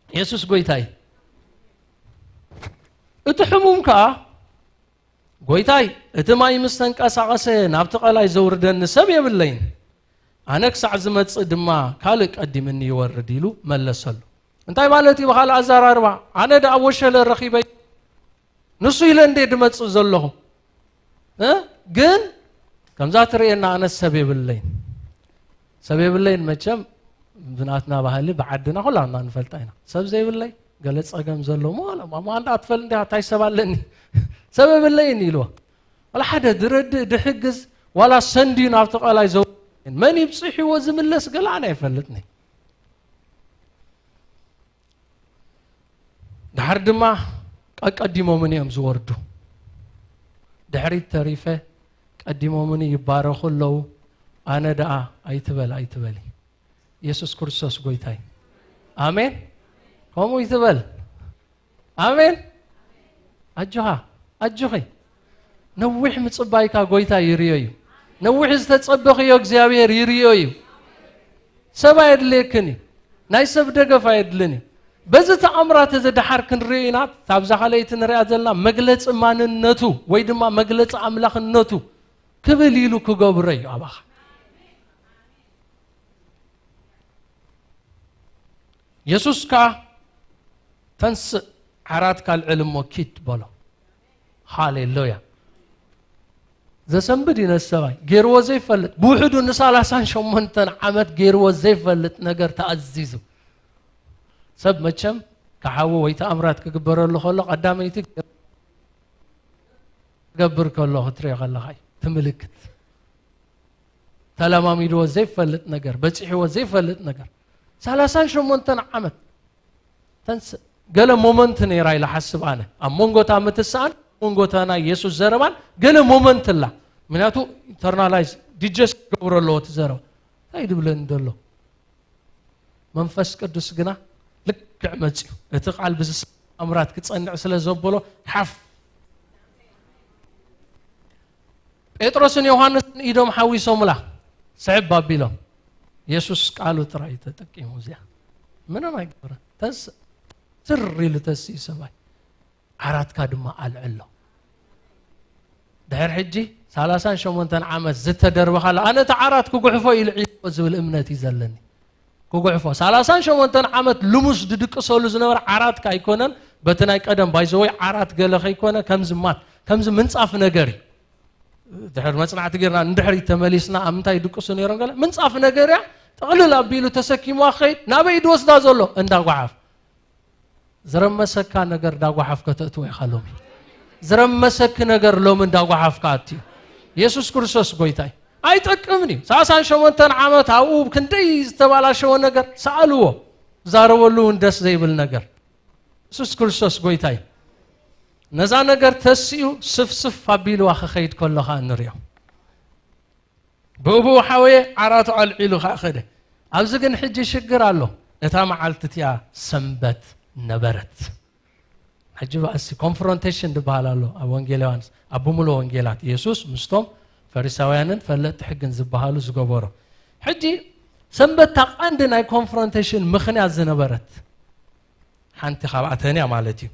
የሱስ ጎይታይ እቲ ሕሙም ከኣ ጎይታይ እቲ ማይ ምስ ተንቀሳቐሰ ናብቲ ቀላይ ዘውርደኒ ሰብ የብለይን፣ ኣነ ክሳዕ ዝመጽእ ድማ ካልእ ቀዲምኒ ይወርድ ኢሉ መለሰሉ። እንታይ ማለት እዩ ብኻልእ ኣዘራርባ? ኣነ ደኣ ወሸለ ረኺበ ንሱ ኢለ እንደ ድመጽእ ዘለኹ እ ግን ከምዛ ትርእየና ኣነ ሰብ የብለይን ሰብ የብለይን መቸም ብናትና ባህሊ ብዓድና ኩላና ንፈልጣ ኢና። ሰብ ዘይብለይ ገለ ጸገም ዘለዎ ማንዳ ትፈል እንዲ እንታይ ሰብ ኣለኒ ሰብ የብለይን ኢልዎ። ዋላ ሓደ ድረድእ ድሕግዝ ዋላ ሰንድዩ ናብቲ ቀላይ ዘው መን ይብጽሕዎ ዝምለስ ገለ ኣነ ኣይፈልጥኒ። ድሓር ድማ ቀቀዲሞምን እዮም ዝወርዱ። ድሕሪት ተሪፈ ቀዲሞምን ይባረኹ ኣለዉ። ኣነ ደኣ ኣይትበል ኣይትበሊ። የሱስ ክርስቶስ ጎይታይ። ኣሜን። ከምኡ ይትበል። ኣሜን። ኣጆኻ ኣጆኺ። ነዊሕ ምጽባይካ ጎይታ ይርዮ እዩ። ነዊሕ ዝተጸበኽዮ እግዚኣብሔር ይርዮ እዩ። ሰብ ኣየድልየክን እዩ። ናይ ሰብ ደገፍ ኣየድልን እዩ። በዚ ተኣምራት እዚ ድሓር ክንርኢ ኢና። ኣብዛ ካልኣይቲ ንሪኣ ዘለና መግለጺ ማንነቱ ወይ ድማ መግለጺ ኣምላኽነቱ ክብል ኢሉ ክገብሮ እዩ ኣባኻ። የሱስ ከኣ ተንስእ ዓራትካ ኣልዕል እሞ ኪድ በሎ። ሃሌሉያ። ዘሰንብድ እዩ ነቲ ሰብኣይ። ገይርዎ ዘይፈልጥ፣ ብውሕዱ ንሰላሳን ሸሞንተን ዓመት ገይርዎ ዘይፈልጥ ነገር ተኣዚዙ። ሰብ መቸም ክሓዊ ወይ ተኣምራት ክግበረሉ ከሎ ቀዳመይቲ ክገብር ከሎ ክትሪኦ ከለኻ እዩ። እቲ ምልክት። ተለማሚድዎ ዘይፈልጥ ነገር፣ በጺሕዎ ዘይፈልጥ ነገር። ሰላሳን ሸሞንተን ዓመት ተንስእ። ገለ ሞመንት ነይራ ኢለ ሓስብ ኣነ። ኣብ መንጎታ ምትስኣን፣ ኣብ መንጎታ ናይ የሱስ ዘረባን ገለ ሞመንት ኣላ። ምክንያቱ ኢንተርናላይዝ ዲጀስት ክገብሮ ኣለዎ እቲ ዘረባ። እንታይ ድብለኒ ደሎ? መንፈስ ቅዱስ ግና ልክዕ መጽዩ። እቲ ቃል ብዝስ-፣ ኣምራት ክጸንዕ ስለ ዘበሎ ሓፍ። ጴጥሮስን ዮሃንስን ኢዶም ሓዊሶምላ፣ ስዕብ ኣቢሎም። የሱስ ቃሉ ጥራይ ተጠቂሙ እዚኣ። ምንም ኣይገበረን። ተንስእ፣ ትር ኢሉ ተንስኡ ሰብኣይ። ዓራትካ ድማ ኣልዕሎ። ድሕሪ ሕጂ ሰላሳን ሸሞንተን ዓመት ዝተደርበኻላ፣ ኣነ እቲ ዓራት ክጉሕፎ ኢሉ ዒልዎ ዝብል እምነት እዩ ዘለኒ። ክጉሕፎ። ሰላሳን ሸሞንተን ዓመት ልሙስ ድድቅሰሉ ዝነበረ ዓራትካ ኣይኮነን፣ በቲ ናይ ቀደም ባይዘወይ ዓራት ገለ ከይኮነ ከምዚ ማት፣ ከምዚ ምንጻፍ ነገር እዩ። ድሕሪ መጽናዕቲ ጌርና ንድሕሪት ተመሊስና ኣብ ምንታይ ይድቅሱ ነይሮም ገለ? ምንጻፍ ነገር እያ፣ ጥቕልል ኣቢሉ ተሰኪምዋ ክኸይድ፣ ናበይ ድወስዳ ዘሎ? እንዳ ጓሓፍ። ዝረመሰካ ነገር ዳጓሓፍ ከተእትዎ ኢኻ ሎሚ። ዝረመሰኪ ነገር ሎሚ እንዳጓሓፍካ ኣትዩ። የሱስ ክርስቶስ ጎይታይ። ኣይጠቅምን እዩ። ሰላሳን ሸሞንተን ዓመት ኣብኡ ክንደይ ዝተባላሸወ ነገር ሰኣልዎ። ዛረበሉ እውን ደስ ዘይብል ነገር። የሱስ ክርስቶስ ጎይታይ። ነዛ ነገር ተሲኡ ስፍስፍ ኣቢልዋ ክኸይድ ከሎ ኸኣ ንሪኦ። ብእብኡ ሓወየ ዓራቱ ኣልዒሉ ኸኣ ኸደ። ኣብዚ ግን ሕጂ ሽግር ኣሎ። እታ መዓልቲ እቲኣ ሰንበት ነበረት። ሕጂ በኣሲ ኮንፍሮንቴሽን ዝበሃል ኣሎ ኣብ ወንጌል ዮሃንስ፣ ኣብ ብምሉእ ወንጌላት የሱስ ምስቶም ፈሪሳውያንን ፈለጥቲ ሕግን ዝበሃሉ ዝገበሮ። ሕጂ ሰንበት እታ ቀንዲ ናይ ኮንፍሮንቴሽን ምኽንያት ዝነበረት ሓንቲ ካብኣተን እያ ማለት እዩ።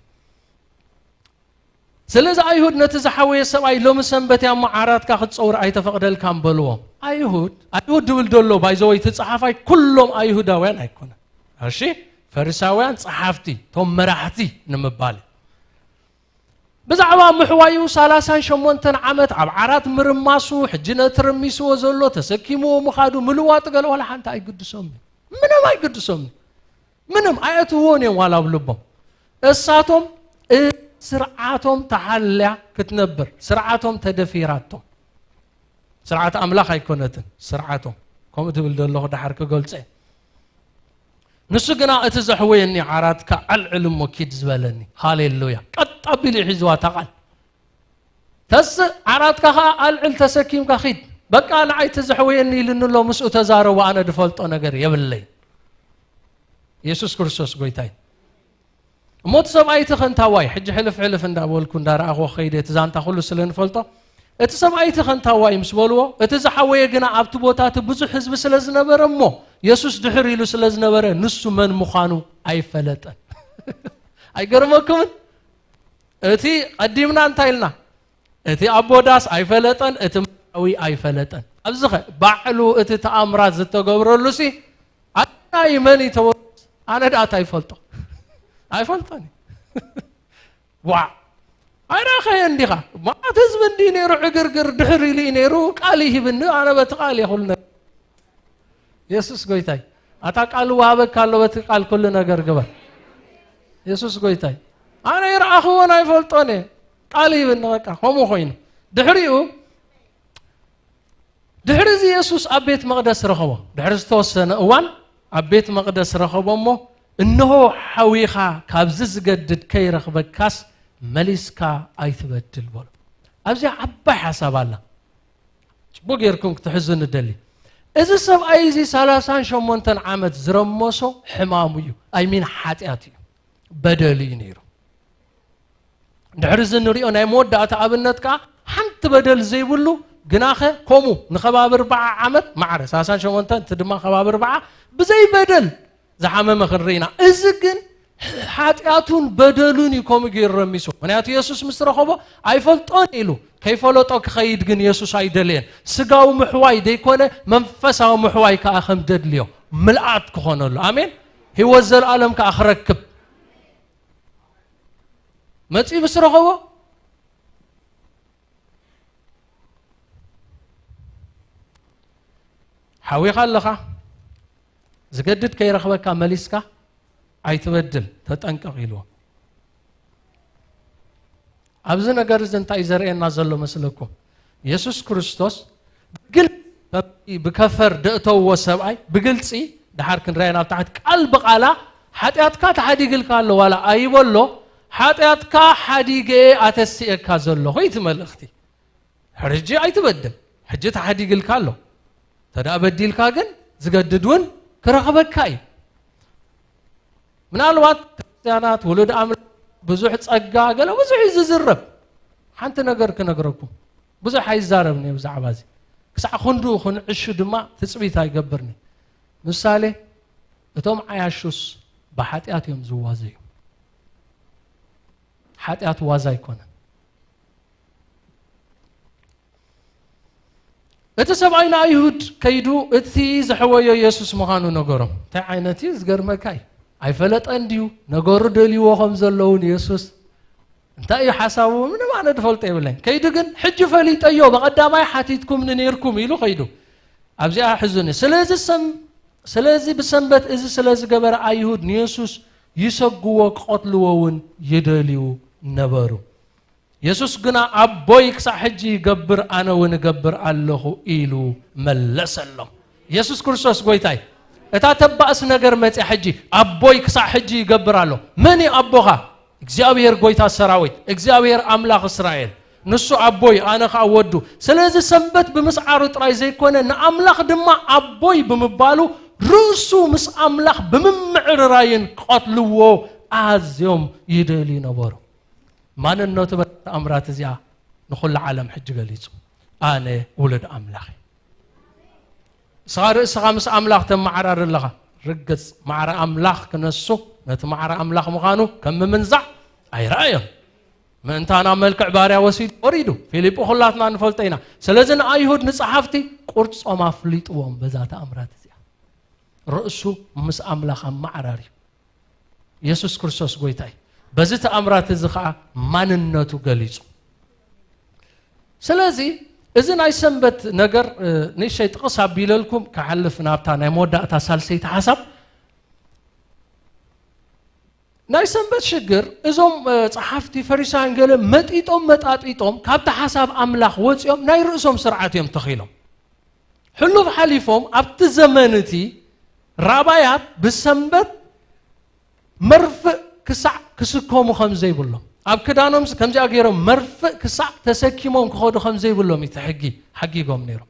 ስለዚ ኣይሁድ ነቲ ዝሓወየ ሰብኣይ ሎሚ ሰንበት እያ እሞ ዓራትካ ክትጸውር ኣይተፈቕደልካን በልዎ። ኣይሁድ፣ ኣይሁድ ድብል ደሎ ባይዘወይ እቲ ጸሓፋይ ኩሎም ኣይሁዳውያን ኣይኮነን። እሺ፣ ፈሪሳውያን ጸሓፍቲ፣ ቶም መራሕቲ ንምባል እዩ። ብዛዕባ ምሕዋዩ ሰላሳን ሸሞንተን ዓመት ኣብ ዓራት ምርማሱ፣ ሕጂ ነቲ ረሚስዎ ዘሎ ተሰኪምዎ ምኻዱ፣ ምልዋጥ ገለ ዋላ ሓንቲ ኣይግድሶም እዩ። ምንም ኣይግድሶም እዩ። ምንም ኣየእትውዎን እዮም ዋላ ኣብ ልቦም። እሳቶም እ-፣ ስርዓቶም ተሓልያ ክትነብር፣ ስርዓቶም ተደፊራቶም። ስርዓት ኣምላኽ ኣይኮነትን፣ ስርዓቶም። ከምኡ ትብል ዘለኹ ደሓር ክገልጸ እየ። ንሱ ግና እቲ ዘሕወየኒ ዓራትካ ኣልዕል እሞ ኪድ ዝበለኒ። ሃሌሉያ። ቀጥ ኣቢሉ እዩ ሒዝዋ እታ ቃል። ተስእ ዓራትካ ኸኣ ኣልዕል ተሰኪምካ ኺድ። በቃ ንዓይ እቲ ዘሕወየኒ ኢሉኒ ኣሎ፣ ምስኡ ተዛረቡ፣ ኣነ ድፈልጦ ነገር የብለይ። የሱስ ክርስቶስ ጎይታይ። እሞ እቲ ሰብኣይ እቲ ኸንታዋይ፣ ሕጂ ሕልፍ ሕልፍ እንዳበልኩ እንዳረኣኹ ኸይደ፣ እቲ ዛንታ ኩሉ ስለ ንፈልጦ፣ እቲ ሰብኣይ እቲ ኸንታዋይ ምስ በልዎ፣ እቲ ዝሓወየ ግና ኣብቲ ቦታ እቲ ብዙሕ ህዝቢ ስለ ዝነበረ እሞ፣ የሱስ ድሕር ኢሉ ስለ ዝነበረ፣ ንሱ መን ምዃኑ ኣይፈለጠን። ኣይገርመኩምን? እቲ ቀዲምና እንታይ ኢልና? እቲ ኣቦ ዳስ ኣይፈለጠን፣ እቲ መርዓዊ ኣይፈለጠን። ኣብዚኸ ባዕሉ እቲ ተኣምራት ዝተገብረሉሲ ኣናይ መን እዩ ተወ-፣ ኣነ ደኣ እንታይ ይፈልጦ? ኣይፈልጦን እዩ። ዋዕ! ኣይረኸየን ዲኻ? መዓት ህዝቢ እንዲ ነይሩ፣ ዕግርግር ድሕር ኢሉ እዩ ነይሩ፣ ቃል ይሂብኒ፣ ኣነ በቲ ቃል እየ ኩሉ ነገር። የሱስ ጎይታይ። ኣታ ቃል ወሃበካ ኣሎ፣ በቲ ቃል ኩሉ ነገር ግበር። የሱስ ጎይታይ። ኣነ ይረኣኽዎን ኣይፈልጦን እየ። ቃል ይብኒ በቃ፣ ከምኡ ኮይኑ። ድሕሪኡ፣ ድሕሪ እዚ የሱስ ኣብ ቤት መቕደስ ረኸቦ። ድሕሪ ዝተወሰነ እዋን ኣብ ቤት መቕደስ ረኸቦ እሞ፣ "እንሆ ሓዊኻ ካብዚ ዝገድድ ከይረኽበካስ መሊስካ ኣይትበድል" በሎ። ኣብዚኣ ዓባይ ሓሳብ ኣላ። ጽቡቕ ጌርኩም ክትሕዙ ንደሊ። እዚ ሰብኣይ እዚ ሰላሳን ሸሞንተን ዓመት ዝረመሶ ሕማሙ እዩ። ኣይ ሚን ሓጢኣት እዩ። በደል እዩ ነይሩ። ድሕሪ እዚ ንሪኦ ናይ መወዳእታ ኣብነት ከኣ ሓንቲ በደል ዘይብሉ ግናኸ ከምኡ ንኸባቢ ኣርብዓ ዓመት ማዕረ ሰላሳን ሸሞንተን እቲ ድማ ከባቢ ኣርብዓ ብዘይ በደል ዝሓመመ ክንርኢ ኢና። እዚ ግን ሓጢኣቱን በደሉን እዩ ከምኡ ገይሩ ረሚሱ። ምኽንያቱ የሱስ ምስ ረኸቦ ኣይፈልጦን ኢሉ። ከይፈለጦ ክኸይድ ግን የሱስ ኣይደለየን። ስጋዊ ምሕዋይ ደይኮነ መንፈሳዊ ምሕዋይ ከኣ ከም ደድልዮ ምልኣት ክኾነሉ። ኣሜን። ህይወት ዘለኣለም ከኣ ክረክብ። መጺኡ ምስ ረኸቦ ሓዊኻ ኣለኻ፣ ዝገድድ ከይረኽበካ መሊስካ ኣይትበድል፣ ተጠንቀቕ ኢልዎ። ኣብዚ ነገር እዚ እንታይ እዩ ዘርእየና ዘሎ መስለኩም? የሱስ ክርስቶስ ብግልጺ ብከፈር ደእተውዎ ሰብኣይ ብግልጺ፣ ደሓር ክንረኣይ ናብ ታሕቲ፣ ቃል ብቓላ ሓጢኣትካ ተሓዲግልካ ኣሎ ዋላ ኣይበሎ፣ ሓጢኣትካ ሓዲገ ኣተስኤካ ዘለኹ እዩ እቲ መልእኽቲ። ሕጂ ኣይትበድል፣ ሕጂ ተሓዲግልካ ኣሎ። ተደኣ በዲልካ ግን ዝገድድ እውን ክረኽበካ እዩ። ምናልባት ክርስትያናት፣ ውሉድ ኣምላኽ፣ ብዙሕ ጸጋ፣ ገለ ብዙሕ እዩ ዝዝረብ። ሓንቲ ነገር ክነግረኩም፣ ብዙሕ ኣይዛረብን እየ ብዛዕባ እዚ። ክሳዕ ክንድኡ ክንዕሹ ድማ ትጽቢት ኣይገብርን እየ። ምሳሌ፣ እቶም ዓያሹስ ብሓጢኣት እዮም ዝዋዘዩ። ሓጢኣት ዋዛ ኣይኮነን። እቲ ሰብኣይ ንኣይሁድ ከይዱ እቲ ዘሕወዮ የሱስ ምዃኑ ነገሮም። እንታይ ዓይነት እዩ? ዝገርመካ እዩ። ኣይፈለጠን ድዩ? ነገሩ ደልይዎ ከም ዘለውን የሱስ እንታይ እዩ ሓሳቡ? ምንም ኣነ ድፈልጦ የብለኝ። ከይዱ ግን፣ "ሕጂ ፈሊጠዮ፣ ብቐዳማይ ሓቲትኩምኒ ነይርኩም" ኢሉ ከይዱ። ኣብዚኣ ሕዙኒ። ስለዚ ሰም-፣ ስለዚ ብሰንበት እዚ ስለ ዝገበረ ኣይሁድ ንየሱስ ይሰግዎ ክቐትልዎ እውን ይደልዩ ነበሩ። የሱስ ግና፣ "ኣቦይ ክሳዕ ሕጂ ይገብር፣ ኣነ እውን እገብር ኣለኹ" ኢሉ መለሰሎም። የሱስ ክርስቶስ ጎይታይ። እታ ተባእስ ነገር መጽያ ሕጂ፣ "ኣቦይ ክሳዕ ሕጂ ይገብር ኣሎ።" መን እዩ ኣቦኻ? እግዚኣብሔር ጎይታ ሰራዊት፣ እግዚኣብሔር ኣምላኽ እስራኤል። ንሱ ኣቦይ፣ ኣነ ኸኣ ወዱ። ስለዚ ሰንበት ብምስዓሩ ጥራይ ዘይኮነ፣ ንኣምላኽ ድማ ኣቦይ ብምባሉ፣ ርእሱ ምስ ኣምላኽ ብምምዕርራይን ክቐትልዎ ኣዝዮም ይደልዩ ነበሩ። ማንነቱ በታ ተኣምራት እዚኣ ንኹሉ ዓለም ሕጂ ገሊጹ። ኣነ ውሉድ ኣምላኽ እየ። ንስኻ ርእስኻ ምስ ኣምላኽ ተመዓራሪ ኣለኻ። ርግጽ፣ ማዕረ ኣምላኽ ክነሱ፣ ነቲ ማዕረ ኣምላኽ ምዃኑ ከም ምምንዛዕ ኣይረኣዮን። ምእንታና መልክዕ ባርያ ወሲዱ ወሪዱ። ፊልጶ ኩላትና ንፈልጦ ኢና። ስለዚ ንኣይሁድ ንጸሓፍቲ ቁርጾም ኣፍሊጥዎም በዛ ተኣምራት እዚኣ። ርእሱ ምስ ኣምላኽ ኣመዓራሪ። የሱስ ክርስቶስ ጎይታ እዩ። በዚ ተኣምራት እዚ ኸኣ ማንነቱ ገሊጹ። ስለዚ እዚ ናይ ሰንበት ነገር፣ እ፣ ንእሽተይ ጥቕስ ኣቢለልኩም ክሓልፍ ናብታ ናይ መወዳእታ ሳልሰይቲ ሓሳብ። ናይ ሰንበት ሽግር እዞም፣ እ፣ ጸሓፍቲ ፈሪሳውያን ገለ መጢጦም መጣጢጦም ካብቲ ሓሳብ ኣምላኽ ወጺኦም ናይ ርእሶም ስርዓት እዮም ተኺሎም። ሕሉፍ ሓሊፎም ኣብቲ ዘመን እቲ ራባያት ብሰንበት መርፍእ ክሳዕ ክስከሙ ከም ዘይብሎም፣ ኣብ ክዳኖም ከምዚኣ ገይሮም መርፍእ ክሳዕ ተሰኪሞም ክኸዱ ከም ዘይብሎም እዩ እቲ ሕጊ ሓጊጎም ነይሮም።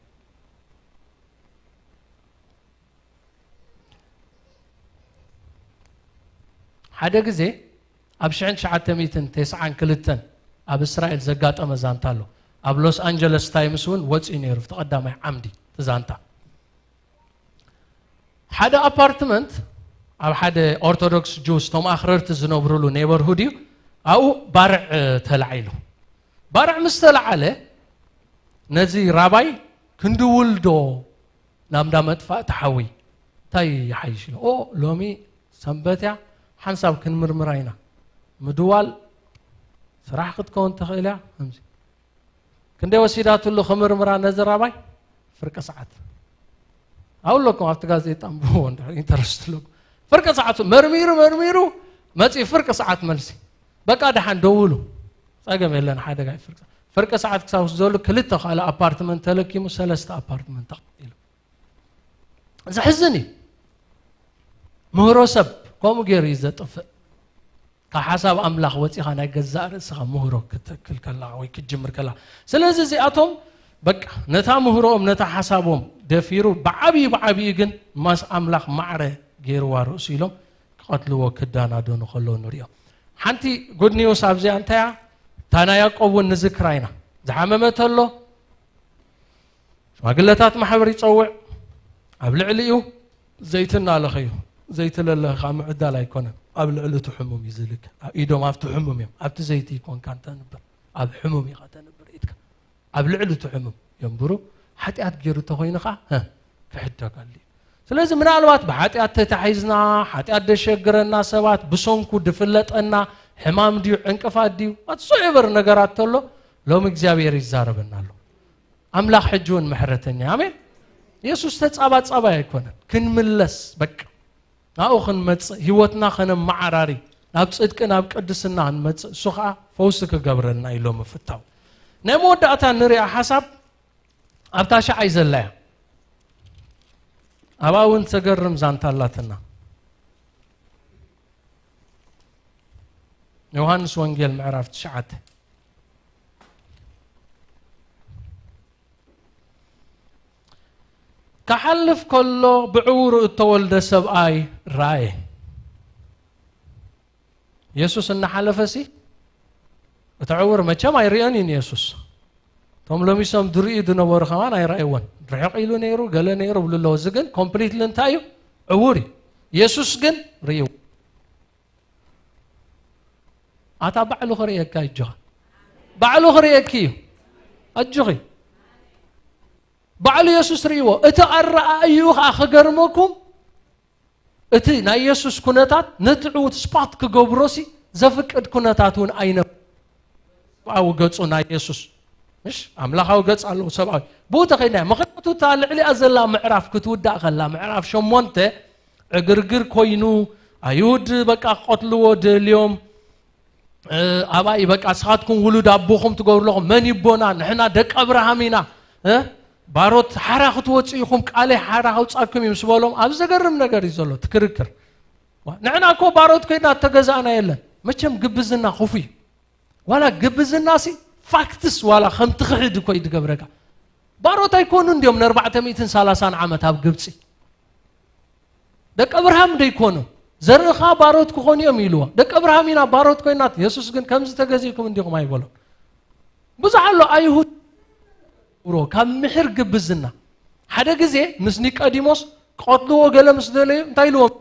ሓደ ግዜ ኣብ ሽሕን ትሽዓተ ሚእትን ተስዓን ክልተን ኣብ እስራኤል ዘጋጠመ ዛንታ ኣሎ። ኣብ ሎስ ኣንጀለስ ታይምስ እውን ወፂኡ ነይሩ፣ እቲ ቀዳማይ ዓምዲ እቲ ዛንታ። ሓደ ኣፓርትመንት ኣብ ሓደ ኦርቶዶክስ ጁስ፣ እቶም ኣኽረርቲ ዝነብሩሉ ኔበርሁድ እዩ። ኣብኡ ባርዕ፣ እ፣ ተላዒሉ። ባርዕ ምስ ተላዓለ ነዚ ራባይ፣ "ክንድውል ዶ ናብ እንዳ መጥፋእቲ ሓዊ እንታይ ይሓይሽ?" ኢሉ። "ኦ፣ ሎሚ ሰንበት እያ፣ ሓንሳብ ክንምርምራ ኢና። ምድዋል ስራሕ ክትከውን ትኽእል እያ." ከምዚ ክንደይ ወሲዳትሉ ክምርምራ ነዚ ራባይ? ፍርቂ ሰዓት። ኣብኡ ኣለኩም፣ ኣብቲ ጋዜጣ ኣንብብዎ እንድሕር ኢንተረስት ኣለኩም። ፍርቂ ሰዓት መርሚሩ መርሚሩ መፂኡ፣ ፍርቂ ሰዓት መልሲ። "በቃ ደሓን ደውሉ፣ ጸገም የለን፣ ሓደጋ እዩ ፍርቂ ሰዓት." ፍርቂ ሰዓት ክሳብ ዝደውሉ ክልተ ካልእ ኣፓርትመንት ተለኪሙ፣ ሰለስተ ኣፓርትመንት ተቐቢሉ። ዘሕዝን እዩ። ምህሮ ሰብ ከምኡ ገይሩ እዩ ዘጥፍእ። ካብ ሓሳብ ኣምላኽ ወጺኻ ናይ ገዛእ ርእስኻ ምህሮ ክትተክል ከለኻ ወይ ክትጅምር ከለኻ። ስለዚ እዚኣቶም በቃ ነታ ምህሮኦም፣ ነታ ሓሳቦም ደፊሩ ብዓብዩ ብዓብዩ ግን ምስ ኣምላኽ ማዕረ ገይርዋ ርእሱ ኢሎም ክቐትልዎ ክዳናደኑ ከለዉ ንሪኦ። ሓንቲ ጉድ ኒውስ ኣብዚኣ እንታይ እያ? እታ ናይ ያዕቆብ እውን ንዝክራ ኢና። ዝሓመመ ተሎ ሽማግለታት ማሕበር ይጸውዕ፣ ኣብ ልዕሊኡ ዘይቲ እናለኸዩ፣ ዘይቲ ለለኸ ከዓ ምዕዳል ኣይኮነን፣ ኣብ ልዕሊ እቲ ሕሙም እዩ ዝልከ። ኢዶም ኣብቲ ሕሙም እዮም፣ ኣብቲ ዘይቲ ይኮንካ እንተንብር፣ ኣብ ሕሙም ኢኻ ተንብር ኢድካ። ኣብ ልዕሊ እቲ ሕሙም የንብሩ። ሓጢኣት ገይሩ እንተኾይኑ ከዓ፣ ሀ፣ ክሕደገሉ እዩ። ስለዚ ምናልባት ብሓጢኣት ተታሒዝና፣ ሓጢኣት ደሸግረና ሰባት፣ ብሰንኩ ድፍለጠና ሕማም ድዩ፣ ዕንቅፋት ድዩ፣ ዋትሶኤቨር ነገራት ተሎ፣ ሎሚ እግዚኣብሔር ይዛረበና ኣሎ። ኣምላኽ ሕጂ እውን ምሕረተኛ እዩ። ኣሜን። የሱስ ተጻባጻባይ ኣይኮነን። ክንምለስ፣ በቃ ናብኡ ክንመጽእ፣ ህይወትና ከነመዓራሪ፣ ናብ ጽድቂ፣ ናብ ቅድስና ክንመጽእ፣ እሱ ኸኣ ፈውሲ ክገብረልና እዩ ሎሚ ፍታው። ናይ መወዳእታ ንሪኣ ሓሳብ ኣብታ ሸዓይ ዘላ እያ። ኣብኣ እውን ተገርም ዛንታ ኣላትና። ዮሃንስ ወንጌል ምዕራፍ ትሽዓተ። ክሓልፍ ከሎ ብዕውሩ እተወልደ ሰብኣይ ረኣየ። የሱስ እናሓለፈ ሲ እቲ ዕውር መቸም ኣይርእዮን እዩ ንየሱስ። እቶም ለሚሶም ድርእዩ ዝነበሩ ከማን ኣይረኣይዎን። ርሕቕ ኢሉ ነይሩ፣ ገለ ነይሩ ብሉ ኣለዉ። እዚ ግን ኮምፕሊትሊ እንታይ እዩ? ዕውር እዩ። የሱስ ግን ርእዩ። ኣታ ባዕሉ ክርእየካ እዩ፣ ኣጆኻ። ባዕሉ ክርእየኪ እዩ። ኣጆኺ። ባዕሉ የሱስ ርእይዎ። እቲ ኣረኣእዩ ኸዓ ክገርመኩም፣ እቲ ናይ የሱስ ኩነታት ነቲ ዕዉት ስፓት ክገብሮሲ ዘፍቅድ ኩነታት እውን ኣይነበ ሰብኣዊ ገጹ ናይ የሱስ። ምሽ ኣምላኻዊ ገጽ ኣለዎ ሰብኣዊ። ብኡ ተኸይድና፣ ምኽንያቱ እታ ልዕሊኣ ዘላ ምዕራፍ ክትውዳእ ከላ፣ ምዕራፍ ሸሞንተ፣ ዕግርግር ኮይኑ፣ ኣይሁድ በቃ ክቐትልዎ ደልዮም፣ እ፣ ኣባይ በቃ ንስኻትኩም ውሉድ ኣቦኹም ትገብሩ ኣለኹም፣ መን ይቦና? ንሕና ደቂ ኣብርሃም ኢና፣ እ? ባሮት ሓራ ክትወጽኡ ኢኹም፣ ቃለይ ሓራ ከውጻኩም እዩ ምስ በሎም፣ ኣብ ዘገርም ነገር እዩ ዘሎ እቲ ክርክር። ዋ፣ ንሕና እኮ ባሮት ኮይና እተገዛእና የለን። መቸም ግብዝና ክፉ እዩ። ዋላ ግብዝና ሲ ፋክትስ ዋላ ከም ትኽሕድ እኮ እዩ ዝገብረካ። ባሮት ኣይኮኑን ድዮም ንኣርባዕተ ሚእትን ሰላሳን ዓመት ኣብ ግብጺ? ደቂ ኣብርሃም ደይኮኑ? ዘርእኻ ባሮት ክኾኑ እዮም ኢልዎ። ደቂ ኣብርሃም ኢና ባሮት ኮይናት፣ የሱስ ግን ከምዚ ተገዚእኩም እንዲኹም ኣይበሎም። ብዙሕ ኣሎ ኣይሁድ ሮ ካብ ምሕር ግብዝና። ሓደ ግዜ ምስ ኒቆዲሞስ ክቐትልዎ ገለ ምስ ደለዩ እንታይ ኢልዎም?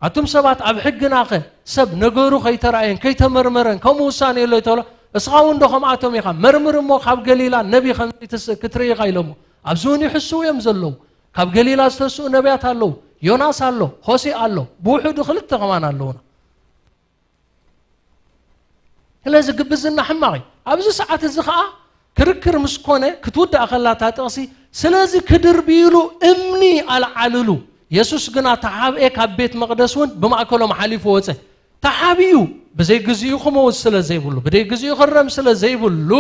ኣቱም ሰባት ኣብ ሕግናኸ ሰብ ነገሩ ከይተራእየን ከይተመርመረን ከምኡ ውሳኔ ኣሎ ተብሎ፣ እስኻ እውን ዶ ከምኣቶም ኢኻ? መርምር እሞ ካብ ገሊላ ነቢ ከም ዘይትስእ ክትርኢ ኢኻ ኢሎሞ። ኣብዚ እውን ይሕስው እዮም ዘለዉ። ካብ ገሊላ ዝተስኡ ነቢያት ኣለዉ። ዮናስ ኣሎ፣ ሆሴ ኣሎ፣ ብውሕዱ ክልተ ከማን ኣለዉና። ስለዚ ግብዝና ሕማቕ እዩ። ኣብዚ ሰዓት እዚ ኸዓ ክርክር ምስ ኮነ ክትውዳእ ከላ እታ ጥቕሲ፣ ስለዚ ክድርብይሉ እምኒ ኣልዓልሉ። የሱስ ግና ተሓብኤ፣ ካብ ቤት መቕደስ እውን ብማእከሎም ሓሊፉ ወጸ። ተሓቢኡ ብዘይ ግዚኡ ክመውት ስለ ዘይብሉ፣ ብዘይ ግዚኡ ክረም ስለ ዘይብሉ፣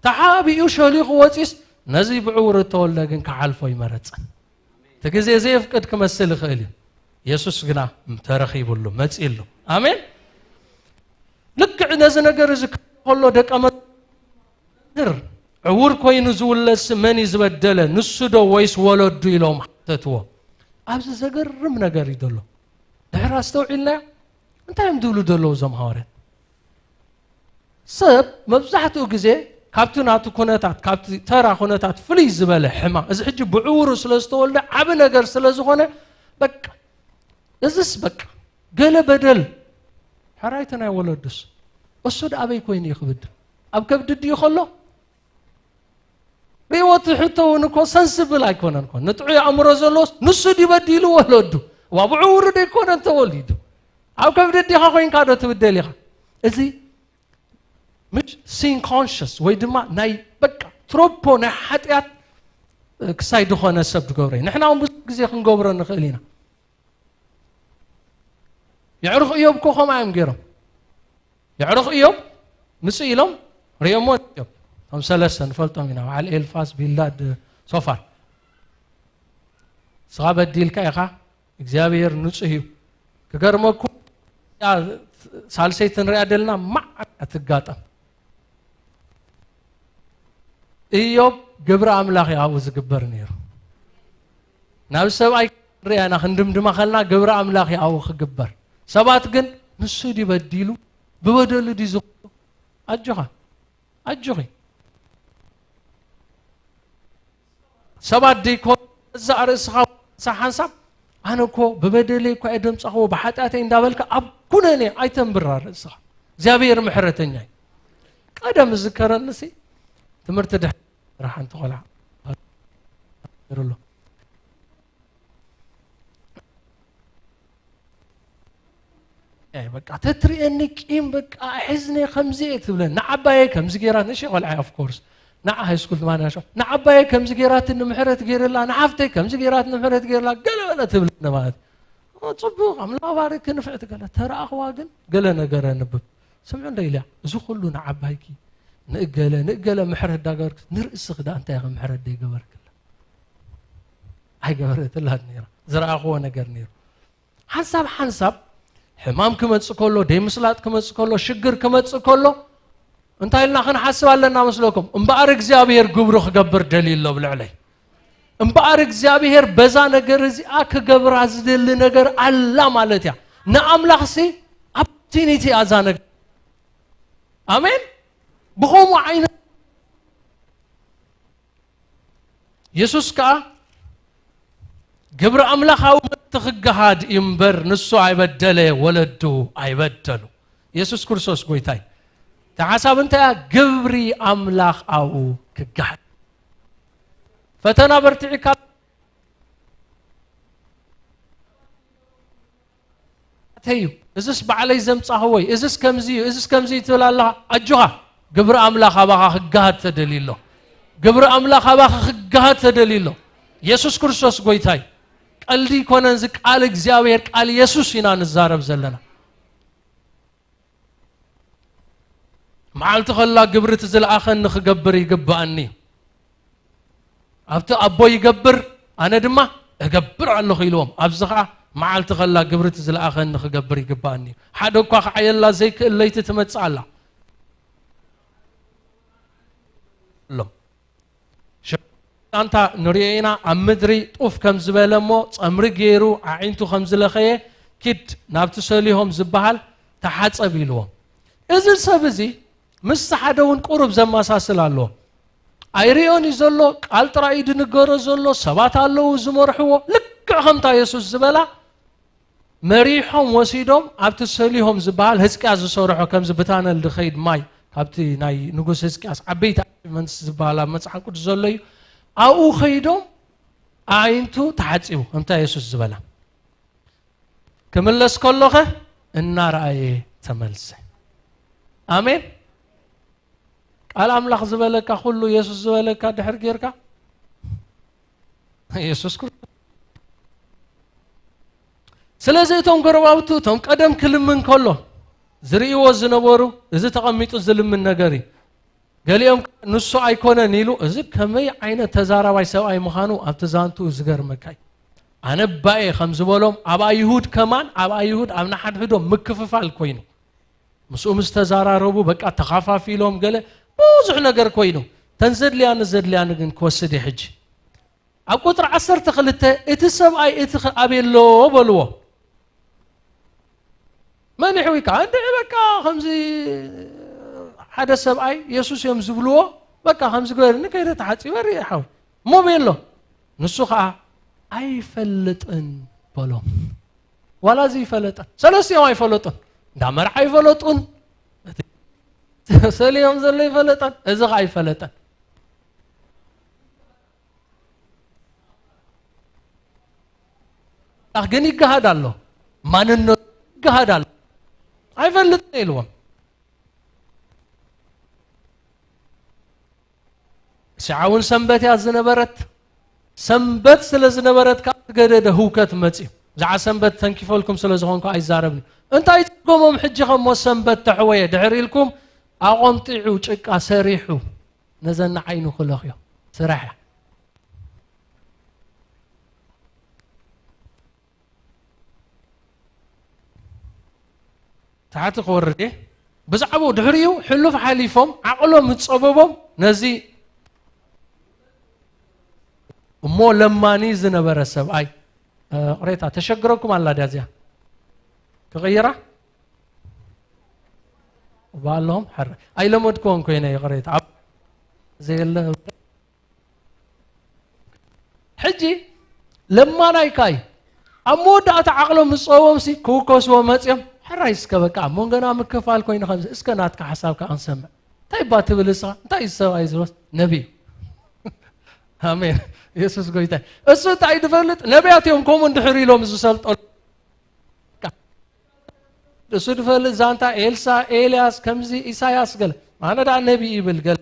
ተሓቢኡ ሸሊኹ ወጺስ፣ ነዚ ብዕውር እተወልደ ግን ክሓልፎ ኣይመረጸን። እቲ ግዜ ዘየፍቅድ ክመስል ይኽእል እዩ። የሱስ ግና ተረኺቡሉ፣ መጺእሉ። ኣሜን። ልክዕ ነዚ ነገር እዚ ክብል ከሎ ደቀ መዝሙር ዕውር ኮይኑ ዝውለድሲ መን እዩ ዝበደለ? ንሱ ዶ ወይስ ወለዱ? ኢሎም ሓተትዎ። ኣብዚ ዘገርም ነገር እዩ ዘሎ። ድሕር ኣስተውዒልናዮ? እንታይ እዮም ዝብሉ ዘለዉ እዞም ሃዋርያት? ሰብ መብዛሕትኡ ግዜ ካብቲ ናቱ ኩነታት፣ ካብቲ ተራ ኩነታት ፍልይ ዝበለ ሕማም፣ እዚ ሕጂ ብዕውሩ ስለ ዝተወልደ ዓቢ ነገር ስለ ዝኾነ፣ በቃ፣ እዝስ በቃ፣ ገለ በደል፣ ሕራይቲ ናይ ወለዱስ፣ እሱ ድ ኣበይ ኮይኑ እዩ ክብድል? ኣብ ከብዲ ድዩ ከሎ? ርእይዎ፣ እቲ ሕቶ እውን እኮ ሰንስብል ኣይኮነን እኮ። ንጥዑይ ኣእምሮ ዘለዎስ ንሱ ድዩ በዲሉ ወለዱ? ዋ፣ ብዕውሩ ዶ ኣይኮነን ተወሊዱ? ኣብ ከብዲ ዲኻ ኮይንካ ዶ ትብደል ኢኻ? እዚ ምሽ ሲን ኮንሽስ ወይ ድማ ናይ በቃ ትሮፖ ናይ ሓጢኣት ክሳይ ዝኾነ ሰብ ትገብሮ እዩ። ንሕና እውን ብዙሕ ግዜ ክንገብሮ ንኽእል ኢና። የዕሩኽ እዮብ እኮ ከምኣ እዮም ገይሮም። የዕሩኽ እዮብ ምጽእ ኢሎም ርእዮሞ እዮም። እቶም ሰለስተ ንፈልጦም ኢና፣ በዓል ኤልፋዝ፣ ቢልዳድ፣ ሶፋር። ንስኻ በዲልካ ኢኻ፣ እግዚኣብሔር ንጹህ እዩ። ክገርመኩም፣ እያ ሳልሰይቲ ንሪኣ ደልና ማዕ እያ ትጋጠም። እዮብ ግብሪ ኣምላኽ እዩ ኣብኡ ዝግበር ነይሩ። ናብ ሰብኣይ ክንሪኣ ኢና፣ ክንድምድማ ከልና ግብሪ ኣምላኽ እዩ ኣብኡ ክግበር። ሰባት ግን ንሱ ድዩ በዲሉ? ብበደሉ ድዩ ዝኽሉ? ኣጆኻ፣ ኣጆኺ። ሰባት ደይኮኑ፣ እዛ ርእስኻ ሓንሳብ፣ ኣነ እኮ ብበደለይ እኳ እየ ደምጻኽዎ፣ ብሓጢኣተይ እንዳበልካ ኣብ ኩነኔ ኣይተንብራ ርእስኻ። እግዚኣብሔር ምሕረተኛ እዩ። ቀደም ዝከረንሲ ትምህርቲ ድሕሪ ሓንቲ ቆልዓ ኣሎ። ኣይ በቃ ተትርእየኒ ቂም በቃ ኣሕዝነ ከምዚ እየ ትብለኒ። ንዓባየ ከምዚ ገይራ፣ ንእሽተይ ቆልዓ እየ፣ of course። ንዓ ሃይ ስኩል ትማንያ ሸውዓተ። ንዓባየ ከምዚ ገይራትኒ ምሕረት ገይርላ፣ ንሓፍተይ ከምዚ ገይራትኒ ምሕረት ገይርላ፣ ገለ በለ ትብለኒ ማለት እዩ። ኦ፣ ጽቡቕ፣ ኣምላኽ ባርኪ፣ ንፍዕቲ ገለ። ተረኣኽዋ ግን ገለ ነገር ኣንብብ። ስምዑ እንዶ ኢልያ፣ እዚ ኩሉ ንዓባይኪ፣ ንእገለ፣ ንእገለ ምሕረት ዳገበርክ፣ ንርእስኺ ደኣ እንታይ ኢኺ ምሕረት ደይገበርክላ? ኣይገበረትላን ነይራ። ዝረኣኽዎ ነገር ነይሩ። ሓንሳብ ሓንሳብ ሕማም ክመጽእ ከሎ፣ ደይ ምስላጥ ክመጽእ ከሎ፣ ሽግር ክመጽእ ከሎ፣ እንታይ ኢልና ክንሓስብ ኣለና መስለኩም? እምበኣር እግዚኣብሔር ግብሩ ክገብር ደልዩ ኣሎ ብልዕለይ። እምበኣር እግዚኣብሔር በዛ ነገር እዚኣ ክገብራ ዝደሊ ነገር ኣላ ማለት እያ። ንኣምላኽሲ ኣብ ዲኒቲ ኣዛ ነገር ኣሜን። ብኸምኡ ዓይነት የሱስ ከኣ ግብሪ ኣምላኽ ኣብኡ ምእንቲ ክገሃድ እዩ እምበር፣ ንሱ ኣይበደለ፣ ወለዱ ኣይበደሉ። የሱስ ክርስቶስ ጐይታይ። እቲ ሓሳብ እንታይ እያ? ግብሪ ኣምላኽ ኣብኡ ክገሃድ። ፈተና በርቲዕካ እዩ። እዝስ ባዕለይ ዘምጻኽዎ እዩ፣ እዝስ ከምዚ እዩ፣ እዝስ ከምዚ እዩ ትብል ኣለኻ። ኣጆኻ፣ ግብሪ ኣምላኽ ኣባኻ ክገሃድ ተደልዩ ኣሎ። ግብሪ ኣምላኽ ኣባኻ ክገሃድ ተደልዩ ኣሎ። የሱስ ክርስቶስ ጐይታይ። ቀልዲ ኣይኮነን፣ እዚ ቃል እግዚኣብሔር፣ ቃል የሱስ ኢና ንዛረብ ዘለና። መዓልቲ ከላ ግብሪ እቲ ዝለኣኸኒ ክገብር ይግብኣኒ እዩ። ኣብቲ ኣቦ ይገብር፣ ኣነ ድማ እገብር ኣለኹ ኢልዎም። ኣብዚ ኸዓ መዓልቲ ከላ ግብሪ እቲ ዝለኣኸኒ ክገብር ይግብኣኒ እዩ። ሓደ እኳ ክዓየላ ዘይክእል ለይቲ ትመጽእ ኣላ። ኣሎ። ሸ-፣ ኣንታ ንሪኦ ኢና፣ ኣብ ምድሪ ጡፍ ከም ዝበለ እሞ ጸምሪ ገይሩ ኣዒንቱ ከም ዝለኸየ፣ ኪድ ናብቲ ሰሊሆም ዝበሃል ተሓጸብ ኢልዎ። እዚ ሰብ እዚ ምስ ሓደ እውን ቁሩብ ዘመሳስል ኣለዎ። ኣይሪኦን እዩ ዘሎ፣ ቃል ጥራይ እዩ ዝንገሮ ዘሎ፣ ሰባት ኣለዉ ዝመርሕዎ፣ ልክዕ ከምታ የሱስ ዝበላ መሪሖም ወሲዶም ኣብቲ ሰሊሆም ዝበሃል ህዝቅያስ ዝሰርሖ፣ ከምዚ ብታነል ዝኸይድ ማይ ካብቲ ናይ ንጉስ ህዝቅያስ ዓበይቲ ኣቺቭመንትስ ዝበሃል ኣብ መጽሓፍ ቅዱስ ዘሎ እዩ። ኣብኡ ኸይዶም ኣዒንቱ ተሓጺቡ፣ ከምታ የሱስ ዝበላ። ክምለስ ከሎኸ እናረኣየ ተመልሰ። ኣሜን። ቃል ኣምላኽ ዝበለካ ኩሉ፣ የሱስ ዝበለካ ድሕር ጌርካ፣ የሱስ ክርስቶስ። ስለዚ እቶም ጎረባብቱ፣ እቶም ቀደም ክልምን ከሎ ዝርእይዎ ዝነበሩ፣ እዚ ተቐሚጡ ዝልምን ነገር እዩ። ገሊኦም ንሱ ኣይኮነን ኢሉ፣ እዚ ከመይ ዓይነት ተዛራባይ ሰብኣይ ምዃኑ ኣብቲ ዛንትኡ ዝገርመካ እዩ። ኣነ ባኤ ከም ዝበሎም፣ ኣብ ኣይሁድ ከማን፣ ኣብ ኣይሁድ ኣብ ንሓድሕዶም ምክፍፋል ኮይኑ። ምስኡ ምስ ተዛራረቡ፣ በቃ ተኻፋፊሎም፣ ገለ ብዙሕ ነገር ኮይኑ። ተን ዘድልያኒ ዘድልያኒ ግን ክወስድ እየ ሕጂ። ኣብ ቁጽሪ ዓሰርተ ክልተ፣ እቲ ሰብኣይ እቲ ኸ ኣበይ ኣሎ በልዎ። መሊሕዊ ከኣ፣ እንድዒ በቃ ከምዚ ሓደ ሰብኣይ የሱስ እዮም ዝብልዎ፣ በቃ ከምዚ ገበርኒ፣ ከይደ ተሓጺበ ርእየ ሓው። እሞ ኣበይ ኣሎ? ንሱ ኸኣ ኣይፈልጥን በሎም። ዋላ እዚ ይፈለጠን። ሰለስቲኦም ኣይፈለጡን። እንዳ መርዓ ኣይፈለጡን። እቲ ሰሊኦም ዘሎ ይፈለጠን። እዚ ኸኣ ኣይፈለጠን። ኣኽ ግን ይገሃድ ኣሎ። ማንነቱ ይገሃድ ኣሎ። ኣይፈልጥን ኢልዎም። እስዓ እውን ሰንበት እያ ዝነበረት። ሰንበት ስለ ዝነበረት ካብ ዝገደደ ህውከት መጽዩ። ብዛዕባ ሰንበት ተንኪፈልኩም ስለ ዝኾንኩ ኣይዛረብን። እንታይ ጸገሞም ሕጂ ኸሞ ሰንበት ተሕወየ ድሕር ኢልኩም ኣቖምጢዑ ጭቃ ሰሪሑ ነዘን ንዓይኑ ክለኽዮ ስራሕ እያ። ታሕቲ ክወርድ እየ። ብዛዕባኡ ድሕሪኡ ሕሉፍ ሓሊፎም ዓቕሎም ዝጸበቦም ነዚ እሞ ለማኒ ዝነበረ ሰብኣይ፣ እ፣ ቅሬታ ተሸግረኩም ኣላ ድያ እዚኣ? ክቕይራ? እባ ኣለኹም? ሕረ-፣ ኣይለመድክዎን ኮይነ ይቕሬታ። ኣብ ዘየለ ሕጂ ለማናይካ እዩ። ኣብ መወዳእታ ዓቕሎም ምስ ጸበቦምሲ ክውከስዎ መጽዮም፣ ሕራይ እስከ በቃ ኣብ መንጎና ምክፋል ኮይኑ ከምዚ፣ እስከ ናትካ ሓሳብ ከኣ ክንሰምዕ። እንታይ እባ ትብል እስኻ? እንታይ እዩ ሰብኣይ ዝብሎስ? ነቢ እዩ። ኣሜን። የሱስ ጎይታ እዩ። እሱ እንታይ ድፈልጥ? ነቢያት እዮም ከምኡ እንድሕር ኢሎም ዝሰልጠሉ። እሱ ድፈልጥ ዛንታ ኤልሳ፣ ኤልያስ፣ ከምዚ ኢሳያስ ገለ። ኣነ ደኣ ነቢ ይብል ገለ።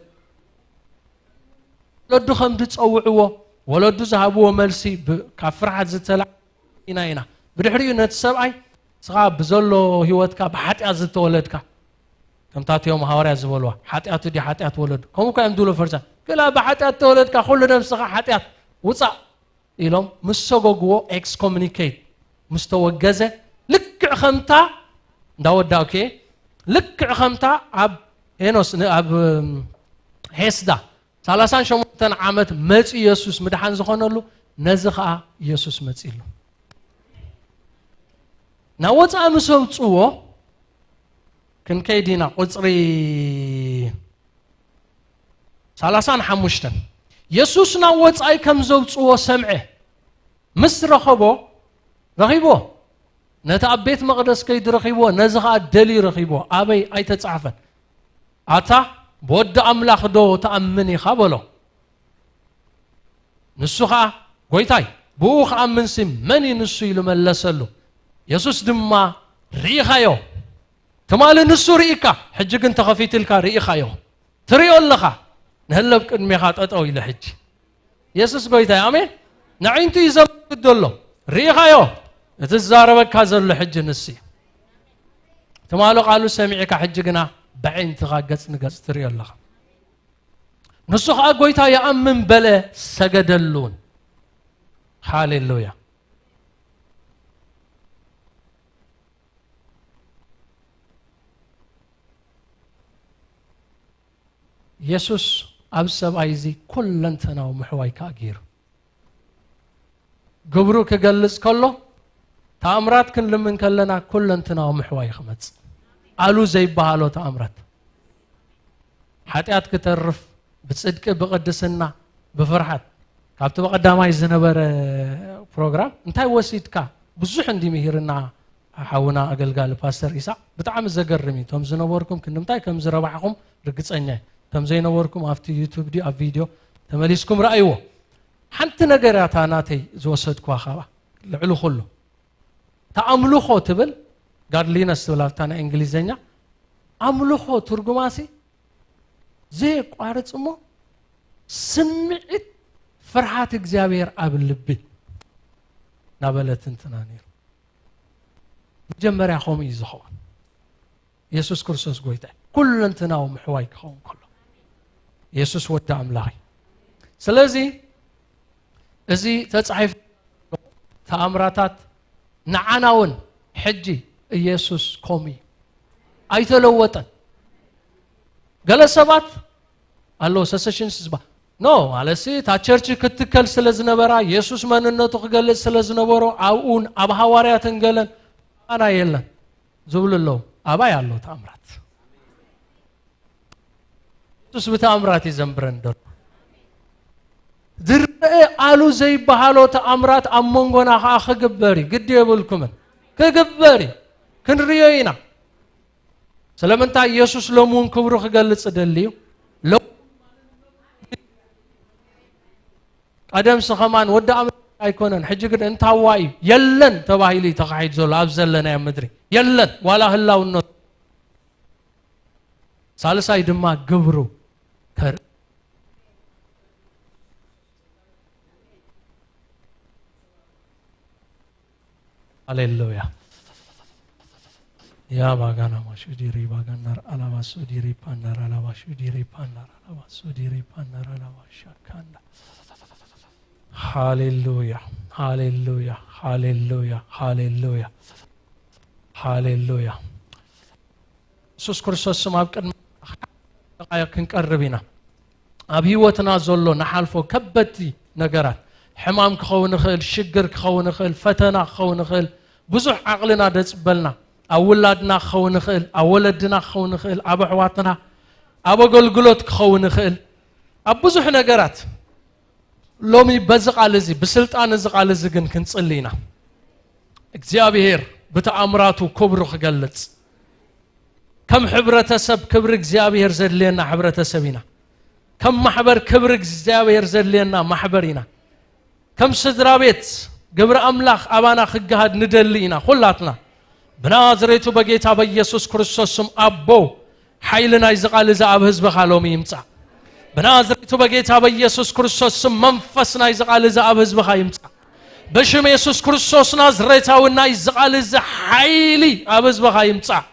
ወለዱ ከም ዝጸውዕዎ፣ ወለዱ ዝሃብዎ መልሲ ብ-፣ ካብ ፍርሃት ዝተላ ኢና ኢና። ብድሕሪኡ ነቲ ሰብኣይ፣ "ንስኻ ብዘሎ ህይወትካ ብሓጢኣት ዝተወለድካ", ከምታትዮም ሃዋርያ ዝበልዋ፣ "ሓጢኣቱ ድዩ ሓጢኣት ወለዱ?" ከምኡ እኳ እዮም ዝብሉ ፈሪሳውያን። "ግላ ብሓጢኣት ተወለድካ፣ ኩሉ ነብስኻ ሓጢኣት ውጻእ" ኢሎም ምስ ሰጎግዎ፣ ኤክስኮሙኒኬት ምስ ተወገዘ፣ ልክዕ ከምታ እንዳወዳእኩ እየ፣ ልክዕ ከምታ ኣብ ሄኖስ ን-፣ ኣብ፣ እም፣ ሄስዳ ሰላሳን ሸሞንተን ዓመት መጺኡ የሱስ ምድሓን ዝኾነሉ፣ ነዚ ኸኣ የሱስ መጺእሉ። ናብ ወጻኢ ምስ ኣውጽዎ፣ ክንከይድ ኢና። ቁፅሪ ሰላሳን ሓሙሽተን። የሱስ ናብ ወፃኢ ከም ዘውፅዎ ሰምዐ። ምስ ረኸቦ፣ ረኺቦ። ነቲ ኣብ ቤት መቕደስ ከይዱ ረኺቦ፣ ነዚ ኸዓ ደልዩ ረኺቦ። ኣበይ? ኣይተጻሕፈን። ኣታ ብወዲ ኣምላኽ ዶ ትኣምን ኢኻ? በሎ። ንሱ ኸዓ፣ ጎይታይ፣ ብኡ ክኣምንሲ መን እዩ ንሱ? ኢሉ መለሰሉ። የሱስ ድማ፣ ርኢኻዮ። ትማሊ ንሱ ርኢካ፣ ሕጂ ግን ተኸፊትልካ ርኢኻዮ። ትሪኦ ኣለኻ። ንህለብ ቅድሜኻ ጠጠው ኢለ ሕጂ። የሱስ ጎይታ እዩ። ኣሜን። ንዒንቱ እዩ ዘመልክት ዘሎ። ርኢኻዮ። እቲ ዝዛረበካ ዘሎ ሕጂ ንሱ እዩ። ትማሊ ቃሉ ሰሚዕካ፣ ሕጂ ግና ብዓይንትኻ ገጽ ንገጽ ትሪኦ ኣለኻ። ንሱ ኸዓ ጎይታ ይኣምን በለ፣ ሰገደሉን። ሃሌሉያ። የሱስ ኣብ ሰብኣይ እዚ ኩለንተናዊ ምሕዋይ ከኣ ገይሩ። ግብሩ ክገልጽ ከሎ፣ ተኣምራት ክንልምን ከለና ኩለንተናዊ ምሕዋይ ክመጽእ። ኣሉ ዘይበሃሎ ተኣምራት። ሓጢኣት ክተርፍ፣ ብጽድቂ፣ ብቕድስና፣ ብፍርሓት። ካብቲ ብቐዳማይ ዝነበረ ፕሮግራም እንታይ ወሲድካ? ብዙሕ እንዲ ምሂርና ሓውና ኣገልጋሊ ፓስተር ኢሳቅ። ብጣዕሚ ዘገርም እዩ። እቶም ዝነበርኩም ክንዲ ምንታይ ከም ዝረባሕኹም ርግጸኛ እየ። እቶም ዘይነበርኩም ኣብቲ ዩቱብ ድዩ ኣብ ቪድዮ ተመሊስኩም ረኣይዎ። ሓንቲ ነገር እያ እታ ናተይ ዝወሰድኩዋ ካብኣ። ልዕሊ ኩሉ እታ ኣምልኾ ትብል፣ ጋድሊነስ ትብል ኣብታ ናይ እንግሊዘኛ። ኣምልኾ ትርጉማሲ ዘየቋርጽ እሞ ስምዒት ፍርሃት እግዚኣብሔር ኣብ ልቢ እናበለ ትንትና ነይሩ። መጀመርያ ከምኡ እዩ ዝኸውን። የሱስ ክርስቶስ ጎይታ እዩ። ኩለንትናዊ ምሕዋይ ክኸውን ከሎ፣ የሱስ ወዲ ኣምላኽ እዩ። ስለዚ እዚ ተጻሒፉ ተኣምራታት ንዓና እውን ሕጂ ኢየሱስ ከምኡ እዩ። ኣይተለወጠን። ገለ ሰባት ኣለዎ፣ ሰሰሽንስ ዝበሃል። ኖ፣ ማለትሲ እታ ቸርች ክትትከል ስለ ዝነበራ፣ የሱስ መንነቱ ክገልጽ ስለ ዝነበሮ፣ ኣብኡን ኣብ ሃዋርያትን ገለን ኣባና የለን ዝብሉ ኣለዉ። ኣባይ ኣሎ ተኣምራት። የሱስ ብተኣምራት እዩ ዘንብረን ዘሎ። ዝረአ ኣሉ ዘይበሃሎ ተኣምራት ኣብ መንጎና ኸዓ ክግበር እዩ። ግዲ የብልኩምን። ክግበር እዩ። ክንርእዮ ኢና። ስለምንታይ? የሱስ ሎሚ እውን ክብሩ ክገልጽ ደልዩ። ሎ-፣ ቀደምሲ ኸማን ወዲ ኣምላኽ ኣይኮነን፣ ሕጂ ግን እንታዋ እዩ፣ የለን ተባሂሉ እዩ ተኻሒድ ዘሎ ኣብ ዘለናዮ ምድሪ። የለን፣ ዋላ ህላውነቱ። ሳልሳይ ድማ ግብሩ ከርኢ። ሃሌሉያ። ያ ባጋና ማሹ ዲሪ ባጋናር ኣላባሱ ዲሪ ፓናር ኣላባሹ ዲሪ ፓናር ኣላባሱ ዲሪ ፓናር ኣላባሻ ካንዳ። ሃሌሉያ፣ ሃሌሉያ፣ ሃሌሉያ፣ ሃሌሉያ፣ ሃሌሉያ። የሱስ ክርስቶስ ስም ኣብ ቅድሚ ደቃይቕ ክንቀርብ ኢና። ኣብ ህይወትና ዘሎ ንሓልፎ ከበድቲ ነገራት፣ ሕማም ክኸውን ይኽእል፣ ሽግር ክኸውን ይኽእል፣ ፈተና ክኸውን ይኽእል፣ ብዙሕ ዓቕልና ደጽበልና፣ ኣብ ውላድና ክኸውን ይኽእል፣ ኣብ ወለድና ክኸውን ይኽእል፣ ኣብ ኣሕዋትና፣ ኣብ ኣገልግሎት ክኸውን ይኽእል፣ ኣብ ብዙሕ ነገራት። ሎሚ በዚ ቃል እዚ፣ ብስልጣን እዚ ቃል እዚ ግን ክንጽሊ ኢና። እግዚኣብሔር ብተኣምራቱ ክብሩ ክገልጽ። ከም ሕብረተሰብ ክብሪ እግዚኣብሔር ዘድልየና ሕብረተሰብ ኢና። ከም ማሕበር ክብሪ እግዚኣብሔር ዘድልየና ማሕበር ኢና። ከም ስድራ ቤት ግብሪ ኣምላኽ ኣባና ክገሃድ ንደሊ ኢና ኩላትና። ብናዝሬቱ በጌታ በኢየሱስ ክርስቶስ ስም ኣቦ፣ ሓይሊ ናይዚ ቃል እዚ ኣብ ህዝብኻ ሎሚ ይምጻእ። ብናዝሬቱ በጌታ በኢየሱስ ክርስቶስ ስም መንፈስ ናይዚ ቃል እዚ ኣብ ህዝብኻ ይምጻእ። ብሽም የሱስ ክርስቶስ ናዝሬታዊ ናይዚ ቃል እዚ ሓይሊ ኣብ ህዝብኻ ይምጻእ።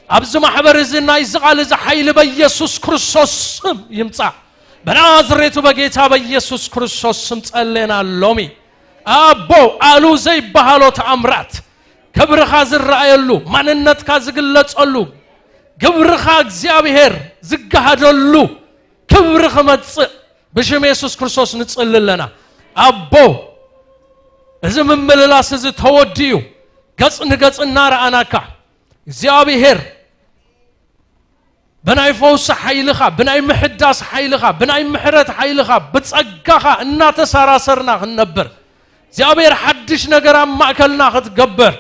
ኣብዚ ማሕበር እዚ ናይዚ ቃል እዚ ሓይሊ በኢየሱስ ክርስቶስ ስም ይምጻእ። ብናዝሬቱ በጌታ በኢየሱስ ክርስቶስ ስም ጸሌና ሎሚ። ኣቦ፣ ኣሉ ዘይበሃሎ ተኣምራት፣ ክብርኻ ዝረኣየሉ፣ ማንነትካ ዝግለጸሉ፣ ግብርኻ እግዚኣብሔር ዝገሃደሉ ክብሪ ክመጽእ ብሽም የሱስ ክርስቶስ ንጽሊ ኣለና። ኣቦ፣ እዚ ምምልላስ እዚ ተወዲኡ፣ ገጽ ንገጽ እናረኣናካ፣ እግዚኣብሔር ብናይ ፈውሲ ሓይልኻ፣ ብናይ ምሕዳስ ሓይልኻ፣ ብናይ ምሕረት ሓይልኻ፣ ብጸጋኻ እናተሰራሰርና ክንነብር እግዚኣብሔር ሓድሽ ነገር ኣብ ማእከልና ክትገብር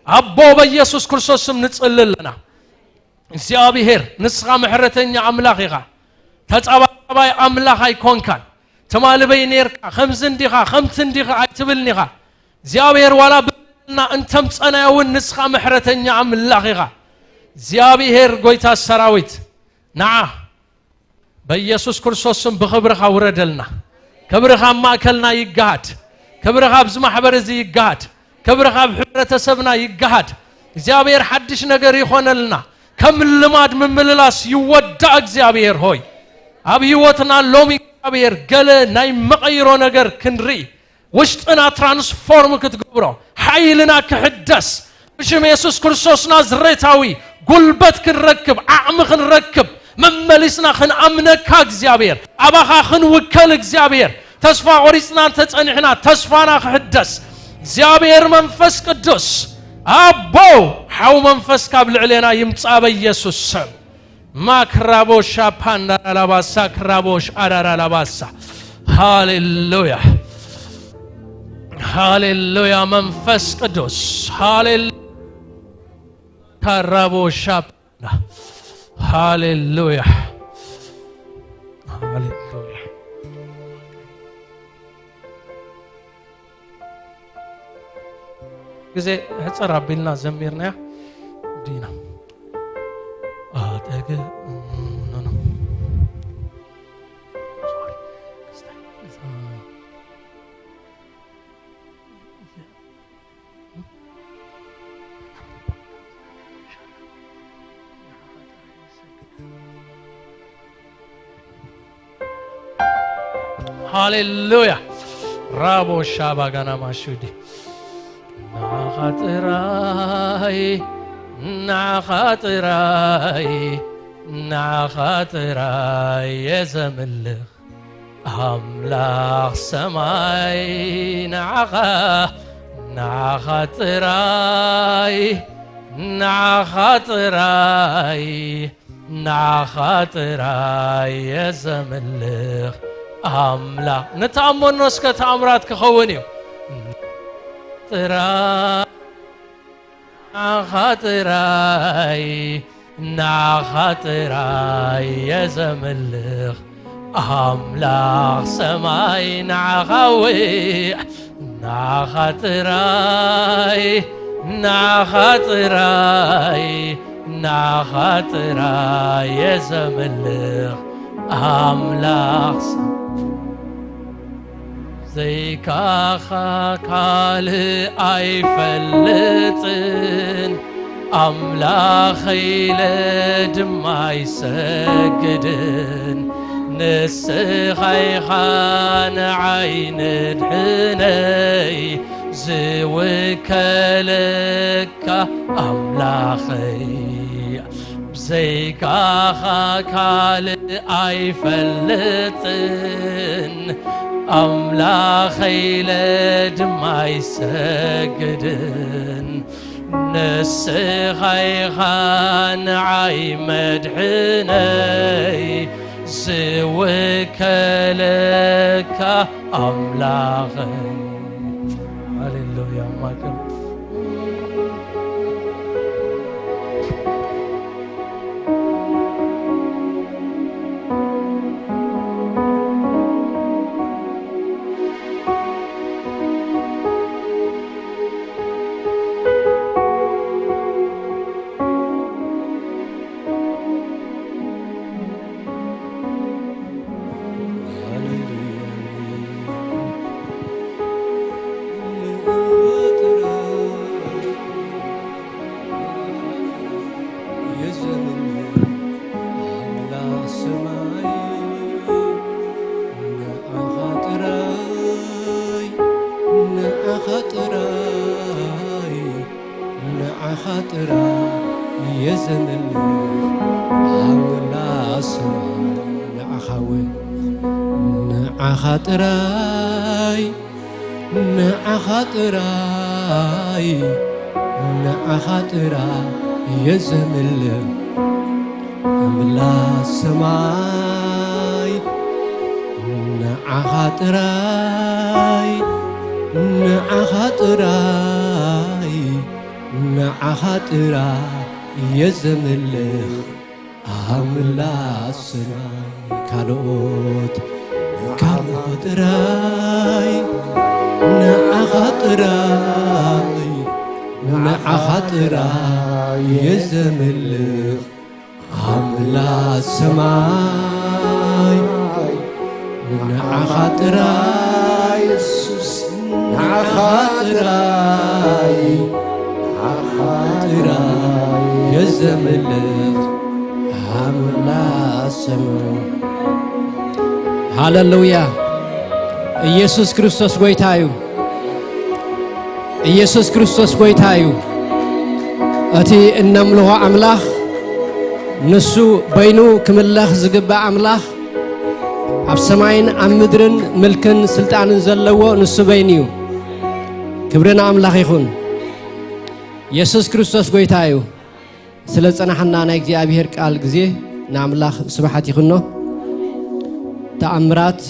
ኣቦ በኢየሱስ ክርስቶስ ስም ንጽሊ ኣለና። እግዚኣብሔር ንስኻ ምሕረተኛ ኣምላኽ ኢኻ። ተጻባጻባይ ኣምላኽ ኣይኮንካን። ትማሊ በይ ኔርካ፣ ከምዚ እንዲኻ፣ ከምቲ እንዲኻ ኣይትብልን ኢኻ። እግዚኣብሔር ዋላ ብልና እንተምጸናዮ እውን ንስኻ ምሕረተኛ ኣምላኽ ኢኻ። እግዚኣብሔር ጎይታ ሰራዊት ንዓ በኢየሱስ ክርስቶስ ስም ብኽብርኻ ውረደልና። ክብርኻ ኣብ ማእከልና ይገሃድ። ክብርኻ ኣብዚ ማሕበር እዚ ይገሃድ። ክብርኻ ኣብ ሕብረተሰብና ይገሃድ። እግዚኣብሔር ሓድሽ ነገር ይኾነልና። ከም ልማድ ምምልላስ ይወዳእ። እግዚኣብሔር ሆይ ኣብ ህይወትና ሎሚ እግዚኣብሔር ገለ ናይ መቐይሮ ነገር ክንርኢ ውሽጥና ትራንስፎርም ክትገብሮ ሓይልና ክሕደስ ብሽም የሱስ ክርስቶስ ናዝሬታዊ ጉልበት ክንረክብ ዓቕሚ ክንረክብ መመሊስና ክንኣምነካ እግዚኣብሔር ኣባኻ ክንውከል እግዚኣብሔር ተስፋ ቆሪፅና እንተፀኒሕና ተስፋና ክሕደስ እግዚኣብሔር መንፈስ ቅዱስ ኣቦ ሓው መንፈስ ካብ ልዕሌና ይምፃ በኢየሱስ ስም ማክራቦሻ ፓንዳራላባሳ ክራቦሽ ኣራራላባሳ ሃሌሉያ ሃሌሉያ መንፈስ ቅዱስ ሃሌሉ ካራቦሻ ፓንዳ ሃሌሉያ ሃሌሉያ ግዜ ሕፅር ኣቢልና ዘሚርናያ ዲና ኣጠገ ሃሌሉያ ራቦ ሻባጋና ማሹዲ ናኻ ጥራይ ናኻ ጥራይ ናኻ ጥራይ የዘምልኽ ኣምላኽ ሰማይ ናኻ ናኻ ጥራይ ናኻ ጥራይ ናኻ ጥራይ የዘምልኽ ኣምላኽ ንተኣመኖ እስከ ተኣምራት ክኸውን እዩ ጥራይ ናኻ ጥራይ ናኻ ጥራይ የዘምልኽ ኣምላኽ ሰማይ ናኻ ውዕ ናኻ ጥራይ ናኻ ጥራይ ናኻ ጥራይ የዘምልኽ ኣምላኽ ዘይካኻ ካልእ ኣይፈልጥን ኣምላኸይ ኢለ ድማ ኣይሰግድን ንስኻ ኢኻ ንዓይ ንድሕነይ ዝውከለካ ኣምላኸይ ብዘይካኻ ካልእ ኣይፈልጥን ኣምላኸይ ኢለ ድማ ኣይሰግድን ንስኻ ኢኻ ንዓይ መድሕነይ ዝውከለካ ኣምላኸይ ሃሌሉያ ማቅም ንዓኻ ጥራይ የዘምልኽ ኣምላኽ ሰማይ ንዓኻ ውን ንዓኻ ጥራይ ንዓኻ ጥራይ ንዓኻ ጥራይ የዘምልኽ ኣምላኽ ሰማይ ንዓኻ ጥራይ፣ ንዓኻ ጥራይ፣ ንዓኻ ጥራይ እየ ዘምልኽ። ኣምላኽ ሰማይ ካልኦት፣ ካልኦት ጥራይ፣ ንዓኻ ጥራይ፣ ንዓኻ ጥራይ እየ ዘምልኽ። ኣምላኽ ሰማይ ንዓኻ ጥራይ፣ የሱስ ንዓኻ ጥራይ፣ ንዓኻ ጥራይ እየ ዘምልኽ። ኣምላኽ ሰማይ። ሃለሉያ። ኢየሱስ ክርስቶስ ጎይታ እዩ። ኢየሱስ ክርስቶስ ጎይታ እዩ። እቲ እነምልኾ ኣምላኽ ንሱ በይኑ ክምለኽ ዝግባእ ኣምላኽ፣ ኣብ ሰማይን ኣብ ምድርን ምልክን ስልጣንን ዘለዎ ንሱ በይኑ እዩ። ክብሪ ንኣምላኽ ይኹን። ኢየሱስ ክርስቶስ ጎይታ እዩ። ስለ ዝጸናሕና ናይ እግዚኣብሔር ቃል ግዜ ንኣምላኽ ስብሓት ይኹኖ። ተኣምራት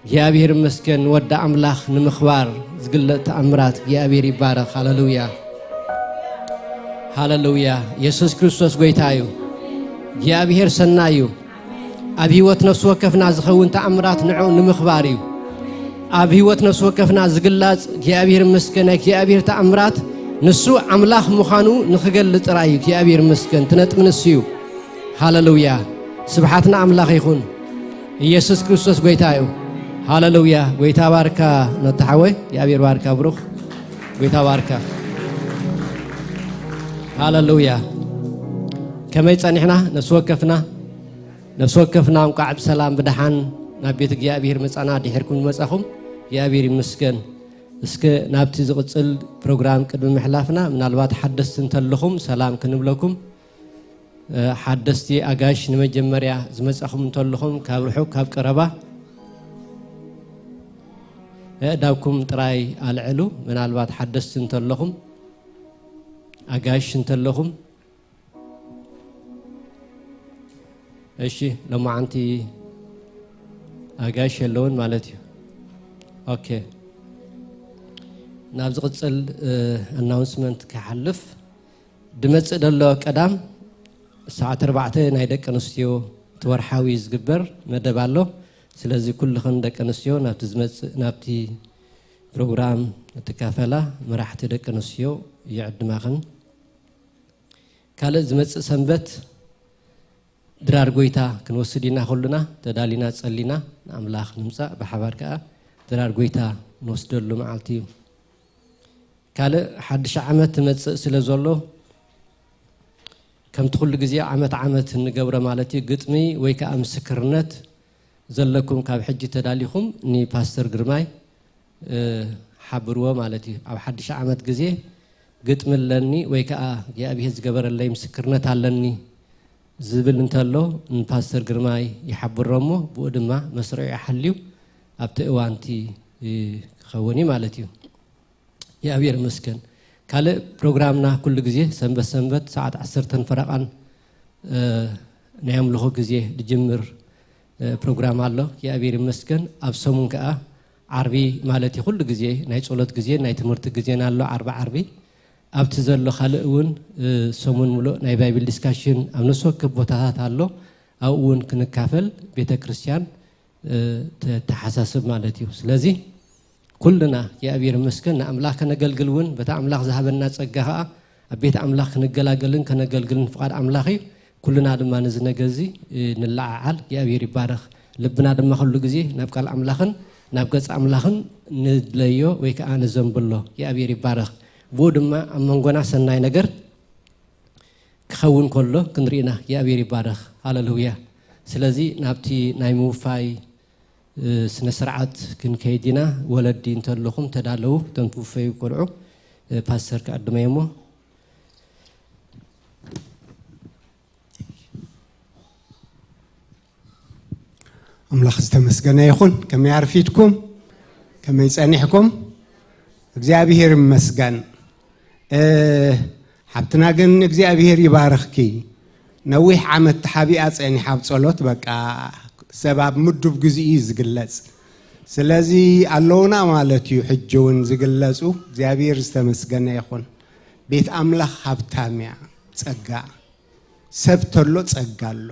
እግዚኣብሔር ይመስገን። ወዲ ኣምላኽ ንምኽባር ዝግለጥ ተኣምራት እግዚኣብሔር ይባረኽ። ሃለሉያ፣ ሃለሉያ። የሱስ ክርስቶስ ጎይታ እዩ። እግዚኣብሔር ሰናይ እዩ። ኣብ ህይወት ነፍሲ ወከፍና ዝኸውን ተኣምራት ንዕኡ ንምኽባር እዩ። ኣብ ህይወት ነፍሲ ወከፍና ዝግላጽ እግዚኣብሔር ይመስገን። ናይ እግዚኣብሔር ተኣምራት ንሱ ኣምላኽ ምዃኑ ንኽገልጽ ጥራይ እዩ። እግዚኣብሔር ይመስገን። እቲ ነጥቢ ንሱ እዩ። ሃለሉያ። ስብሓት ንኣምላኽ ይኹን። ኢየሱስ ክርስቶስ ጎይታ እዩ። ሃለሉያ። ጎይታ ባርካ ነታ ሓወይ። እግዚኣብሔር ባርካ ብሩኽ። ጎይታ ባርካ። ሃለሉያ። ከመይ ጸኒሕና? ነፍሲ ወከፍና፣ ነፍሲ ወከፍና እንቋዕ ብሰላም ብደሓን ናብ ቤት እግዚኣብሔር መጻና። ድሒርኩም ዝመጻኹም እግዚኣብሔር ይመስገን። እስከ ናብቲ ዝቕጽል ፕሮግራም ቅድሚ ምሕላፍና፣ ምናልባት ሓደስቲ እንተለኹም ሰላም ክንብለኩም። እ፣ ሓደስቲ ኣጋይሽ ንመጀመርያ ዝመጻኹም እንተለኹም፣ ካብ ርሑቕ ካብ ቀረባ፣ ኣእዳውኩም ጥራይ ኣልዕሉ። ምናልባት ሓደስቲ እንተለኹም፣ ኣጋይሽ እንተለኹም። እሺ፣ ሎማዓንቲ ኣጋይሽ የለውን ማለት እዩ። ኦኬ። ናብ ዝቕጽል፣ እ፣ ኣናውንስመንት ክሓልፍ፣ ድመጽእ ደሎ ቀዳም ሰዓት ኣርባዕተ ናይ ደቂ ኣንስትዮ እቲ ወርሓዊ ዝግበር መደብ ኣሎ። ስለዚ ኩልኽን ደቂ ኣንስትዮ ናብቲ ዝመጽእ፣ ናብቲ ፕሮግራም እትካፈላ መራሕቲ ደቂ ኣንስትዮ ይዕድማኽን። ካልእ ዝመጽእ ሰንበት ድራር ጎይታ ክንወስድ ኢና። ኩልና ተዳሊና ጸሊና ንኣምላኽ ንምጻእ ብሓባር ከኣ ድራር ጎይታ ንወስደሉ መዓልቲ እዩ። ካልእ ሓድሽ ዓመት ትመጽእ ስለ ዘሎ፣ ከምቲ ኩሉ ግዜ ዓመት ዓመት እንገብሮ ማለት እዩ፣ ግጥሚ ወይ ከኣ ምስክርነት ዘለኩም ካብ ሕጂ ተዳሊኹም ንፓስተር ግርማይ፣ እ፣ ሓብርዎ ማለት እዩ። ኣብ ሓድሽ ዓመት ግዜ ግጥሚ ኣለኒ ወይ ከኣ እግዚኣብሔር ዝገበረለይ ምስክርነት ኣለኒ ዝብል እንተሎ ንፓስተር ግርማይ ይሓብሮ እሞ ብኡ ድማ መስርዑ ይሓልዩ ኣብቲ እዋንቲ፣ እ፣ ክኸውን እዩ ማለት እዩ። እግዚኣብሔር ይመስገን። ካልእ ፕሮግራምና ኩሉ ግዜ ሰንበት ሰንበት ሰዓት ዓሰርተን ፈረቓን፣ እ፣ ናይ ኣምልኾ ግዜ ዝጅምር፣ እ፣ ፕሮግራም ኣሎ። እግዚኣብሔር ይመስገን። ኣብ ሰሙን ከኣ ዓርቢ ማለት እዩ፣ ኩሉ ግዜ ናይ ጸሎት ግዜ ናይ ትምህርቲ ግዜን ኣሎ፣ ዓርቢ ዓርቢ። ኣብቲ ዘሎ ካልእ እውን፣ እ፣ ሰሙን ምሉእ ናይ ባይብል ዲስካሽን ኣብ ነፍሲ ወከፍ ቦታታት ኣሎ። ኣብኡ እውን ክንካፈል ቤተ ክርስቲያን እ፣ ተተሓሳስብ ማለት እዩ። ስለዚ ኩልና እግዚኣብሔር ይመስገን ንኣምላኽ ከነገልግል እውን በታ ኣምላኽ ዝሃበና ጸጋ ኸኣ ኣብ ቤት ኣምላኽ ክንገላገልን ከነገልግልን ፍቓድ ኣምላኽ እዩ። ኩልና ድማ ነዚ ነገር እዚ፣ እ፣ ንለዓዓል። እግዚኣብሔር ይባረኽ። ልብና ድማ ኩሉ ግዜ ናብ ቃል ኣምላኽን ናብ ገጽ ኣምላኽን ንድለዮ ወይ ከኣ ንዘንብሎ። እግዚኣብሔር ይባረኽ። ብኡ ድማ ኣብ መንጎና ሰናይ ነገር ክኸውን ከሎ ክንርኢ ኢና። እግዚኣብሔር ይባረኽ። ሃለሉያ። ስለዚ ናብቲ ናይ ምውፋይ፣ እ፣ ስነ ስርዓት ክንከይድ ኢና። ወለዲ እንተለኹም ተዳለዉ፣ እቶም ትውፈዩ ቆልዑ፣ እ፣ ፓስተር ክዕድመ እሞ። ኣምላኽ ዝተመስገነ ይኹን። ከመይ ኣርፊድኩም? ከመይ ጸኒሕኩም? እግዚኣብሔር ይመስገን። እ፣ ሓብትና ግን እግዚኣብሔር ይባርኽኪ። ነዊሕ ዓመት ተሓቢኣ ጸኒሓ ኣብ ጸሎት፣ በቃ ሰብ ኣብ ምዱብ ግዜኡ እዩ ዝግለጽ። ስለዚ ኣለውና ማለት እዩ ሕጂ እውን ዝግለጹ። እግዚኣብሔር ዝተመስገነ ይኹን። ቤት ኣምላኽ ሃብታም እያ፣ ጸጋ። ሰብ ተሎ ጸጋ ኣሎ።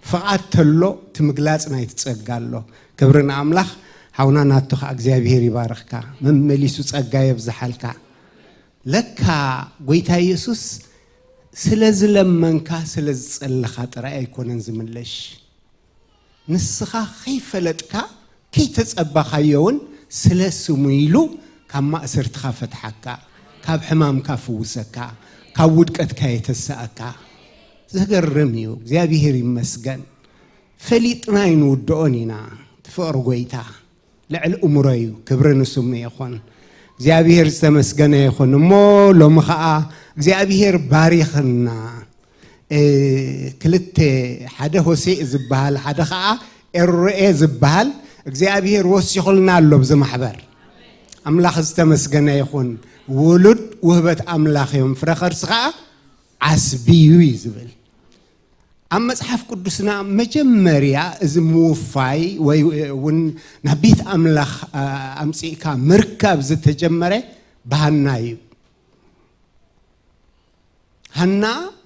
ፍቓድ ተሎ እቲ ምግላጽ ናይቲ ጸጋ ኣሎ። ክብሪ ንኣምላኽ። ሓውና ናቱ ኸዓ እግዚኣብሔር ይባርኽካ፣ መመሊሱ ጸጋ የብዝሓልካ። ለካ ጎይታ ኢየሱስ ስለ ዝለመንካ፣ ስለ ዝጸለኻ ጥራይ ኣይኮነን ዝምለሽ። ንስኻ ከይፈለጥካ፣ ከይተጸባኻዮ እውን ስለ ስሙ ኢሉ ካብ ማእሰርትኻ ፈትሓካ፣ ካብ ሕማምካ ፍውሰካ፣ ካብ ውድቀትካ የተሰኣካ። ዘገርም እዩ። እግዚኣብሔር ይመስገን። ፈሊጥና ኣይንውድኦን ኢና። እቲ ፍቕሪ ጎይታ ልዕሊ እምሮ እዩ። ክብሪ ንስሙ ይኹን። እግዚኣብሔር ዝተመስገነ ይኹን። እሞ ሎሚ ኸዓ እግዚኣብሔር ባሪኽና። እ፣ ክልተ፣ ሓደ ሆሴእ ዝበሃል፣ ሓደ ኸዓ ኤሮኤ ዝበሃል እግዚኣብሔር ወሲኹልና ኣሎ ብዚ ማሕበር። ኣምላኽ ዝተመስገነ ይኹን። ውሉድ ውህበት ኣምላኽ እዮም፣ ፍረ ከርሲ ኸዓ ዓስቢ እዩ እዩ ዝብል። ኣብ መጽሓፍ ቅዱስና መጀመርያ እዚ ምውፋይ ወይ እውን ናብ ቤት ኣምላኽ፣ አ፣ ኣምጺእካ ምርካብ ዝተጀመረ ብሃና እዩ። ሃና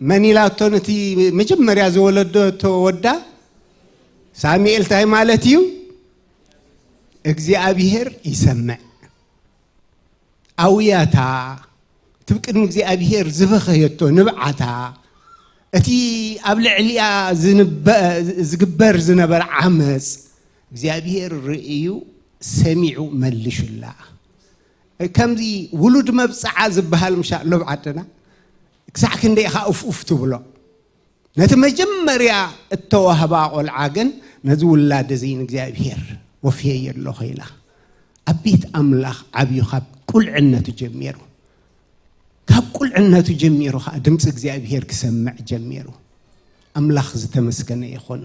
መን ኢላቶ ነቲ መጀመርያ ዝወለደቶ ወዳ? ሳሙኤል እንታይ ማለት እዩ? እግዚኣብሔር ይሰምዕ። ኣውያታ፣ እቲ ቅድሚ እግዚኣብሔር ዝበኸየቶ ንብዓታ፣ እቲ ኣብ ልዕሊኣ ዝንበ-፣ ዝግበር ዝነበረ ዓመፅ፣ እግዚኣብሔር ርእዩ ሰሚዑ መልሹላ። ከምዚ ውሉድ መብፅዓ ዝበሃል ምሻ ኣሎ ኣብ ዓድና፣ ክሳዕ ክንደይ ኢኻ ኡፍ ኡፍ ትብሎ? ነቲ መጀመርያ እተዋህባ ቆልዓ ግን ነዚ ውላድ እዚ ንእግዚኣብሔር ወፍየዮ ኣለኹ ኢላ። ኣብ ቤት ኣምላኽ ዓብዩ ካብ ቁልዕነቱ ጀሚሩ፣ ካብ ቁልዕነቱ ጀሚሩ ኸዓ ድምፂ እግዚኣብሔር ክሰምዕ ጀሚሩ። ኣምላኽ ዝተመስገነ ይኹን።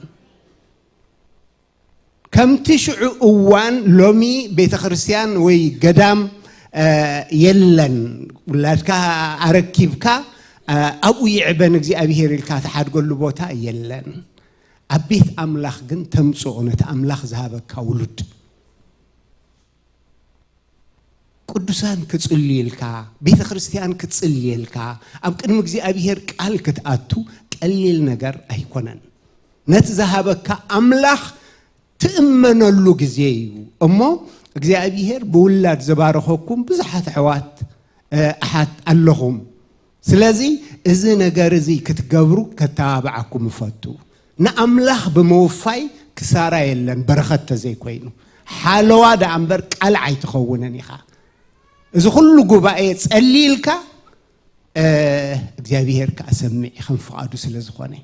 ከምቲ ሽዑ እዋን ሎሚ ቤተ ክርስቲያን ወይ ገዳም፣ እ፣ የለን። ውላድካ ኣረኪብካ፣ እ፣ ኣብኡ ይዕበ ንእግዚኣብሔር ኢልካ ትሓድገሉ ቦታ የለን። ኣብ ቤት ኣምላኽ ግን ተምጽኦ ነቲ ኣምላኽ ዝሃበካ ውሉድ። ቅዱሳን ክጽልዩልካ፣ ቤተ ክርስቲያን ክትጽልየልካ፣ ኣብ ቅድሚ እግዚኣብሔር ቃል ክትኣቱ ቀሊል ነገር ኣይኮነን። ነቲ ዝሃበካ ኣምላኽ ትእመነሉ ግዜ እዩ። እሞ እግዚኣብሔር ብውላድ ዝባረኸኩም ብዙሓት ኣሕዋት፣ እ፣ ኣሓት ኣለኹም። ስለዚ እዚ ነገር እዚ ክትገብሩ ከተባብዓኩም እፈቱ። ንኣምላኽ ብምውፋይ ክሳራ የለን፣ በረኸት ተዘይኮይኑ። ሓለዋ ደኣ እምበር ቃልዕ ኣይትኸውንን ኢኻ። እዚ ኩሉ ጉባኤ ጸሊልካ፣ እ፣ እግዚኣብሔር ከኣ ሰሚዕ ከም ፍቓዱ ስለ ዝኾነ።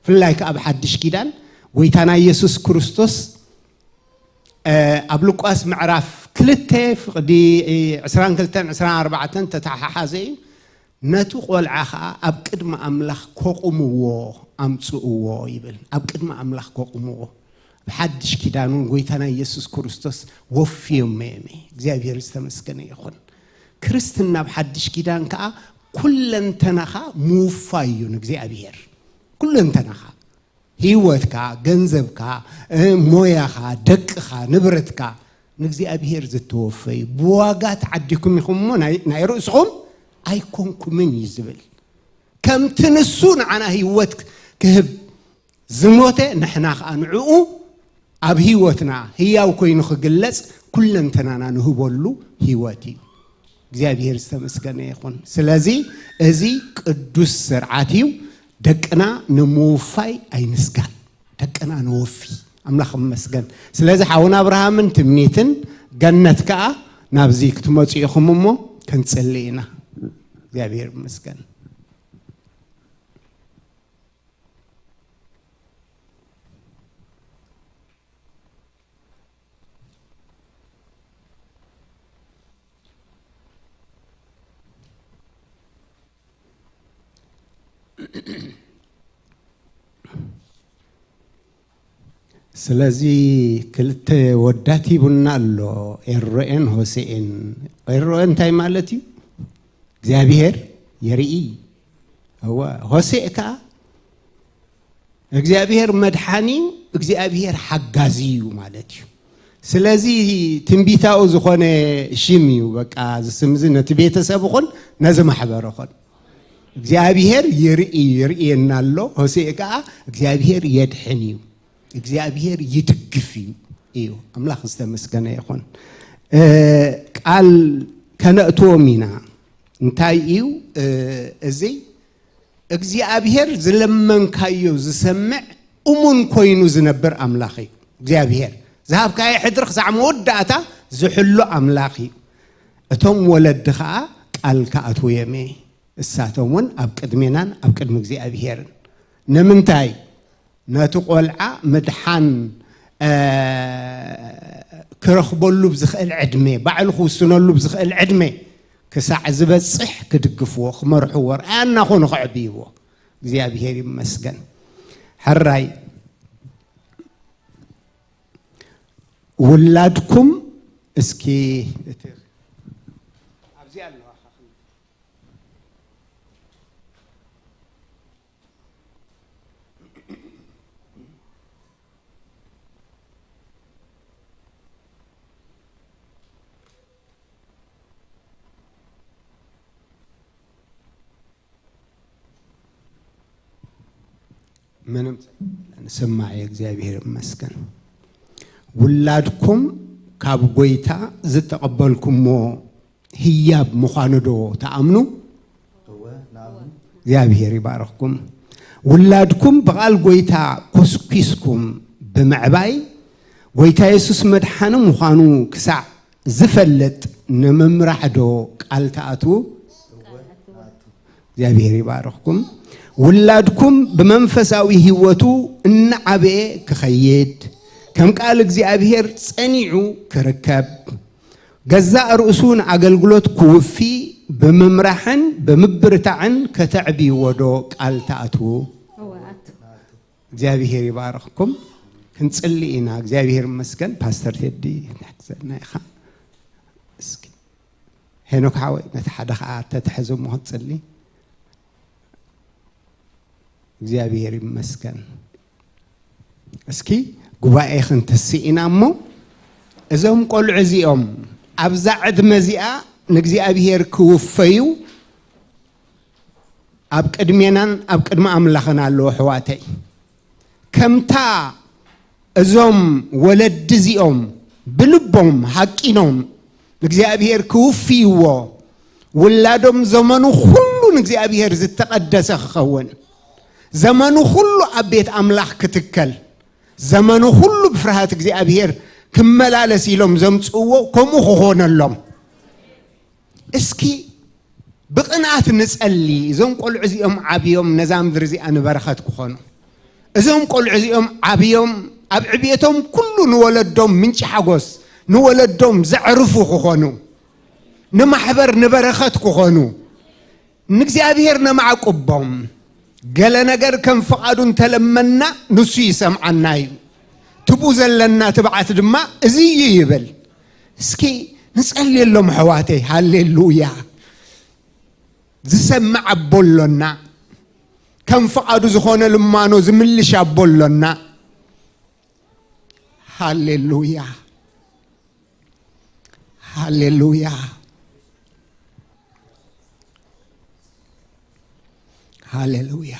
ብፍላይ ከኣ ኣብ ሓድሽ ኪዳን ጎይታና ኢየሱስ ክርስቶስ፣ እ፣ ኣብ ሉቃስ ምዕራፍ ክልተ ፍቕዲ፣ እ፣ ዕስራን ክልተን ዕስራን ኣርባዕተን ተተሓሓዘ እዩ። ነቲ ቆልዓ ኸኣ ኣብ ቅድሚ ኣምላኽ ከቑምዎ ኣምጽእዎ ይብል። ኣብ ቅድሚ ኣምላኽ ከቑምዎ። ብሓድሽ ኪዳን እውን ጎይታና ኢየሱስ ክርስቶስ ወፍዮሞ እዮም። እግዚኣብሔር ዝተመስገነ ይኹን። ክርስትና ኣብ ሓድሽ ኪዳን ከኣ ኩለንተናኻ ምውፋይ እዩ ንእግዚኣብሔር። ኩለንተናኻ፣ ህይወትካ፣ ገንዘብካ፣ እ፣ ሞያኻ፣ ደቅኻ፣ ንብረትካ ንእግዚኣብሔር ዝተወፈዩ። ብዋጋ ተዓዲኩም ኢኹም እሞ ናይ፣ ናይ ርእስኹም ኣይኮንኩምን እዩ ዝብል። ከምቲ ንሱ ንዓና ህይወት ክህብ ዝሞተ፣ ንሕና ኸኣ ንዕኡ ኣብ ህይወትና ህያው ኮይኑ ክግለጽ ኩለንተናና ንህበሉ ህይወት እዩ። እግዚኣብሔር ዝተመስገነ ይኹን። ስለዚ እዚ ቅዱስ ስርዓት እዩ። ደቅና ንምውፋይ ኣይንስጋእ። ደቅና ንወፊ። ኣምላኽ ይመስገን። ስለዚ ሓውና ኣብርሃምን ትምኒትን ገነት ከኣ ናብዚ ክትመጹ ኢኹም እሞ ክንጽሊ ኢና። እግዚኣብሔር ይመስገን። ስለዚ ክልተ ወዳት ሂቡና ኣሎ፣ ኤሮኤን ሆሴኤን። ኤሮኤ እንታይ ማለት እዩ? እግዚኣብሔር የርኢ። እወ፣ ሆሴእ ከኣ እግዚኣብሔር መድሓኒ እዩ፣ እግዚኣብሔር ሓጋዚ እዩ ማለት እዩ። ስለዚ ትንቢታዊ ዝኾነ ሽም እዩ። በቃ፣ እዚ ስም እዚ ነቲ ቤተሰብ ይኹን ነዚ ማሕበር ይኹን እግዚኣብሔር ይርኢ፣ ይርእየና ኣሎ። ሆሴዕ ከዓ እግዚኣብሔር የድሕን እዩ፣ እግዚኣብሔር ይድግፍ እዩ እዩ። ኣምላኽ ዝተመስገነ ይኹን። እ፣ ቃል ከነእትዎም ኢና። እንታይ እዩ፣ እ፣ እዚ እግዚኣብሔር ዝለመንካዮ ዝሰምዕ እሙን ኮይኑ ዝነብር ኣምላኽ እዩ። እግዚኣብሔር ዝሃብካዮ ሕድሪ ክሳዕ መወዳእታ ዝሕሉ ኣምላኽ እዩ። እቶም ወለዲ ኸዓ ቃል ክኣትዉ እዮም እየ። እሳቶም እውን ኣብ ቅድሜናን ኣብ ቅድሚ እግዚኣብሔርን። ንምንታይ? ነቲ ቆልዓ ምድሓን፣ እ፣ ክረኽበሉ ብዝኽእል ዕድመ፣ ባዕሉ ክውስነሉ ብዝኽእል ዕድመ ክሳዕ ዝበጽሕ ክድግፍዎ፣ ክመርሕዎ፣ ርኣያ እናኾኑ ከዕብይዎ። እግዚኣብሔር ይመስገን። ሕራይ ውላድኩም እስኪ እቲ ኣብዚኣ ኣለዋ። ምንም ንስማዕ፣ እግዚኣብሔር ይመስገን። ውላድኩም ካብ ጎይታ ዝተቐበልኩሞ ህያብ ምዃኑ ዶ ትኣምኑ? እወ፣ ንኣምን። እግዚኣብሔር ይባርኽኩም። ውላድኩም ብቓል ጎይታ ኮስኲስኩም ብምዕባይ፣ ጎይታ የሱስ መድሓኒ ምዃኑ ክሳዕ ዝፈልጥ ንምምራሕ ዶ ቃል ትኣትዉ? እወ፣ ንኣቱ። እግዚኣብሔር ይባርኽኩም። ውላድኩም ብመንፈሳዊ ህይወቱ እናዓበየ ክኸይድ፣ ከም ቃል እግዚኣብሔር ጸኒዑ ክርከብ፣ ገዛእ ርእሱ ንኣገልግሎት ክውፊ ብምምራሕን ብምብርታዕን ከተዕብይዎ ዶ ቃል ትኣትዉ? እወ፣ ኣቱ። እግዚኣብሔር ይባርኽኩም። ክንጽሊ ኢና። እግዚኣብሔር ይመስገን። ፓስተር ቴዲ ትሕግዘና ኢኻ። እስኪ ሄኖክ ሓወይ፣ ነቲ ሓደ ኸዓ ተትሕዝ እሞ ክንጽሊ። እግዚኣብሔር ይመስገን። እስኪ ጉባኤ ክንትስእ ኢና እሞ፣ እዞም ቆልዑ እዚኦም ኣብዛ ዕድመ እዚኣ ንእግዚኣብሔር ክውፈዩ ኣብ ቅድሜናን ኣብ ቅድሚ ኣምላኽን ኣለዉ፣ ኣሕዋተይ። ከምታ እዞም ወለዲ እዚኦም ብልቦም ሃቂኖም ንእግዚኣብሔር ክውፍይዎ፣ ውላዶም ዘመኑ ኩሉ ንእግዚኣብሔር ዝተቐደሰ ክኸውን፣ ዘመኑ ኩሉ ኣብ ቤት ኣምላኽ ክትከል፣ ዘመኑ ኩሉ ብፍርሃት እግዚኣብሔር ክመላለስ ኢሎም ዘምጽእዎ ከምኡ ክኾነሎም። እስኪ ብቕንኣት ንጸሊ፣ እዞም ቆልዑ እዚኦም ዓብዮም ነዛ ምድሪ እዚኣ ንበረኸት ክኾኑ። እዞም ቆልዑ እዚኦም ዓብዮም ኣብ ዕብየቶም ኩሉ ንወለዶም ምንጪ ሓጎስ፣ ንወለዶም ዘዕርፉ ክኾኑ፣ ንማሕበር ንበረኸት ክኾኑ፣ ንእግዚኣብሔር ነማዕቁቦም። ገለ ነገር ከም ፍቓዱ እንተለመና ንሱ ይሰምዓና እዩ። ትብኡ ዘለና ትብዓት ድማ እዚ እዩ ይብል። እስኪ ንጸልየሎም ኣሕዋተይ። ሃሌሉያ። ዝሰምዕ ኣቦ ኣሎና። ከም ፍቓዱ ዝኾነ ልማኖ ዝምልሽ ኣቦ ኣሎና። ሃሌሉያ። ሃሌሉያ። ሃሌሉያ።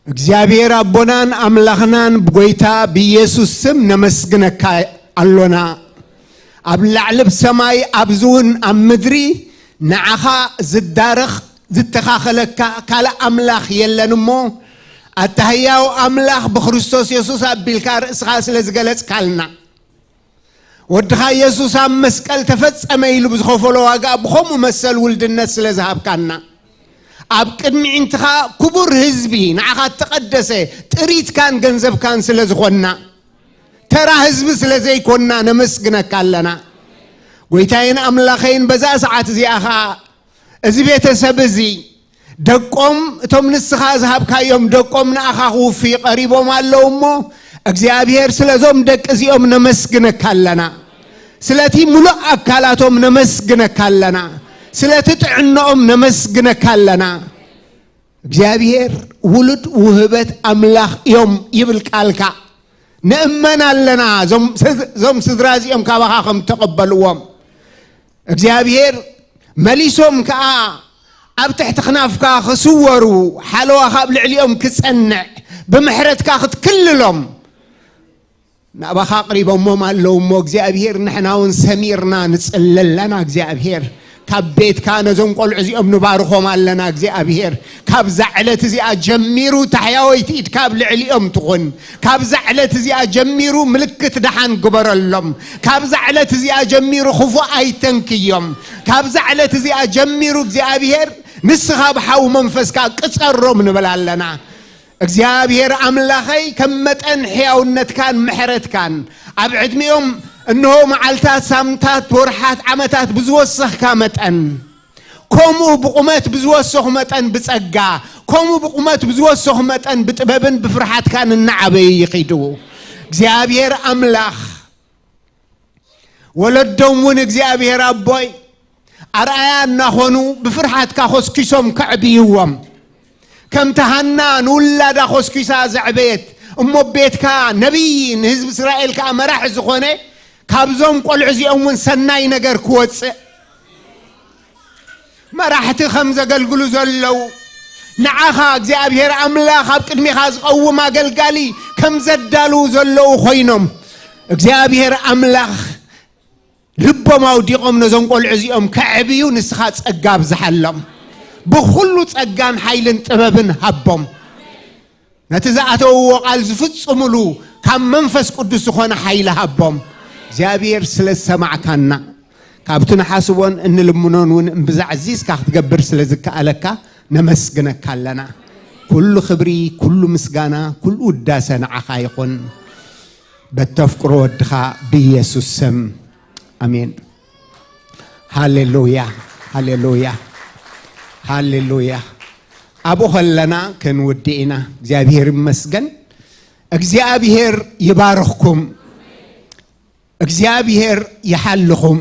እግዚኣብሔር ኣቦናን ኣምላኽናን ብጎይታ ብኢየሱስ ስም ነመስግነካ ኣሎና። ኣብ ላዕሊ ብሰማይ ኣብዚ እውን ኣብ ምድሪ ንዓኻ ዝዳረኽ ዝተኻኸለካ ካልእ ኣምላኽ የለን እሞ፣ ኣታ ህያው ኣምላኽ ብክርስቶስ የሱስ ኣቢልካ ርእስኻ ስለ ዝገለጽካልና፣ ወድኻ የሱስ ኣብ መስቀል ተፈጸመ ኢሉ ብዝኸፈሎ ዋጋ ብኸምኡ መሰል ውልድነት ስለ ዝሃብካና፣ ኣብ ቅድሚ ኣዒንትኻ ክቡር ህዝቢ፣ ንዓኻ እተቐደሰ ጥሪትካን ገንዘብካን ስለ ዝኾንና፣ ተራ ህዝቢ ስለ ዘይኮንና ነመስግነካ ኣለና። ጎይታዬን ኣምላኸይን፣ በዛ ሰዓት እዚኣ ኸኣ እዚ ቤተሰብ እዚ ደቆም፣ እቶም ንስኻ ዝሃብካዮም ደቆም ንኣኻ ክውፍዩ ቀሪቦም ኣለዉ እሞ፣ እግዚኣብሔር ስለዞም ደቂ እዚኦም ነመስግነካ ኣለና። ስለቲ ሙሉእ ኣካላቶም ነመስግነካ ኣለና። ስለቲ ጥዕናኦም ነመስግነካ ኣለና። እግዚኣብሔር ውሉድ ውህበት ኣምላኽ እዮም ይብል ቃልካ። ንእመን ኣለና፣ እዞም ስድ-፣ እዞም ስድራ እዚኦም ካባኻ ከም ተቐበልዎም። እግዚኣብሔር መሊሶም ከኣ ኣብ ትሕቲ ክናፍካ ክስወሩ፣ ሓለዋኻ ኣብ ልዕሊኦም ክጸንዕ፣ ብምሕረትካ ክትክልሎም ናባኻ ኣቕሪቦሞም ኣለዉ እሞ፣ እግዚኣብሔር ንሕና እውን ሰሚርና ንጽሊ ኣለና። እግዚኣብሔር ካብ ቤትካ ነዞም ቆልዑ እዚኦም ንባርኾም ኣለና። እግዚኣብሔር ካብዛ ዕለት እዚኣ ጀሚሩ ታሕያወይቲ ኢድካ ኣብ ልዕሊኦም ትኹን። ካብዛ ዕለት እዚኣ ጀሚሩ ምልክት ደሓን ግበረሎም። ካብዛ ዕለት እዚኣ ጀሚሩ ክፉእ ኣይተንክዮም። ካብዛ ዕለት እዚኣ ጀሚሩ እግዚኣብሔር ንስኻ ብሓዊ መንፈስካ ቅጸሮም ንብል ኣለና። እግዚኣብሔር ኣምላኸይ፣ ከም መጠን ሕያውነትካን ምሕረትካን ኣብ ዕድሚኦም እንሆ መዓልታት፣ ሳምንታት፣ ወርሓት፣ ዓመታት ብዝወሰኽካ መጠን፣ ከምኡ ብቑመት ብዝወሰኹ መጠን ብጸጋ፣ ከምኡ ብቑመት ብዝወሰኹ መጠን ብጥበብን ብፍርሃትካን እናዓበዩ ይኺዱ። እግዚኣብሔር ኣምላኽ፣ ወለዶም እውን እግዚኣብሔር ኣቦይ ኣርኣያ እናኾኑ ብፍርሃትካ ኮስኪሶም ከዕብይዎም፣ ከምቲ ሃና ንውላዳ ኮስኪሳ ዘዕበየት እሞ ቤትካ ነቢይ ንህዝቢ እስራኤል ከኣ መራሒ ዝኾነ ካብዞም ቆልዑ እዚኦም እውን ሰናይ ነገር ክወፅእ መራሕቲ ከም ዘገልግሉ ዘለዉ ንዓኻ እግዚኣብሔር ኣምላኽ ኣብ ቅድሚኻ ዝቐውም ኣገልጋሊ ከም ዘዳልዉ ዘለዉ ኮይኖም እግዚኣብሔር ኣምላኽ ልቦም ኣውዲቖም ነዞም ቆልዑ እዚኦም ከዕብዩ ንስኻ ጸጋ ኣብዝሓሎም። ብኹሉ ጸጋን ሓይልን ጥበብን ሃቦም። ነቲ ዝኣተውዎ ቃል ዝፍጽሙሉ ካብ መንፈስ ቅዱስ ዝኾነ ሓይሊ ሃቦም። እግዚኣብሔር ስለ ዝሰማዕካና ካብቲ ንሓስቦን እንልምኖን እውን እምብዛ ዕዚዝካ ክትገብር ስለ ዝከኣለካ ነመስግነካ ኣለና። ኩሉ ክብሪ፣ ኩሉ ምስጋና፣ ኩሉ ውዳሰ ንዓኻ ይኹን። በተፍቅሮ ወድኻ ብኢየሱስ ስም ኣሜን። ሃሌሉያ፣ ሃሌሉያ፣ ሃሌሉያ። ኣብኡ ከለና ክንውድእ ኢና። እግዚኣብሔር ይመስገን። እግዚኣብሔር ይባርኽኩም። እግዚኣብሔር ይሓልኹም።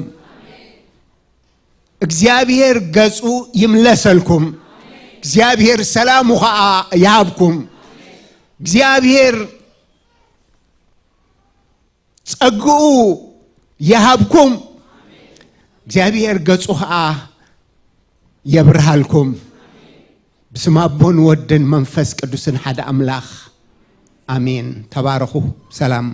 እግዚኣብሔር ገጹ ይምለሰልኩም። እግዚኣብሔር ሰላሙ ኸዓ ይሃብኩም። እግዚኣብሔር ጸግኡ ይሃብኩም። እግዚኣብሔር ገጹ ኸዓ የብርሃልኩም። ብስም ኣቦን ወድን መንፈስ ቅዱስን ሓደ ኣምላኽ ኣሜን። ተባረኹ። ሰላም።